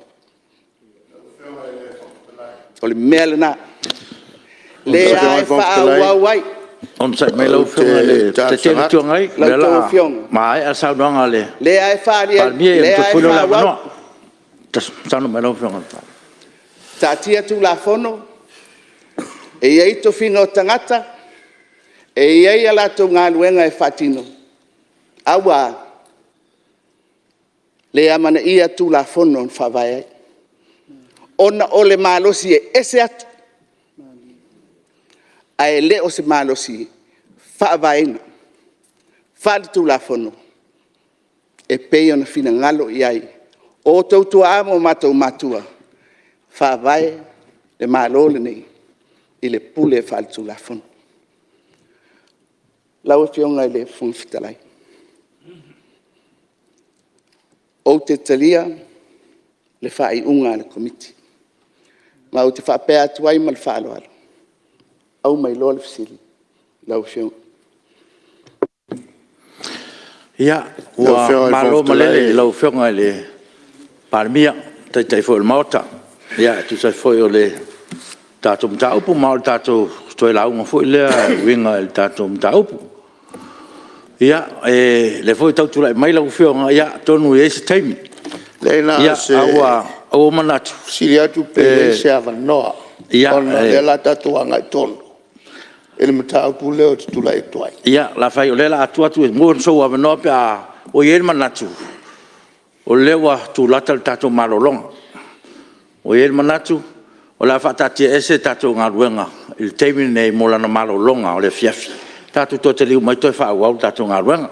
E: O le mea lena, lea e faaauau ai.
B: Onosai mai lau Afioga i le Taitai o le Itu Agai, o lea o le a maea le saunoaga a le Palemia ona tuu atu foi lea o le avanoa. Saunoa mai lau Afioga.
E: Taatia Tulafono, e i ai tofiga o tagata, e i ai a latou galuega e faatino, a ua a? Le amanaia Tulafono na faavae ai, ona o le malosi e ese atu, ae le o se malosi faavaeina faale-Tulafono e pei ona finagalo i ai o outou tuaa ma o matou matua, faavae le Malo lenei i le pule faale-Tulafono. Lau Afioga i le Fofoga Fetalai, ou te talia le faaiuga a le Komiti, ma ou te faapea atu ai ma le faaaloalo, aumai loa le fesili lau Afioga.
B: Ia, ua malo malele i lau Afioga i le Palemia, o le Taitai foi o le Maota, e tusa ai foi o le tatou mataupu, ma o le tatou toe lauga foi lea e uiga i le tatou mataupu. Ia, o lea foi e tau tulai mai lau Afioga, atonu e i ai se taimi.
A: Leai na o se
B: Ae ua ou manatu...
A: fesili atu pe i ai se avanoa, ona o lea o le a tatou agai tonu i le mataupu lea ou te tulai atu ai.
B: Ia, o le a fai o lea o le a tuu atu mo sou avanoa pe a... Ua i ai le manatu, o lea ua tulata le tatou malologa. Ua i ai le manatu o le a faataatiaese le tatou galuega i le taimi lenei mo lana malologa o le afiafi. Tatou toe taliu mai toe faaauau le tatou galuega.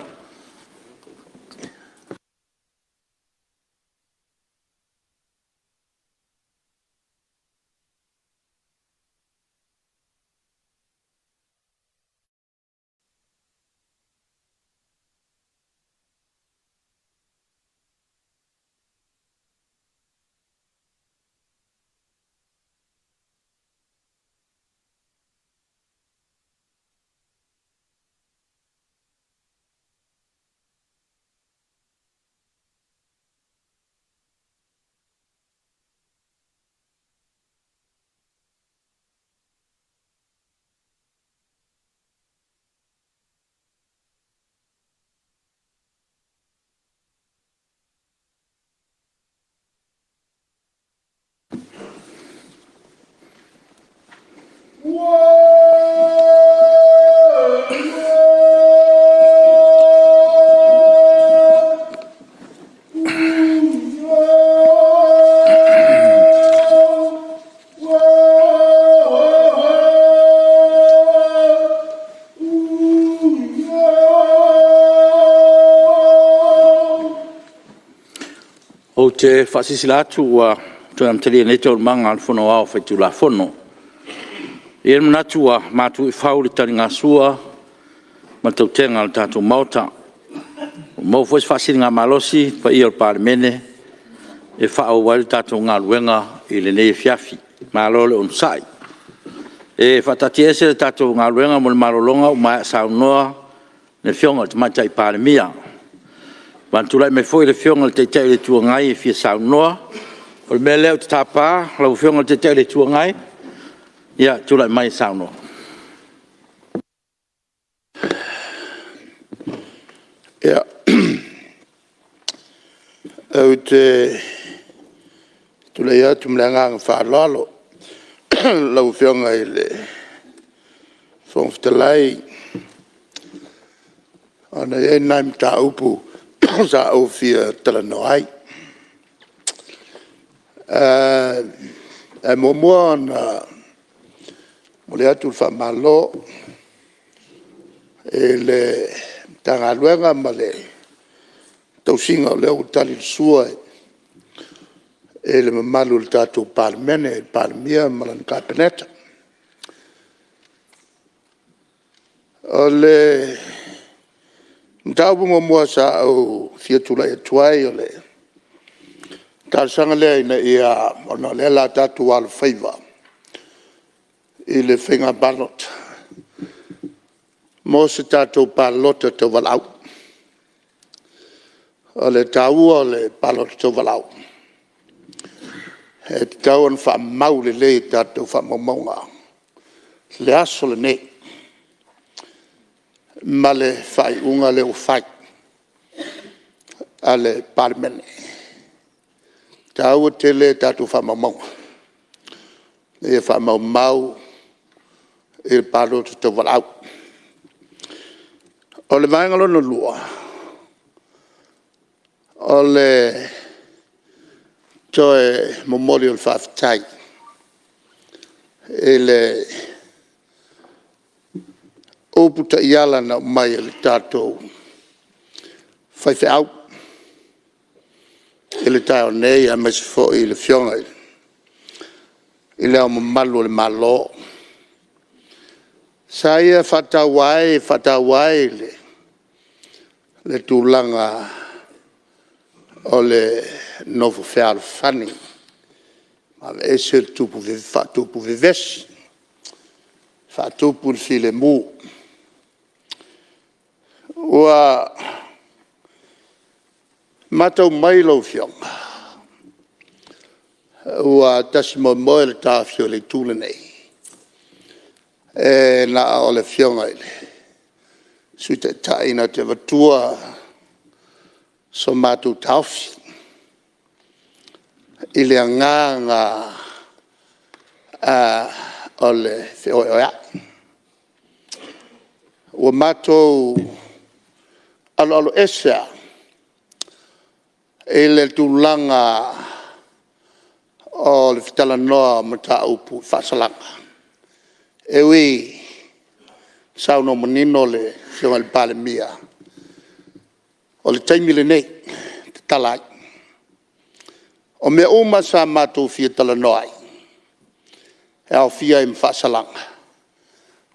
B: Ou te faasilasila atu ua toe amatalia nei Taualumaga a le Fono Aoao Faitulafono. E i ai le manatu ua matu i fau le taligasua ma le tautega a le tatou Maota. Ua maua foi se faasiligamalosi i le paia o le Palemene e faaauau ai le tatou galuega i lenei afiafi. Malo le onosai. E faataatiaese le tatou galuega mo le malologa ua maea saunoa le Afioga i le Tamaitai Palemia. na tulai mai foi le Afioga i le Taitai o le Itu Agai e fia saunoa. O le mea lea ou te tapa lau Afioga i le Taitai o le Itu Agai, tulai mai e saunoa.
A: Ou te tulai atu ma le agaga faaaloalo lau Afioga i le Fofoga Fetalai, ona e i ai nai mataupu sa ou fia talanoa ai. Ae muamua ona momoli atu le faamalo i le Matagaluega ma le tausiga o lea ua tali le sua i le mamalu o le tatou Palemene, le Palemia ma lana Kapeneta. O le mataupu muamua sa ou fia tulai atu ai, o le talosaga lea ina ia… ona o lea o le a tatou alofaiva i le faiga palota, mo se tatou palota tauvalaau. O le taua o le palota tauvalaau, e tatau ona faamau lelei i tatou faamaumauga le aso lenei ma le faaiuga lea ua fai a le Palemene. E taua tele tatou faamaumauga, ina ia faamaumau i le palota tauvalaau. O le vaega lona lua, o le toe momoli o le faafetai i le upu taiala na aumai e le tatou faifeau i le taeao nei aemaise foi le Afioga i Le Ao Mamalu o le Malo, sa ia faataua ai le tulaga o le nofo fealofani, aveese le faatupu vevesi, faatupu le filemu. Ua matau mai lau Afioga, ua tasi moemoe le taofi o le Itu lenei, e na o le Afioga i le Sui Taitai na te avatua so matou taofi i le agaga o le feoeoeai. Ua matou aloaloese lava i le tulaga o le talanoa o mataupu i faasalaga, e ui ina saunoa manino le Afioga i le Palemia, o le taimi lenei e tatala ai. O mea uma sa matou fia talanoa ai, e aofia ai ma faasalaga,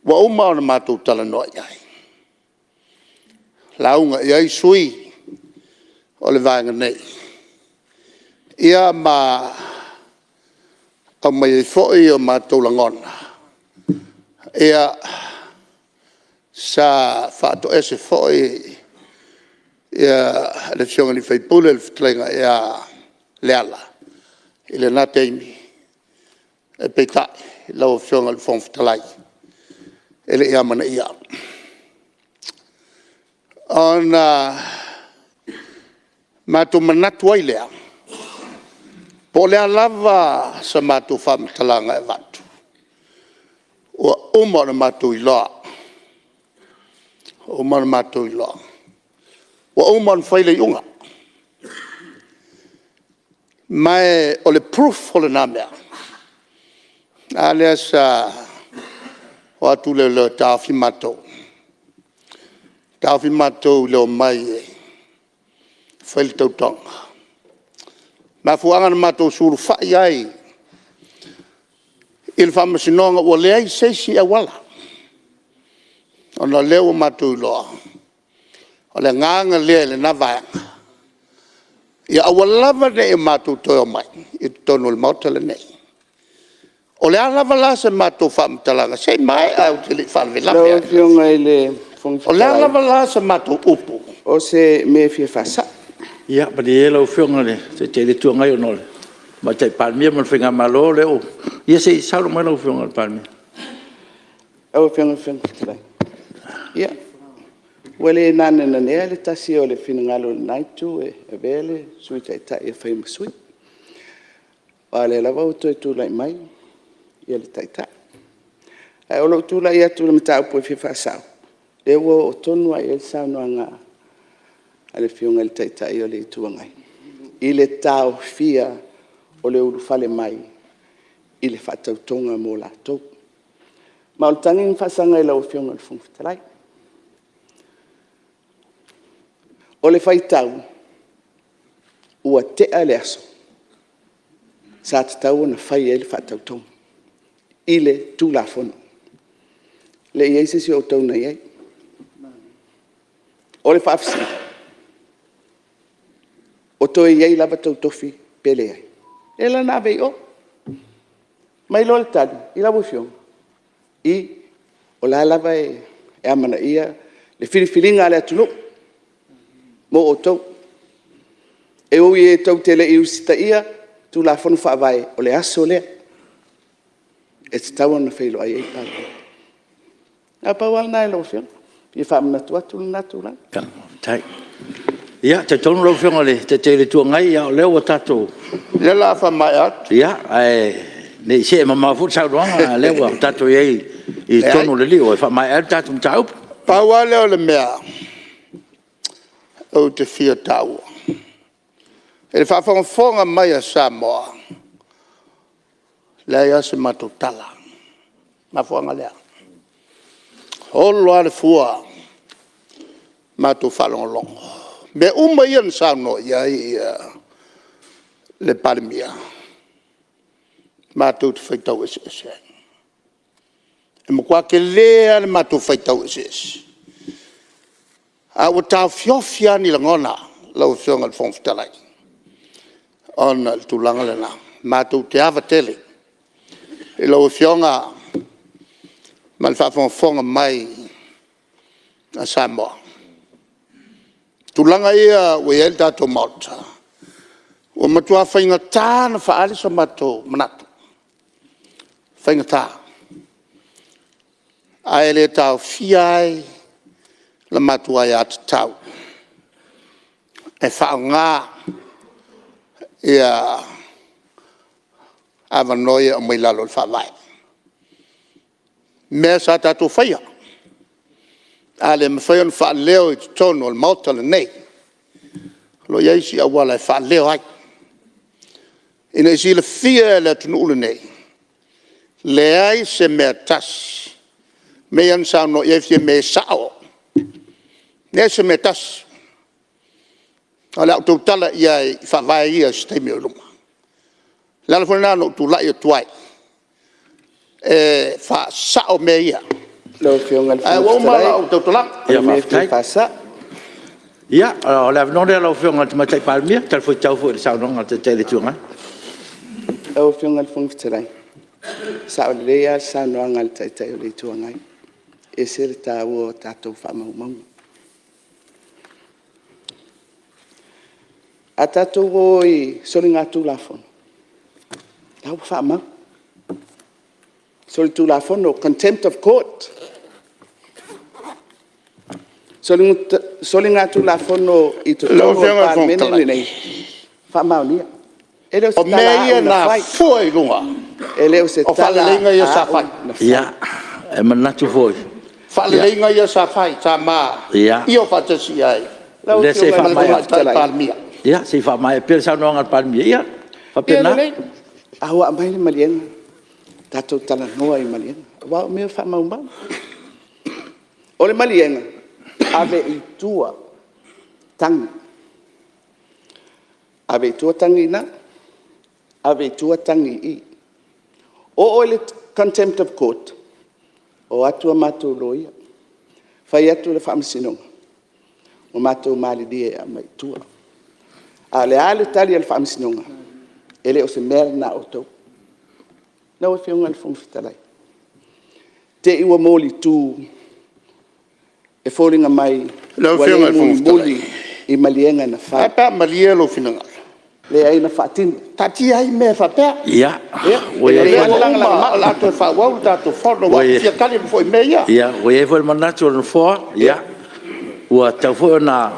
A: ua uma ona matou talanoa i ai, lauga i ai sui usufono o le Vaega nei, ia ma aumai ai foi o matou lagona, sa faatoese foi le Afioga i le sui usufono le fetalaiga ia Leala i lena taimi, peitai lau Afioga i le Fofoga Fetalai, e le i amanaia. Ona matou manatu ai lea, po o le a lava sa matou faamatalaga e avatu, ua uma ona matou iloa, ua uma ona matou iloa, ua uma ona fai le iuga. Ma o le proof o lena mea, a lea sa o atu leoleo e taofi matou, taofi matou i le omai e fai le tautoga. O le mafuaaga na matou sulufai ai i le Faamasinoga ua leai se isi auala, ona o lea ua matou iloa, o le agaga lea i lena Vaega, ia aua lava ne i o matou toe omai i totonu o le Maota lenei. O le a lava la se matou faamatalaga, se i maea ou te le i faalavelave
E: Lau
A: lava.
E: Afioga i le Fofoga
A: O le a
E: Fetalai,
A: lava la se matou upu...
E: O se mea e fia faasao.
B: Ia malie ia lau Afioga i le Taitai o le Itu Agai ona o le Tamaitai Palemia ma le Faigamalo o lea ua... Ia se i saunoa mai lau Afioga i le Palemia.
E: Lau Afioga i le Fofoga Fetalai, ia, ua le nanenanea le tasi o le finagalo o lena Itu e avea le Sui Taitai e fai ma sui, aua o lea lava ua toe tulai mai le Taitai. Ae o lou tulai atu i le mataupu e fia faasao, lea ua oo tonu lava i ai le saunoaga a le Afioga i le Taitai o le Itu Agai, i le taofia o le ulufale mai i le faatautoga mo latou. Ma o le tagi na faasaga i lau Afioga i le Fofoga Fetalai. O le faitau ua tea le aso sa tatau ona fai ai le faatautoga i le Tulafono. E le i i ai se isi o outou na i ai. O le faafesili; o toe i ai lava tou tofi pe leai? Lea la na ave ai i o. Aumai loa le tali i lau Afioga, i, o la e lava e amanaia le filifiliga a le atunuu mo outou. E ui tou te le i usitaia Tulafono Faavae, o le aso lea e tatau ona feiloai ai le Palemene. Na o le pau lava lena i lau Afioga, e fia faamanatu atu lena tulaga.
B: Ia, e talitonu lau Afioga i le Taitai o le Itu Agai, o lea ua tatou... O lea o le a faamaea atu. Ia, ae ne i see mamao foi le saunoaga, a o lea ua tatou i ai i totonu o le lio e faamaea ai le tatou mataupu. Pau lava lea o le mea ou te fia taua, i le faafogafoga mai a Samoa, e leai lava se matou tala. O le mafuaaga lea. E olo lava le fua matou faalogologo. O mea uma ia na saunoa i ai le Palemia, matou te faitau eseese ai. E matua tele lava le matou faitau eseese, ae ua taofiofi lava ni lagona lau Afioga i le Fofoga Fetalai, ona o le tulaga lena. Matou te ava tele i lau Afioga ma le faafogafoga mai a Samoa. O tulaga ia ua i ai le tatou Maota, ua matua faigata ona faaali so matou manatu, faigata. Ae le taofia ai la matou aiatatau e faaaoga avanoa ia e aumai i lalo o le Faavae. O mea sa tatou faia, a le mafai ona faaleo i totonu o le Maota lenei, o lo o i ai isi auala e faaleo ai, ina ia silafia e le atunuu lenei, leai se mea e tasi, o mea ia na saunoa i ai Fiame e sao, leai se mea e tasi. O le a ou tautala i ai i faavae ia i se taimi o i luma. O le ala foi lena na ou tulai atu ai, e faasao mea ia.
E: Lau Afioga i le
A: Ae ua
E: Fofoga
A: uma
E: Fetalai,
A: lau tautalaga.
E: o le mea e fia faasao.
B: Ia, o le avanoa lenei i lau Afioga i le Tamaitai Palemia, e talifuaitau foi i le saunoaga a le Taitai o le Itu Agai.
E: Lau Afioga i le Fofoga Fetalai, e sao lelei lava le saunoaga a le Taitai o le Itu Agai, e ese le taua o tatou faamaumauga. A tatou o i soligatulafono, o la ua faamau, solitulafono, contempt of Court. Soligatulafono i
A: Lau
E: totonu o le
A: Afioga i le Fofoga
E: Palemene
A: Fetalai,
E: lenei, faamaonia. E le o se
A: o
E: tala
A: mea
E: a
A: ia
E: au na
A: na
E: fai.
A: afua i luga
E: E le o se
A: o
E: tala
A: faaleleiga ia
E: a
A: sa
E: au
A: fai.
E: na fai.
B: Ia, e manatu foi…
A: Faaleleia ia sa fai sa ma
B: Ia,
A: io faatasi i ai
E: Lau
B: o lea se i
E: Afioga i le
A: ma le
E: Fofoga
B: faamaea,
A: Tamaitai
E: Fetalai,
A: Palemia.
B: ia, se i faamaea pea le saunoaga a le Palemia. Ia, e
E: ia
B: faapena.
E: lelei, a ua aumai le maliega, tatou talanoa i maliega, aua o mea faamaumau. O le maliega, ave i tua tagi, ave i tua tagi i ina, ave i tua tagi i i. Oo i le Contempt of Court, o atu a matou loia, fai atu le Faamasinoga, ua matou malilie e aumai i tua. A o le a le tali a le Faamasinoga? E le o se mea lena a outou. Lau Afioga i le Fofoga Fetalai, te i ua molitu e foliga mai
A: Lau
E: ua
A: Afioga
E: le
A: i le Fofoga Fetalai,
E: mulimuli I maliega na fai. Ae a pe a malie lou finagalo? Leai na faatino. Taatia ai mea faapea. O lea ua uma, o le a toe faaauau le tatou Fono, aua ou te fia tali atu foi i mea ia. Ia, ua i ai foi le manatu o le Nofoa, ua tatau foi ona...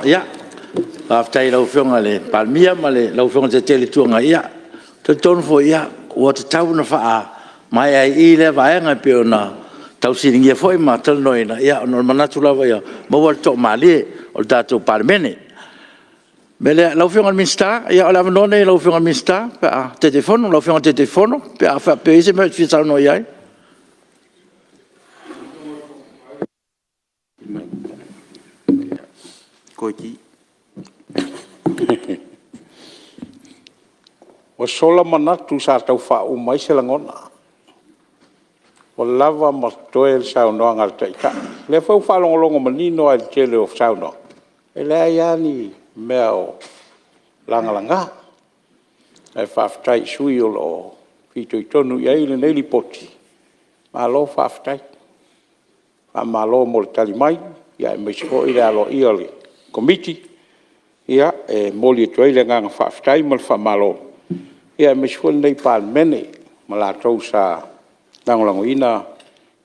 E: Faafetai i lau Afioga i le Palemia ma lau Afioga i le Taitai o le Itu Agai. Ia, e talitonu foi ua tatau ona faamaea ai i i lea vaega e pei ona tau fesiligia foi ma talanoaina, ona o le manatu lava ia maua le toamalie o le tatou Palemene. O le mea lea, lau Afioga i le Minisita, o le avanoa lenei i lau Afioga i le Taitaifono pe a faapea e i ai se mea e te fia saunoa i ai.
L: Ua sola manatu sa tau faauma ai se lagona, ua lava ma totoe le saunoaga a le Taitai. O lea foi ua faalogologo manino lava i le tele o saunoaga, e leai lava ni mea o lagalaga. Ae faafetai i sui usufono o lo o fitoitonu i ai lenei Lipoti, malo faafetai. Faamalo mo le tali mai aemaise foi le aloaia o le Komiti. E momoli atu ai le agaga faafetai ma le faamalo, aemaise foi lenei Palemene ma latou sa lagolagoina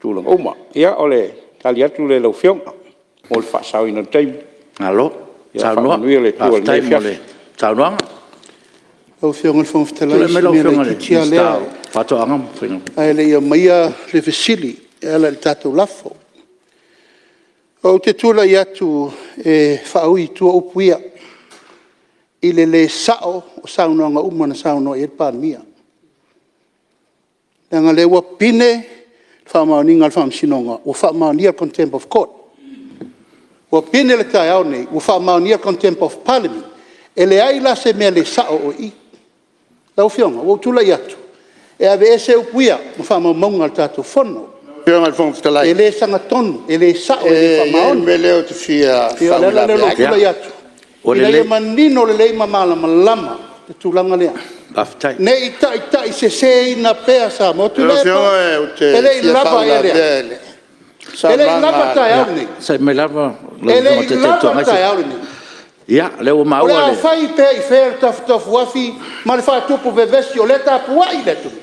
L: tulaga uma. Ia o le tali atu lea i lau Afioga mo le faasaoina o le taimi.
B: Malo
L: Ia faamanuia le Atua i
B: saunoa.
L: lenei
B: Faafetai mo
L: afiafi.
B: le saunoaga.
F: Lau Afioga i le Fofoga Fetalai,
B: Tulai
F: o si
B: mai lau
F: mea
B: Afioga i le
F: laitiiti lava
B: Minisita
F: lea
B: o Faatoaga ma Faiga
F: ae le i aumaia le fesili e ala i le tatou lafo. Ou te tulai atu e faaui i tua upu ia i le le sao o saunoaga uma na saunoa i ai le Palemia. Leaga o lea ua pine le faamaoniga a le Faamasinoga ua faamaonia le Contempt of Court. Ua pine le taeao lenei ua faamaonia le Contempt of Parliament. E leai la se mea le sao o i i. Lau Afioga, ua ou tulai atu e aveese upu ia ma faamaumauga a le tatou Fono.
A: Lau Afioga i le Fofoga Fetalai…
F: E le sagatonu, e le sao e le
A: E i ai le
F: faamaoni.
A: mea lea ou te fia
F: Ia o le ala lea o lou
A: faauilavea ai.
F: tulai atu, ina ia manino lelei ma malamalama le tulaga lea.
B: Faafetai.
F: Ne i taitaiseseina pea Samoa.
A: Lau
F: Tuilaepa,
A: Afioga ou te
F: e le i
A: fia
F: lava ea lea?
A: faauilavea i le
F: E le i
A: saunoaga
F: lava le
A: a le…
F: taeao lenei?
B: Onosai mai lava lau
F: E le
B: Afioga i le
F: i
B: Taitai o le Itu
F: lava le
B: Agai.
F: taeao lenei?
B: Ia, o lea ua
F: O
B: maua
F: le a
B: le…
F: fai pea i fea le tafutafuafi ma le faatupu vevesi o lea e tapuai le atunuu?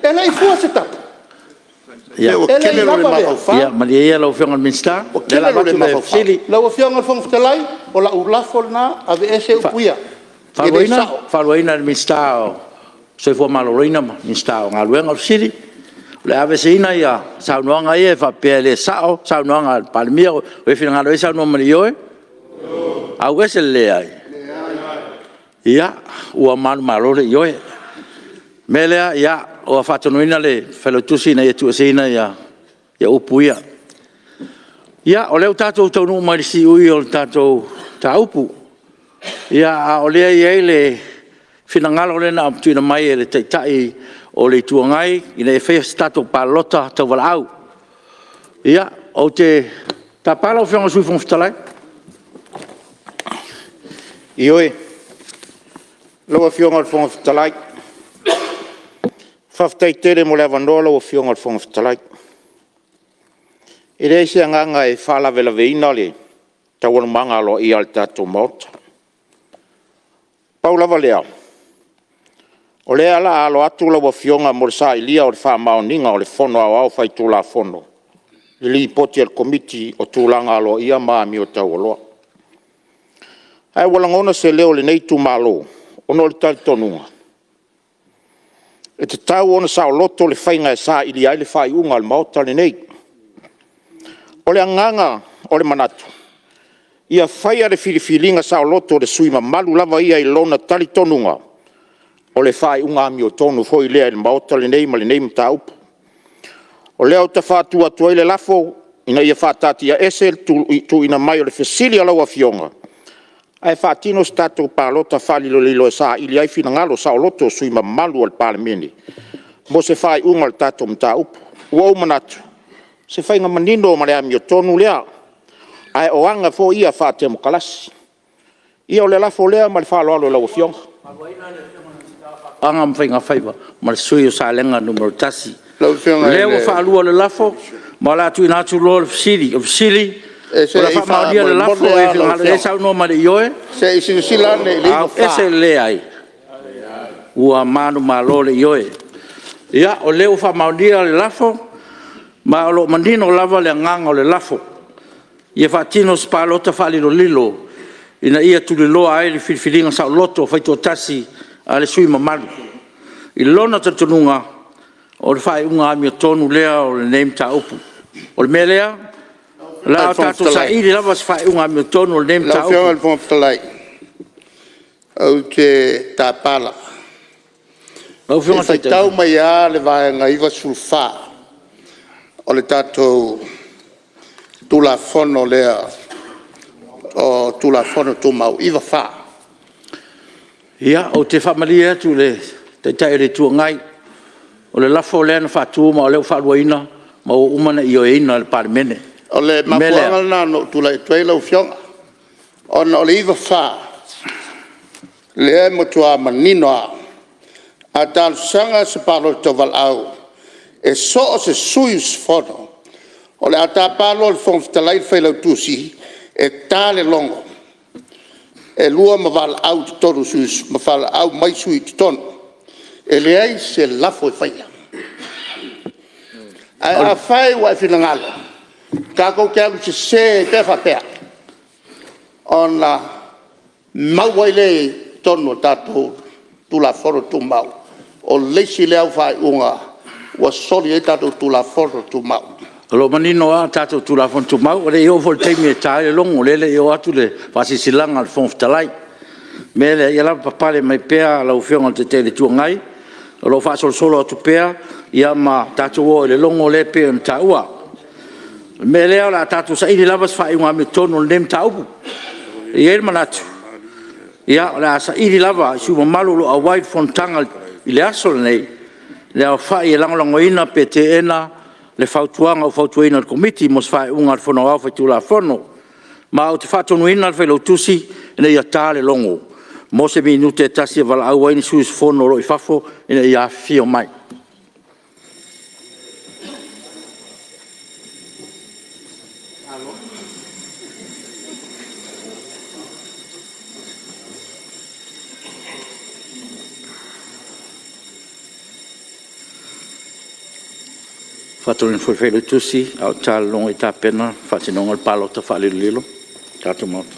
F: E le i fua se tapu?
A: Se ua
F: E le
A: tele
F: i
A: lou le
F: lava lea?
A: mafaufau.
B: Ia malie ia lau Afioga i le Minisita,
A: Ua
B: o lea o le a
A: tele lou
B: avatu
A: le
B: le
A: mafaufau.
B: fesili.
F: Lau Afioga i le Fofoga Fetalai, o lau lafo lena, aveese upu ia, e le sao.
B: E faaluaina e le Minisita o le Soifua Maloloina ma le Minisita o Galuega. O le fesili, o le a aveeseina saunoaga ia e faapea e le sao saunoaga a le Palemia, ua e finagalo i ai saunoa ma le ioe? Auese le leai. Ia, ua manumalo le ioe. O le mea lea, ua faatonuina le Failautusi ina ia tuueseina upu ia. Ia, o lea ua tatou taunuu mai i le siui o le tatou mataupu, a o lea e i ai le finagalo lea na tuuina mai e le Taitai o le Itu Agai ina ia faia se tatou palota tauvalaau. Ia, ou te tapa lau Afioga i le Sui Fofoga Fetalai.
H: Ioe. Lau Afioga i le Fofoga Fetalai, faafetai tele mo le avanoa lau Afioga i le Fofoga Fetalai. E leai se agaga e faalavelaveina le taualumaga aloaia o le tatou Maota. Pau lava lea, o lea o le a alo atu lau Afioga mo le sailia o le faamaoniga o le Fono Aoao Faitulafono i le Lipoti a le Komiti o Tulaga Aloaia ma Amio Taualoa. Ae ua lagona se leo o lenei itumalo ona o le talitonuga, e tatau ona saoloto le faiga e sailia ai le faaiuga a le Maota lenei. O le agaga o le manatu, ia faia le filifiliga saoloto a le sui usufono mamalu lava ia i lona talitonuga, o le faaiuga amiotonu foi lea i le Maota lenei ma lenei mataupu. O lea ou te faatu atu ai le lafo, Ina ia faataatiaese le tuuina mai o le Fesili a lau Afioga, ae faatino se tatou Palota Faalilolilo e saili ai finagalo saoloto o sui usufono mamalu o le Palemene mo se faaiuga o le tatou mataupu. Ua ou manatu, o se faiga manino ma le amiotonu lea, ae o aga foi ia faatemokarasi. Ia o le lafo lea ma le faaaloalo i lau Afioga.
B: Faatoaga ma Faiga Faiva ma le sui usufono mo Salega 1.
A: Lau
B: O
A: Afioga i
B: lea ua
A: le
B: faalua le lafo, ma o le a tuuina atu loa le fesili. O le fesili,
A: Se
B: O le a
A: i
B: faamaonia le lafo,
A: faamolemole
B: e
A: lava lau
B: finagalo i ai
A: Afioga,
B: saunoa mai i le ioe,
A: se i silasila ane i le
B: a o ese
A: 94.
B: le leai, ua manumalo le ioe. Ia, o lea ua faamaonia le lafo, ma o lo o manino lava le agaga o le lafo, ia faatino se palota faalilolilo ina ia tuliloa ai le filifiliga saoloto faitoatasi a le sui usufono mamalu. I lona talitonuga, o le faaiuga amiotonu lea o lenei mataupu. O le mea lea, o le a tatou saili lava se faaiuga amiotonu o lenei
A: Lau Afioga i
B: mataupu.
A: le Fofoga Fetalai, ou te tapa lava,
B: Lau
A: se
B: Afioga
A: i
B: i le Taitai.
A: faitau mai lava le Vaega 94 o le tatou Tulafono lea o Tulafono Tumau 94.
B: Ia, ou te faamalie atu i le Taitai o le Itu Agai, o le lafo lea na faatu ma o lea ua faaluaina ma ua uma ona ioeina e le Palemene.
A: O le
B: O le mea lea…
A: mafuaaga lena na ou tulai atu ai lau Afioga, ona o le 94, lea e matua manino lava, a talosaga se palota tauvalaau e so o se sui usufono, o le a tapa loa e le Fofoga Fetalai le Failautusi e ta le logo, e 2 ma valaau mai sui i totonu. E leai se lafo e faia. Ae afai ua e finagalo tatou te alu sese ai pea faapea, ona mau ai lea i totonu o tatou Tulafono Tumau, o le isi lea au faaiuga ua soli ai tatou Tulafono Tumau.
B: O lo o manino lava tatou Tulafono Tumau, e le i oo foi i le taimi e ta ai le logo, o lea e le i oo atu le faasilasilaga a le Fofoga Fetalai. O le mea lea, ia lavapapale mai pea lau Afioga i le Taitai o le Itu Agai, o lo o faasolosolo atu pea ma tatou oo i le logo lea e pei ona taua. O le mea lea o le a tatou saili lava se faaiuga amiotonu o lenei mataupu. E i ai le manatu, ia, o le a saili lava i sui usufono mamalu o lo o auai i le fonotaga i le aso lenei le aofai e lagolagoina pe teena le fautuaga ua fautuaina e le Komiti mo se faaiuga a le Fono Aoao Faitulafono. Ma ou te faatonuina le Failautusi ina ia ta le logo mo se minute e tasi e valaau ai ni sui usufono o lo o i fafo ina ia afifio mai. E faatonuina foi le Failautusi, a o ta le logo ia tapena le faatinoga o le palota faalilolilo a le tatou Maota.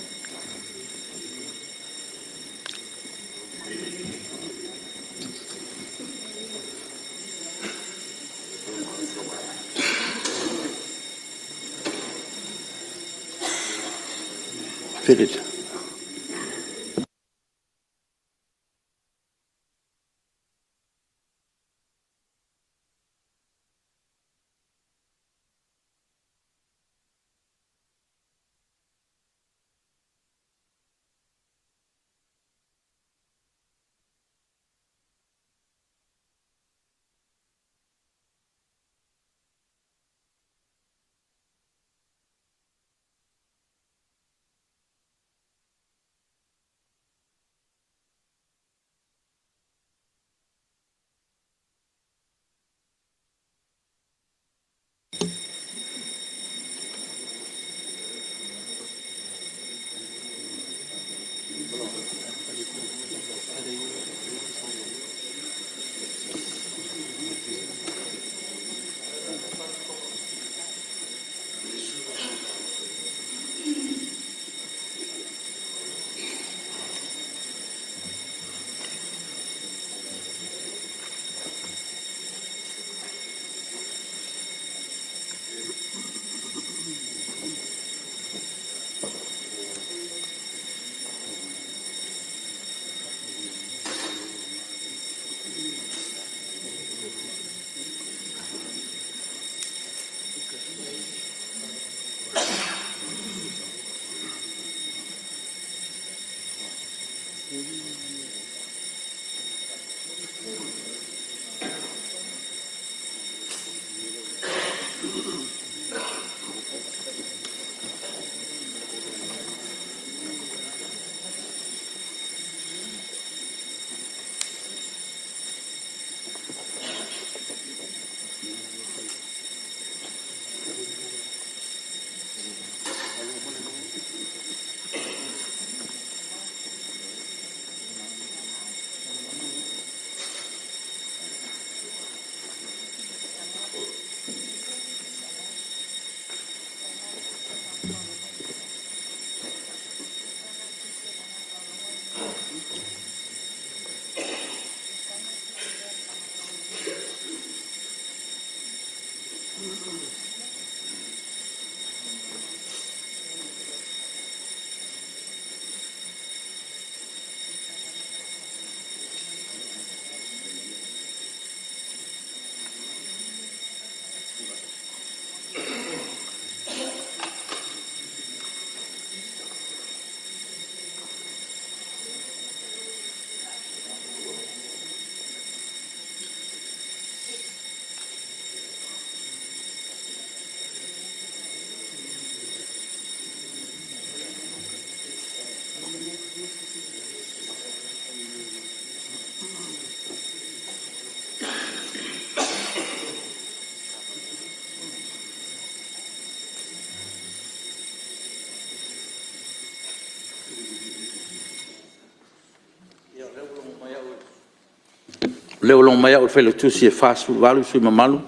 B: Lea ua logo mai au e le Failautusi e 48 sui usufono mamalu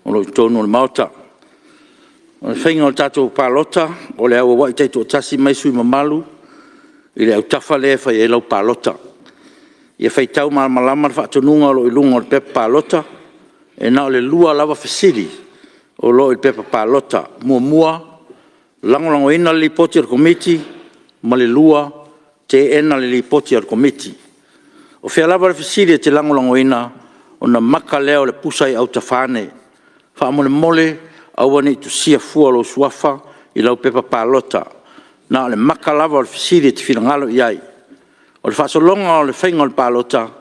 B: o lo o i totonu o le Maota. O le faiga o le tatou palota, o le a auauai taitoatasi mai sui usufono mamalu i le autafa lea e fai ai lau palota. Ia faitau malamalama le faatonuga o lo o i luga o le pepa palota. E na o le 2 lava fesili o lo o i le pepa palota. 1. Lagolagoina le Lipoti a le Komiti. Ma le 2. Teena le Lipoti a le Komiti. O fea lava le fesili e te lagolagoina, ona maka lea o le pusa i autafa ane. Faamolemole aua ne i tusia fua lou suafa i lau pepa palota. Na o le maka lava o le fesili e te finagalo i ai. O le faasologa o le faiga o le palota,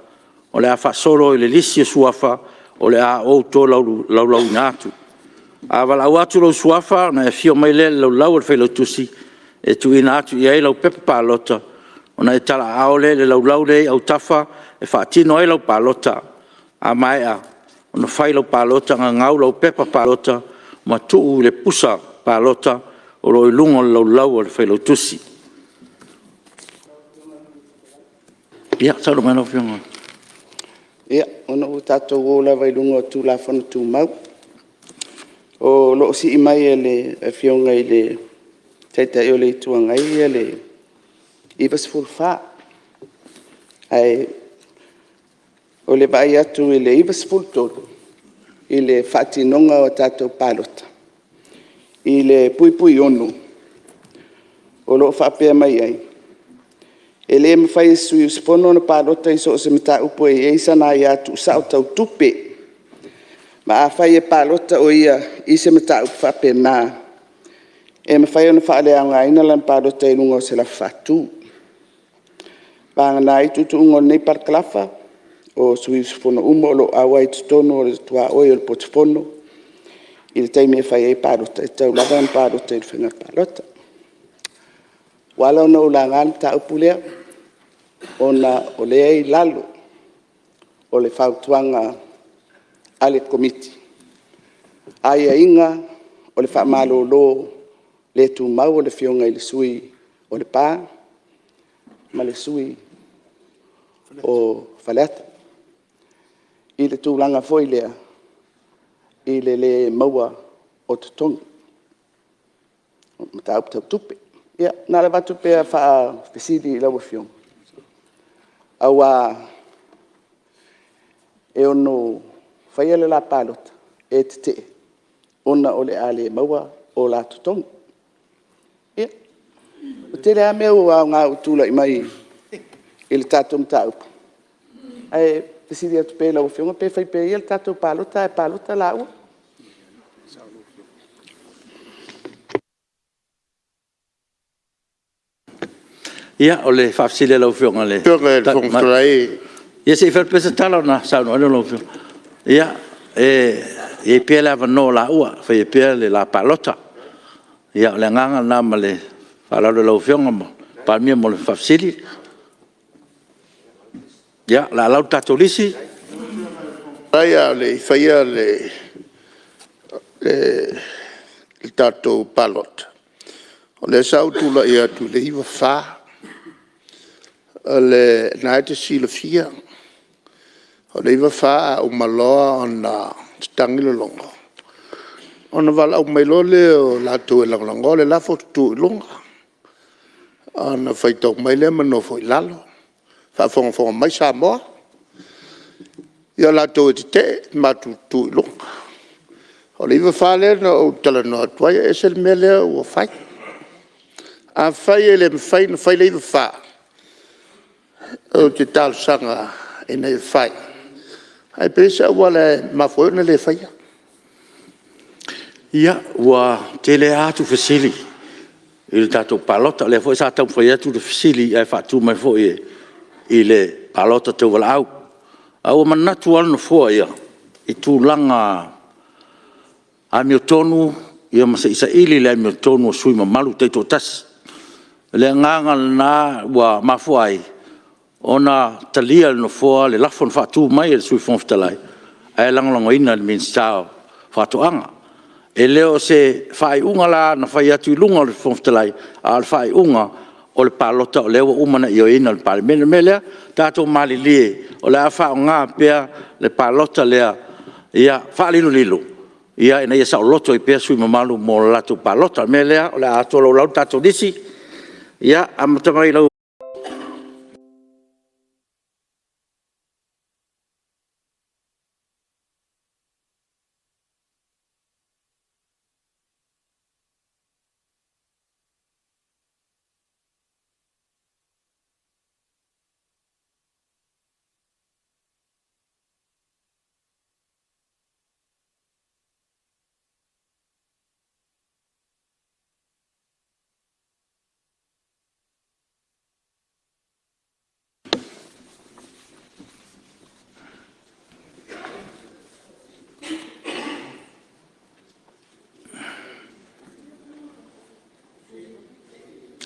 B: o le a faasolo i le lisi o suafa o le a ou tolaulauina atu. A valaau atu lou suafa ona e afio mai lea i le laulau a le Failautusi e tuuina atu i ai lau pepa palota, ona e talaaao lea i le laulau lea i autafa e faatino ai lau palota. A maea ona fai lau palota, gagau lau pepa palota ma tuu i le pusa palota o lo o i luga o le laulau a le Failautusi. Ia, saunoa mai lau Afioga.
E: Ia, ona ua tatou o lava i luga o Tulafono Tumau. O lo o sii mai e le Afioga i le Taitai o le Itu Agai le 94, ae o le vaai atu i le 93 i le faatinoga o tatou palota i le (6) o lo o faapea mai ai; e le mafai e se sui usufono ona palota i so o se mataupu e i ai sana aia tuusao tau tupe, ma afai e palota o ia i se mataupu faapena, e mafai ona faaleaogaina lana palota i luga o se lafo faatu. Vagana ai tuutuuga o lenei parakalafa, o sui usufono uma o lo o auai i totonu o le tuaoi o le potu fono i le taimi e fai ai palota, e tatau lava ona palota i le faiga palota. Ua ala ona ou laga le mataupu lea, ona o lea e i lalo o le fautuaga a le Komiti aiaiga o le faamalolo le tumau o le Afioga i le sui usufono o Lepa ma le sui usufono o Faleata i le tulaga foi lea i le le maua o totogi, o mataupu tau tupe. Ia na ona avatu pea faafesili i lau Afioga, aua e ono faia le la palota e tetee ona o le a le maua o la totogi. Ia, ua tele lava mea ua aoga ua tulai mai i le tatou mataupu, ae fesili atu pea i lau Afioga pe fai pea ia le tatou palota ae palota laua.
B: Ia, o le faafesili a lau Afioga i le Fofoga Fetalai… Ia se i fai atu pea se tala ona saunoa ai lea o lau Afioga. Ia, e i ai pea le avanoa o laua e fai ai pea le la palota. Ia, o le agaga lena ma le faaaloalo i lau Afioga i le Palemia mo le faafesili. Ia, o le a lau le tatou lisi. Ae a le i faia le tatou palota, o lea sa ou tulai atu i le 94. O lena e te silafia, o le 94 a uma loa ona tatagi le logo, ona valaau mai loa lea o latou e lagolagoa le lafo, tutu i luga, ona faitau mai lea ma nofo i lalo, faafogafoga mai Samoa. Ia o latou e tetee, matou tutu i luga.
A: O le 94 lea na ou talanoa atu ai, e ese le mea lea ua fai. Afai e le mafai ona fai le 94, ou te talosaga ina ia fai, ae pe i ai se auala e mafua ai ona le faia.
B: Ia, ua tele lava atu fesili i le tatou palota. O lea foi sa taumafai atu le fesili ae faatu mai foi i le palota tauvalaau. Ae ua manatu lava le Nofoa ia i tulaga amiotonu ma se i saili le amiotonu o sui usufono mamalu taitoatasi. O le agaga lena ua mafua ai ona talia e le Nofoa le lafo na faatu mai e le Sui Fofoga Fetalai, ae lagolagoina e le Minisita o Faatoaga. E le o se faaiuga la na fai atu i luga o le Fofoga Fetalai, a o le faaiuga o le palota o lea ua uma ona ioeina e le Palemene. O le mea lea, tatou malilie o le a faaaoga pea le palota lea faalilolilo ina ia saoloto ai pea sui usufono mamalu mo le latou palota. O le mea lea, o le a tolaulau le tatou lisi, amata mai i lau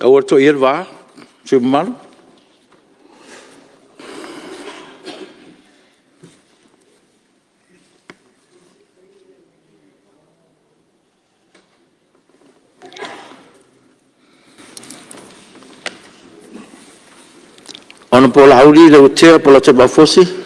B: Aua le toeia le va sui usufono mamalu. Hon Laauli Leuatea Polataivao Fosi.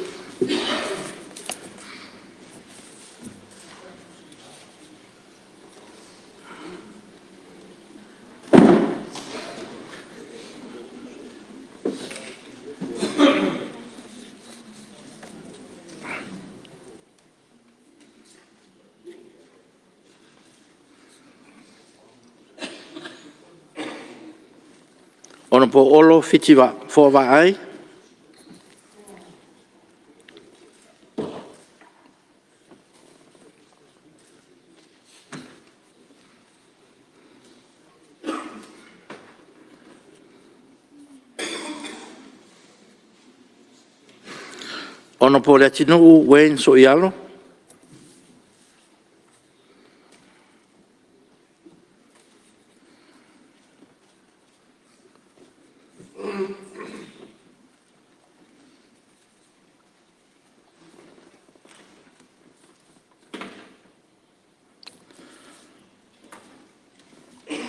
B: Hon Olo Fiti Afoa Vaai. Hon Leatinuu Wayne Sooialo.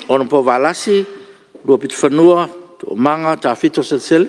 B: Hon Valasi Luapitofanua Toogamaga Tafito Selesele.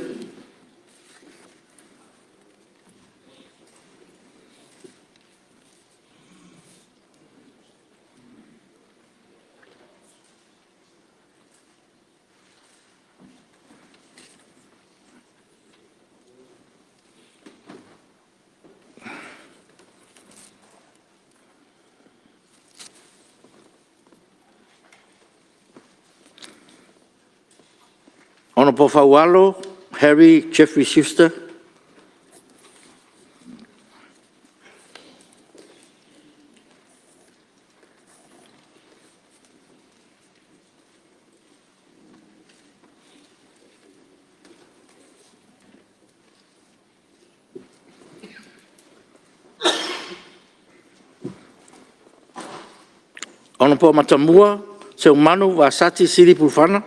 B: Hon Faualo Harry Jeffrey Schuster. Hon Matamua Seumanu Vasati Sili Pulufana.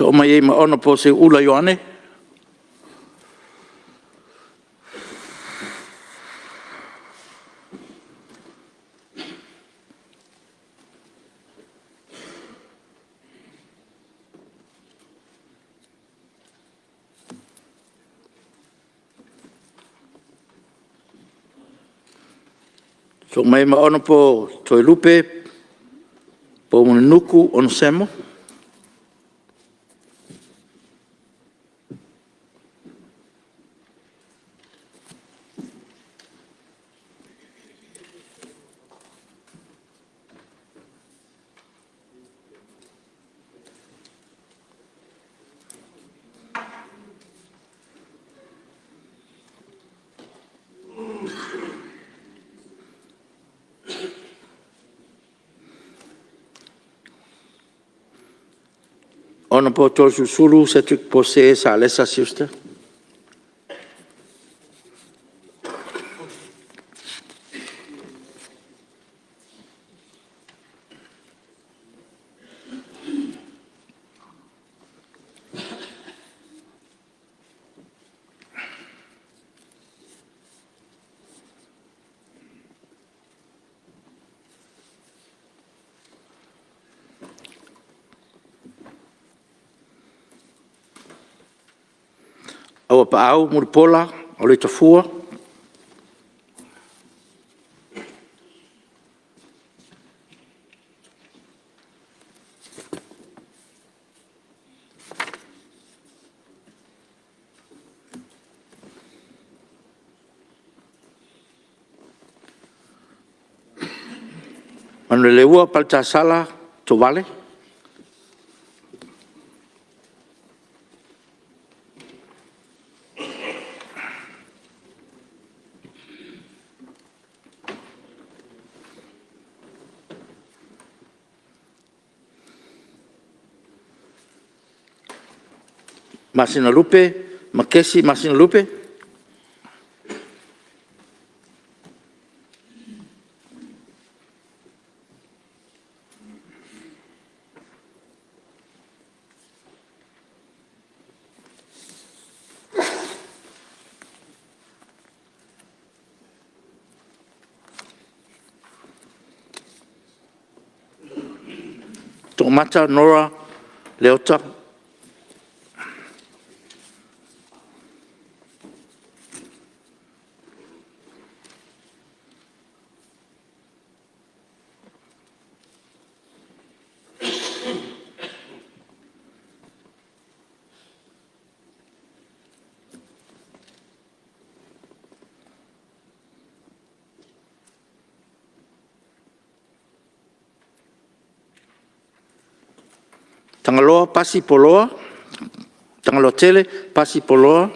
B: Sosoo mai ai ma Hon Seuula Ioane. Afio mai ma Hon Toelupe Poumulinuku Onesemo. Hon Toeolesulusulu Cedric Pose Salesa Schuster. Auapaau Mulipola Auleita Fua. Manuleleua Paletasala Tovale. Masinalupe Makesi Masinalupe. Toomata Nora Leota. Tagaloa Pasi Poloa Tagaloatele Pasi Poloa.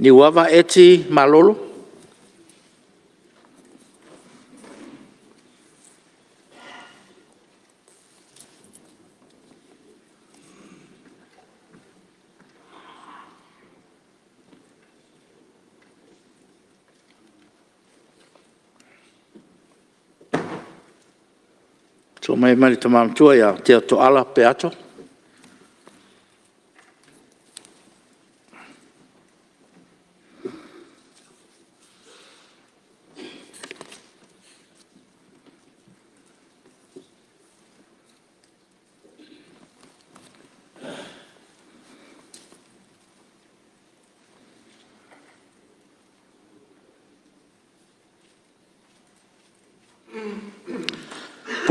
B: Niuava Eti Malolo. Susu mai ma le Tama Matua ia Tea Tooala Peato.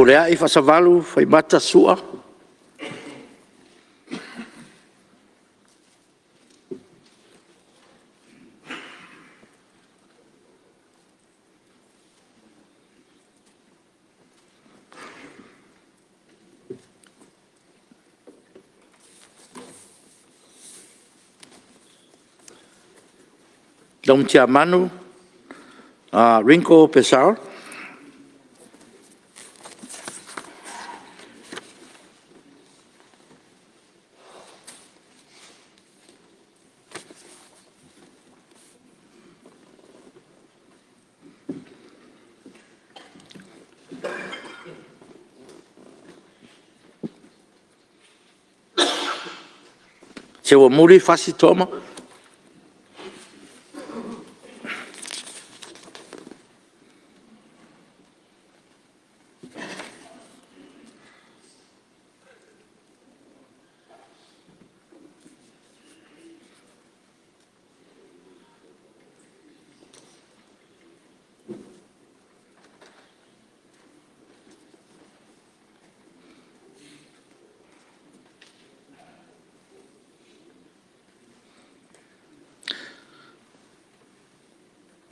B: Fepuleai Faasavalu Faimataa Sua. Laumatiamanu Ringo Purcell. Seuamuli Fasi Toma.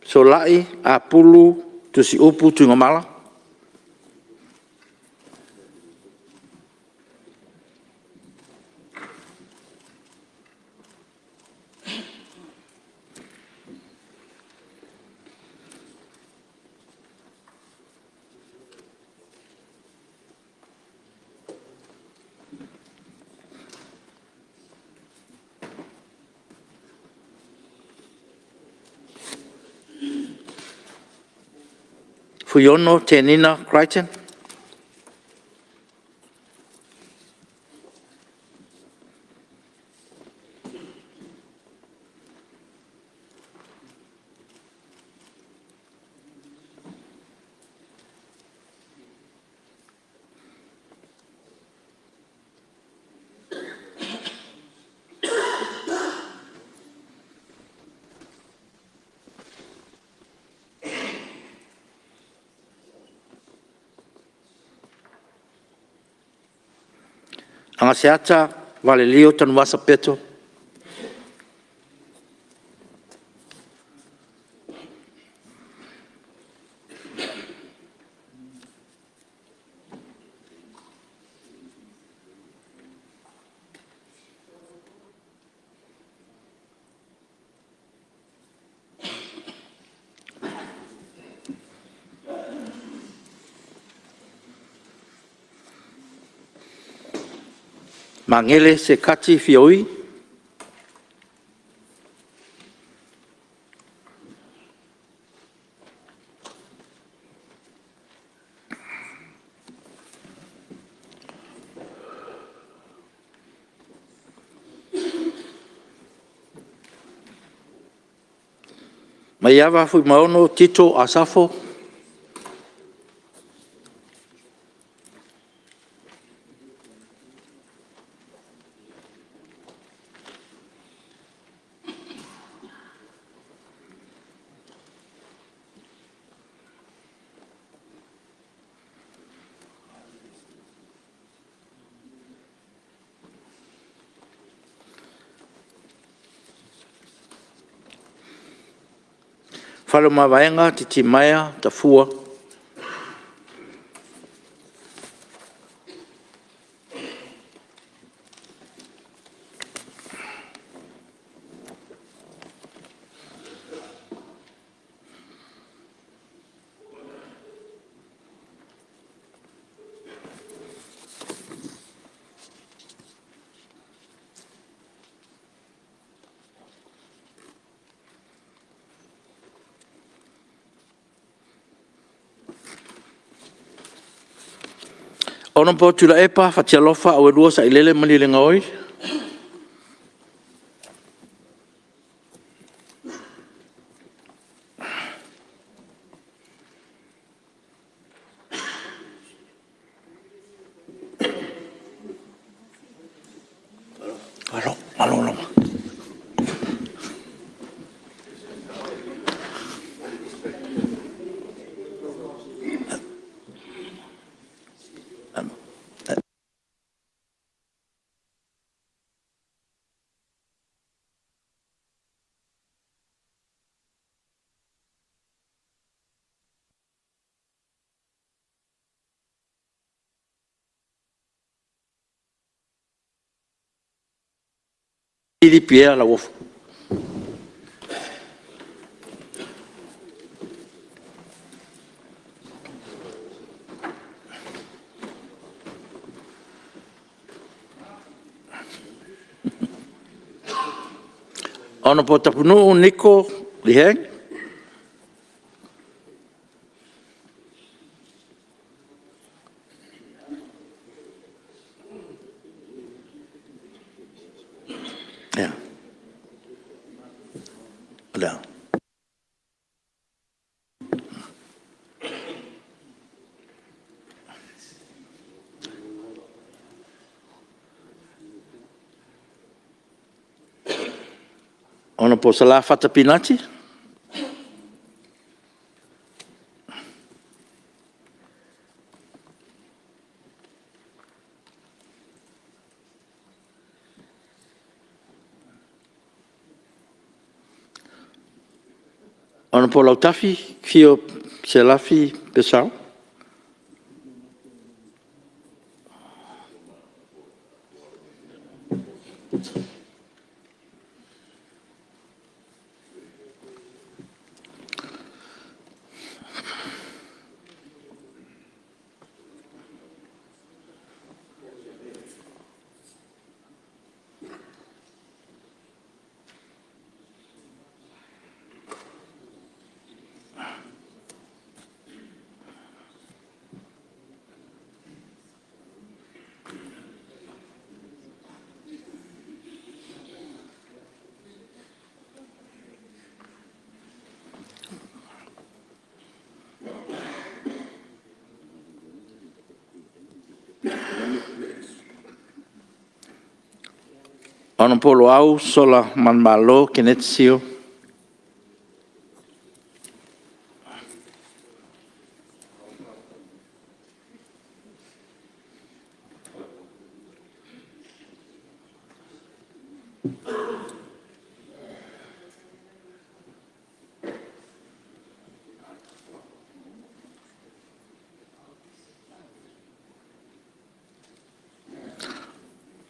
B: Fesolai Apulu Tusiupu Tuigamala. Fuiono Tenina Crichton. Agaseata Valelio Tanuvasa Peto. Magele Sekati Fiaui. Maiava Fuimaono Tito Asafo. Faleomavaega Titimaea Tafua. Hon Tuilaepa Fatialofa Auelua Sailele Malielegaoi. Pierre Lauofo. Honourable Tapunuu Niko Lee Hang. lea. Hon Sala Fata Pinati. Hon Lautafi Fio Selafi Purcell. Hon Loau Solamalemalo Keneti Sio.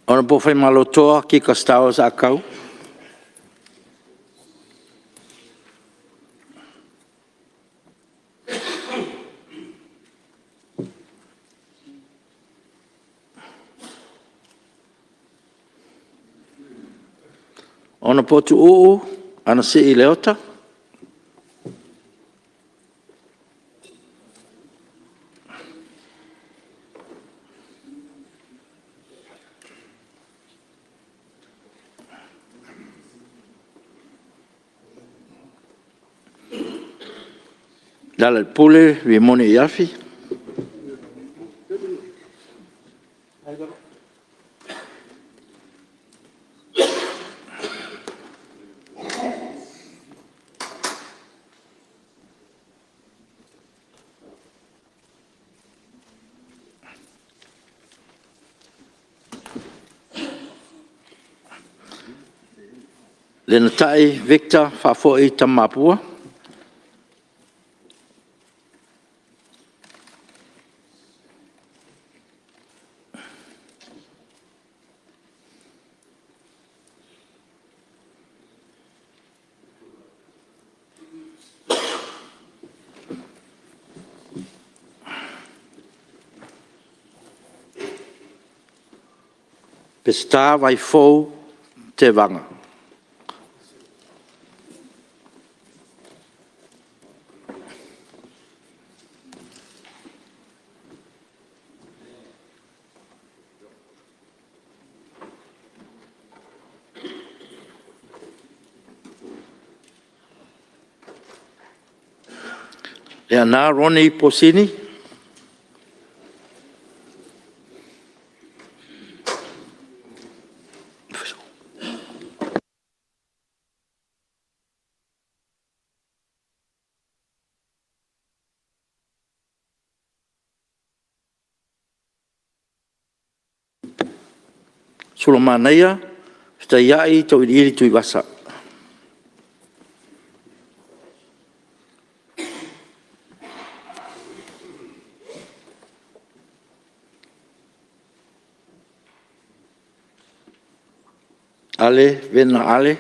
B: Hon Faimalotoa Kika Stowers Ah Kau. Hon Tuuu Anasii Leota. Lealailepule Rimoni Aiafi. Lenatai Victor Faafoi Tamapua. Peseta Vaifou Tevaga. Leaana Ronnie Posini. Sulamanaia Fetaiai Tauiliili Tuivasa. Ale Vena Ale.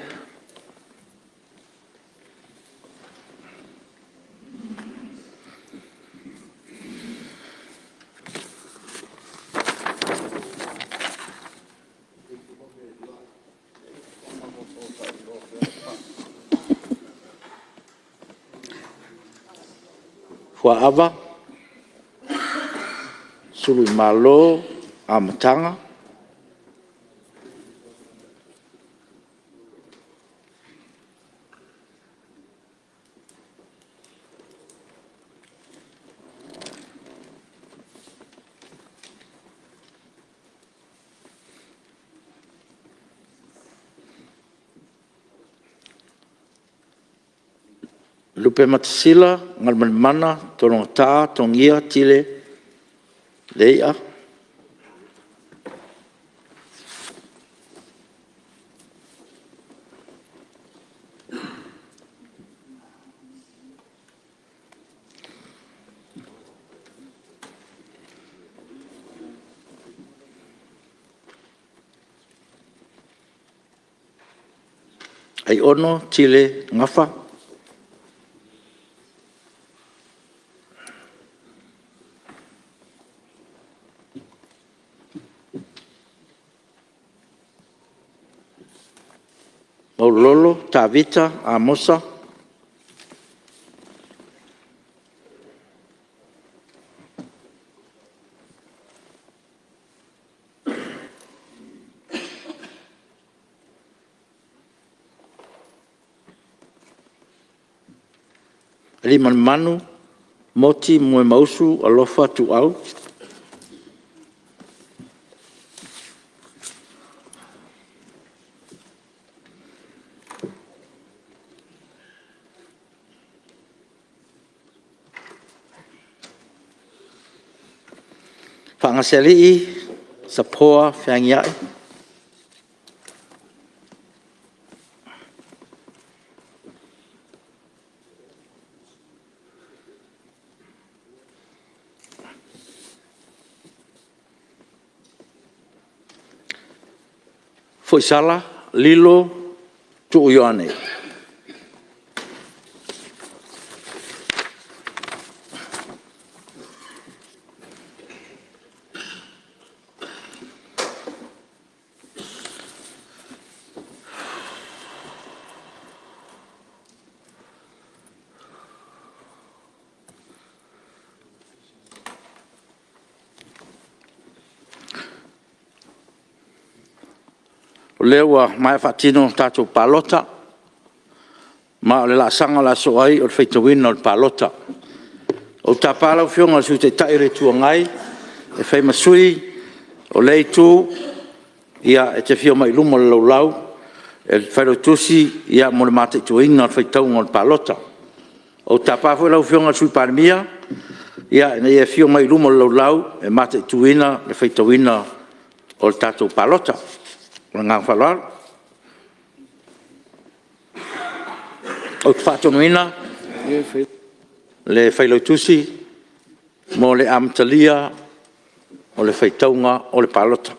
B: Fuaava Suluimalo Amataga. LUPEMATASILA Galumalemana Tologata Togia Tile Leia. Aiono Tile Gafa. Maulolo Tavita Amosa. Aliimalemanu Moti Momoemausu Alofa Tuuau. Faagasealii Sapoa Feagiai. Foisala Lilo Tuu Ioane. O lea ua maea faatino a tatou palota, ma o le laasaga o le a sosoo ai o le faitauina o le palota. Ou te tapa lau Afioga i le Sui Taitai o le Itu Agai e fai ma sui o lea Itu e te afio mai i luma o le laulau a le Failautusi mo le mataituina o le faitauga o le palota. Ou te tapa foi lau Afioga i le Sui Palemia ina ia afio mai i luma o le laulau e mataituina le faitauina o le tatou palota. Ma le agaga faaaloalo. Ou te faatonuina le Failautusi mo le amatalia o le faitauga o le palota.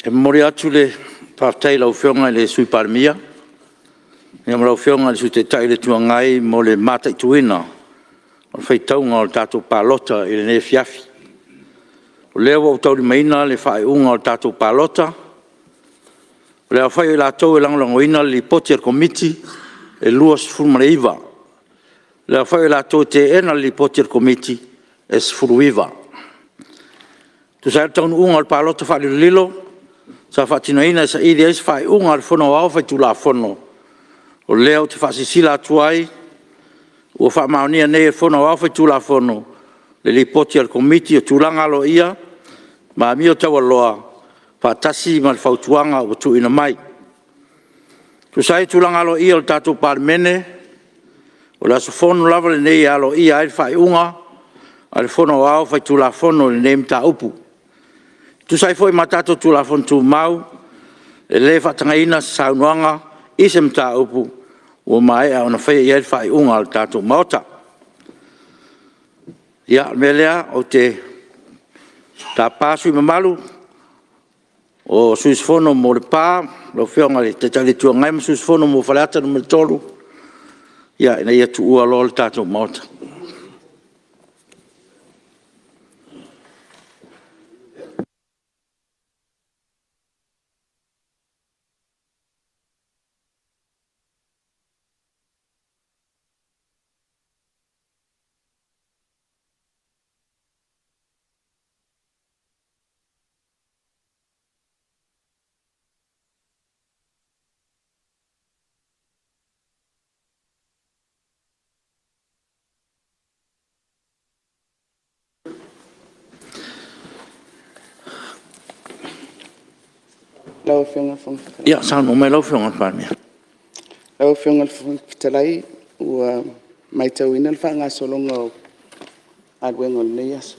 B: E momoli atu le faafetai i lau Afioga i le Sui Palemia ma lau Afioga i le Sui Taitai o le Itu Agai mo le mataituina o le faitauga o le tatou palota i lenei afiafi. O lea ua ou taulimaina le faaiuga o le tatou palota. O le aofai o i latou e lagolagoina le Lipoti a le Komiti, e 29. O le aofai o i latou e teena le Lipoti a le Komiti, e 19. E tusa ai o le taunuuga o le palota faalilolilo sa faatinoina e saili ai se faaiuga a le Fono Aoao Faitulafono, o lea ou te faasilasila atu ai, ua faamaonia nei e le Fono Aoao Faitulafono le Lipoti a le Komiti o Tulaga Aloaia ma Amio Taualoa faatasi ma le Fautuaga ua tuuina mai. E tusa ai o tulaga aloaia o le tatou Palemene, o le aso Fono lava lenei e aloaia ai le faaiuga a le Fono Aoao Faitulafono i lenei mataupu. E tusa ai foi ma tatou Tulafono Tumau, e le faatagaina se saunoaga i se mataupu ua maea ona faia i ai le faaiuga a le tatou Maota. Ia, o le mea lea ou te tapa le sui usufono mamalu mo Lepa, lau Afioga i le Taitai o le Itu Agai ma le sui usufono mo Faleata 3, ina ia tuua loa le tatou Maota.
E: Lau Afioga i le Fofoga Fetalai.
B: Ia saunoa mai lau Afioga i le Palemia.
E: Lau Afioga i le Fofoga Fetalai, ua matauina le faagasologa o galuega o lenei aso.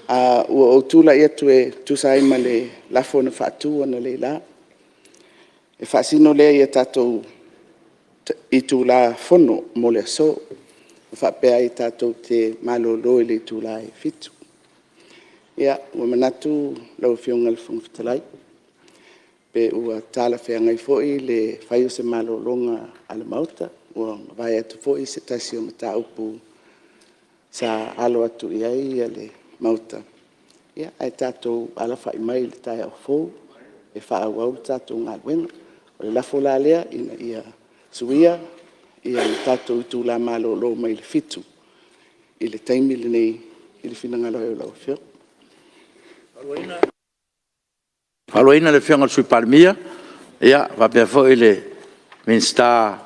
E: Ua ou tulai atu e tusa ai ma le lafo na faatu analeila, e faasino lea ia tatou itula Fono mo le aso, e faapea ai tatou te malolo i le itula e 7:00. Ua manatu lau Afioga i le Fofoga Fetalai, pe ua talafeagai foi le faia o se malologa a le Maota, ua mavae atu foi se tasi o mataupu sa alo atu i ai le Maota, ae tatou alafai mai i le taeao fou e faaauau le tatou galuega. O le lafo la lea, Ina ia suia le tatou itula malolo mai le 7:00 i le taimi lenei i le finagalo ai o lau Afioga.
B: E faaluaina le Afioga i le Sui Palemia faapea foi le Minisita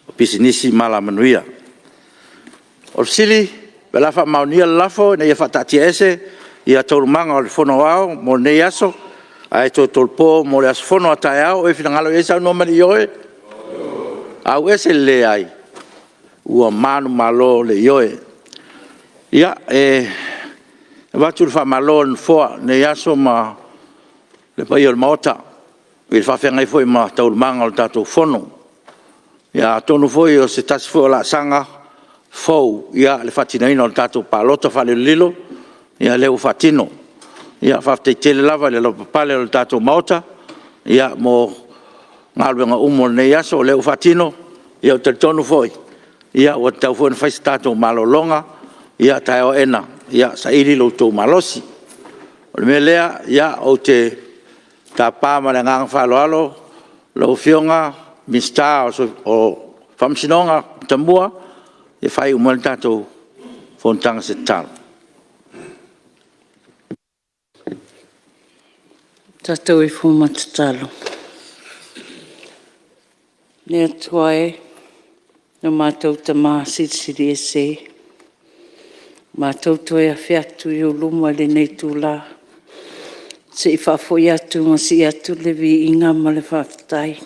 B: o Pisinisi ma Alamanuia. O le fesili, o le a faamaonia le lafo ina ia faataatiaese Taualumaga o le Fono Aoao mo lenei aso, ae toe tolopo mo le aso Fono a taeao. O ai e finagalo i ai saunoa mai i le ioe. Auese le leai. Ua manumalo le ioe. Ia, e avatu le faamalo a le Nofoa i lenei aso ma le paia o le Maota i le faafeagai foi ma taualumaga o le tatou Fono. Ia atonu foi o se tasi foi o laasaga fou le faatinoina o le tatou palota faalilolilo, ia lea ua faatino. Faafetai tele lava i le lavapapale o le tatou Maota mo galuega uma o lenei aso o lea ua faatino. Ou te talitonu foi, ua tatau foi ona fai se tatou malologa, a taeao aena saili lo outou malosi. O le mea lea, ou te tapa ma le agaga faaaloalo lau Afioga i le Minisita o Faamasinoga Matamua e faaiu mai le tatou fonotaga i se tatalo.
M: Tatou ifo ma tatalo. Le Atua e, lo matou Tama Silisili Ese, ua matou toe afe atu i ou luma i lenei itula se i faafoi atu ma sii atu le viiga ma le faafetai.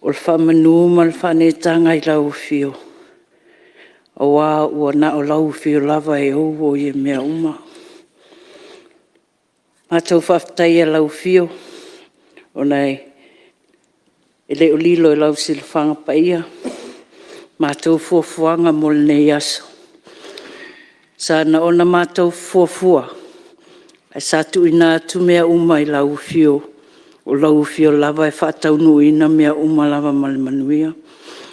M: O le faamanu ma le faaneetaga i lau afio, aua ua na o lau afio lava e ou ia mea uma. Matou faafetaia lau afio ona e le o lilo i lau silafaga paia matou fuafuaga mo lenei aso. Sa naona matou fuafua Ae sa tuuina atu mea uma i lau afio, o lau afio lava e faataunuuina mea uma lava ma le manuia.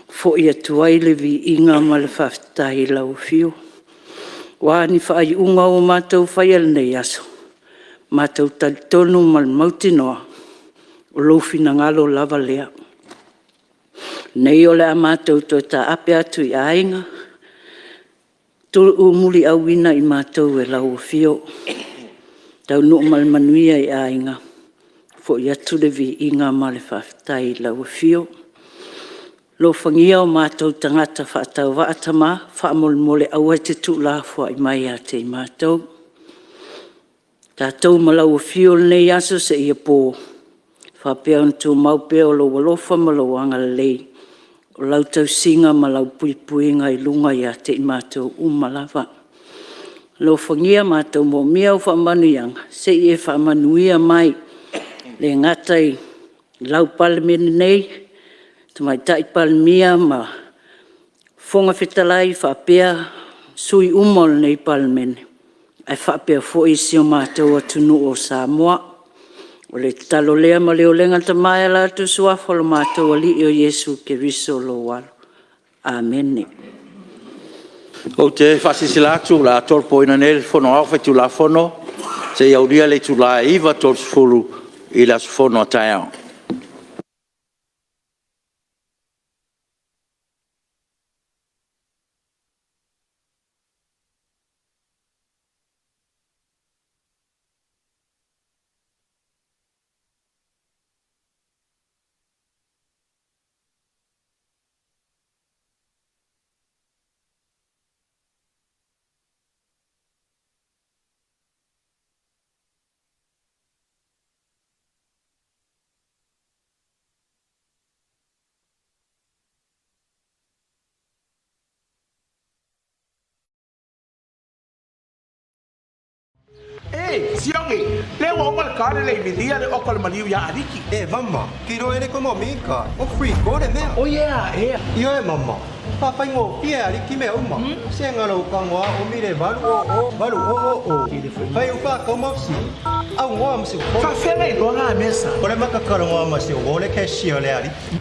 M: Foi atu ai le viiga ma le faafetai i lau afio. O a ni faaiuga ua matou faia i lenei aso, matou te talitonu ma le mautinoa, o lou finagalo lava lea. O lenei o le a matou toe taape atu i aiga, tuu muliauina i matou e lau afio. Taunuu ma le manuia i aiga, foi atu le viiga ma le faafetai i lau afio. Alofagia o matou tagata faatauvaa tama, faamolemole aua e te tuulafoai mai ia te i matou. Tatou ma lau afio i lenei aso seia po, faapea ona tumau pea lou alofa ma lou agalelei, o lau tausiga ma lau puipuiga i luga ia te i matou uma lava. Alofagia matou moomia au faamanuiaga, se i e faamanuia mai, e le gata i lau Palemene nei, Tamaitai Palemia ma Fofoga Fetalai faapea sui usufono uma o lenei Palemene, ae faapea foi si o matou atunuu o Samoa. O le tatalo lea ma le olega tama e ala atu i le suafa o lo matou Alii o Iesu Keriso lou Alo. Amene. Ou te faasilasila atu o le a tolopoina nei le Fono Aoao Faitulafono seia aulia le itula e 9:30 i le aso Fono a taeao.
N: Sioki, lea ua uma le car le milia le oka o le maliu iā Aliki.
O: E mama, ke iloa e le koe mau mika, o free go le mea.
N: O yeah, ea.
O: Ioe mama, faafaigofie e Aliki mea uma. Se galo ou tago a ʻomi le 800 800. Fai ou faatau ma fesili, aunoa ma se popolega.
N: Faafefea ona iloa na mea sa?
O: O le ma ta talanoa ma si ou le cashier o le Aliki.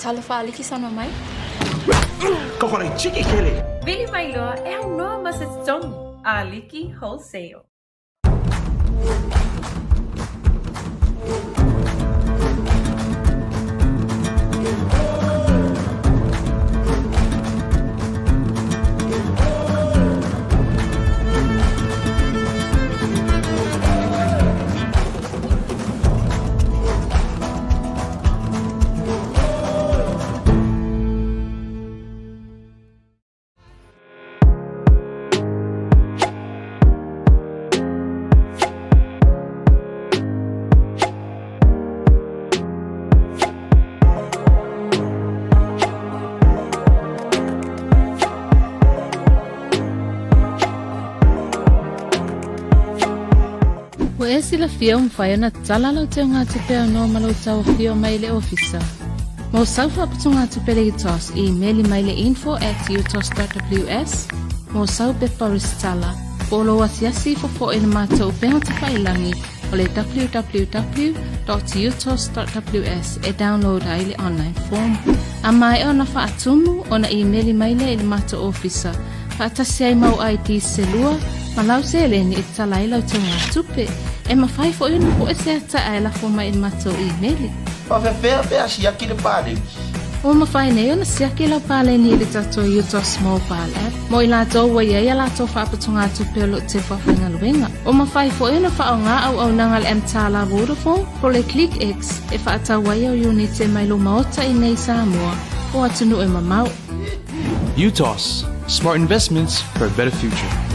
P: Talofa Aliki saunoa mai.
N: Kokorai tiki tele.
P: Vili mai loa e aunoa ma se totogi. Aliki Wholesale. Ua e silafia ua mafai ona tatala lau teugatupe aunoa ma lou tauafio mai i le ofisa? Mo sau faaputugatupe le UTOS, imeli mai le info at utos.ws mo sau pepa resitala po o lou asiasi ifo foi i le matou upega tafailagi o le www.utos.ws e download ai le online form. A maea ona faatumu, ona imeli mai lea i le matou ofisa faatasi ai mau ID se lua ma lau seleni e tatala ai lau teugatupe. E mafai foi ona pue se ata ae lafo mai i le matou imeli.
N: Faafefea pe a siaki le paleni?
P: Ua mafai nei ona siaki lau paleni i le tatou UTOS Mobile App mo i latou ua i ai a latou faaputugatupe o lo o teu faafaigaluega. Ua mafai foi ona faaaoga auaunaga a le mTALA Vodafone po o le ClickX e faatau ai au iunite mai lou maota i nei i Samoa po o atunuu e mamao.
Q: UTOS, smart investments for a better future.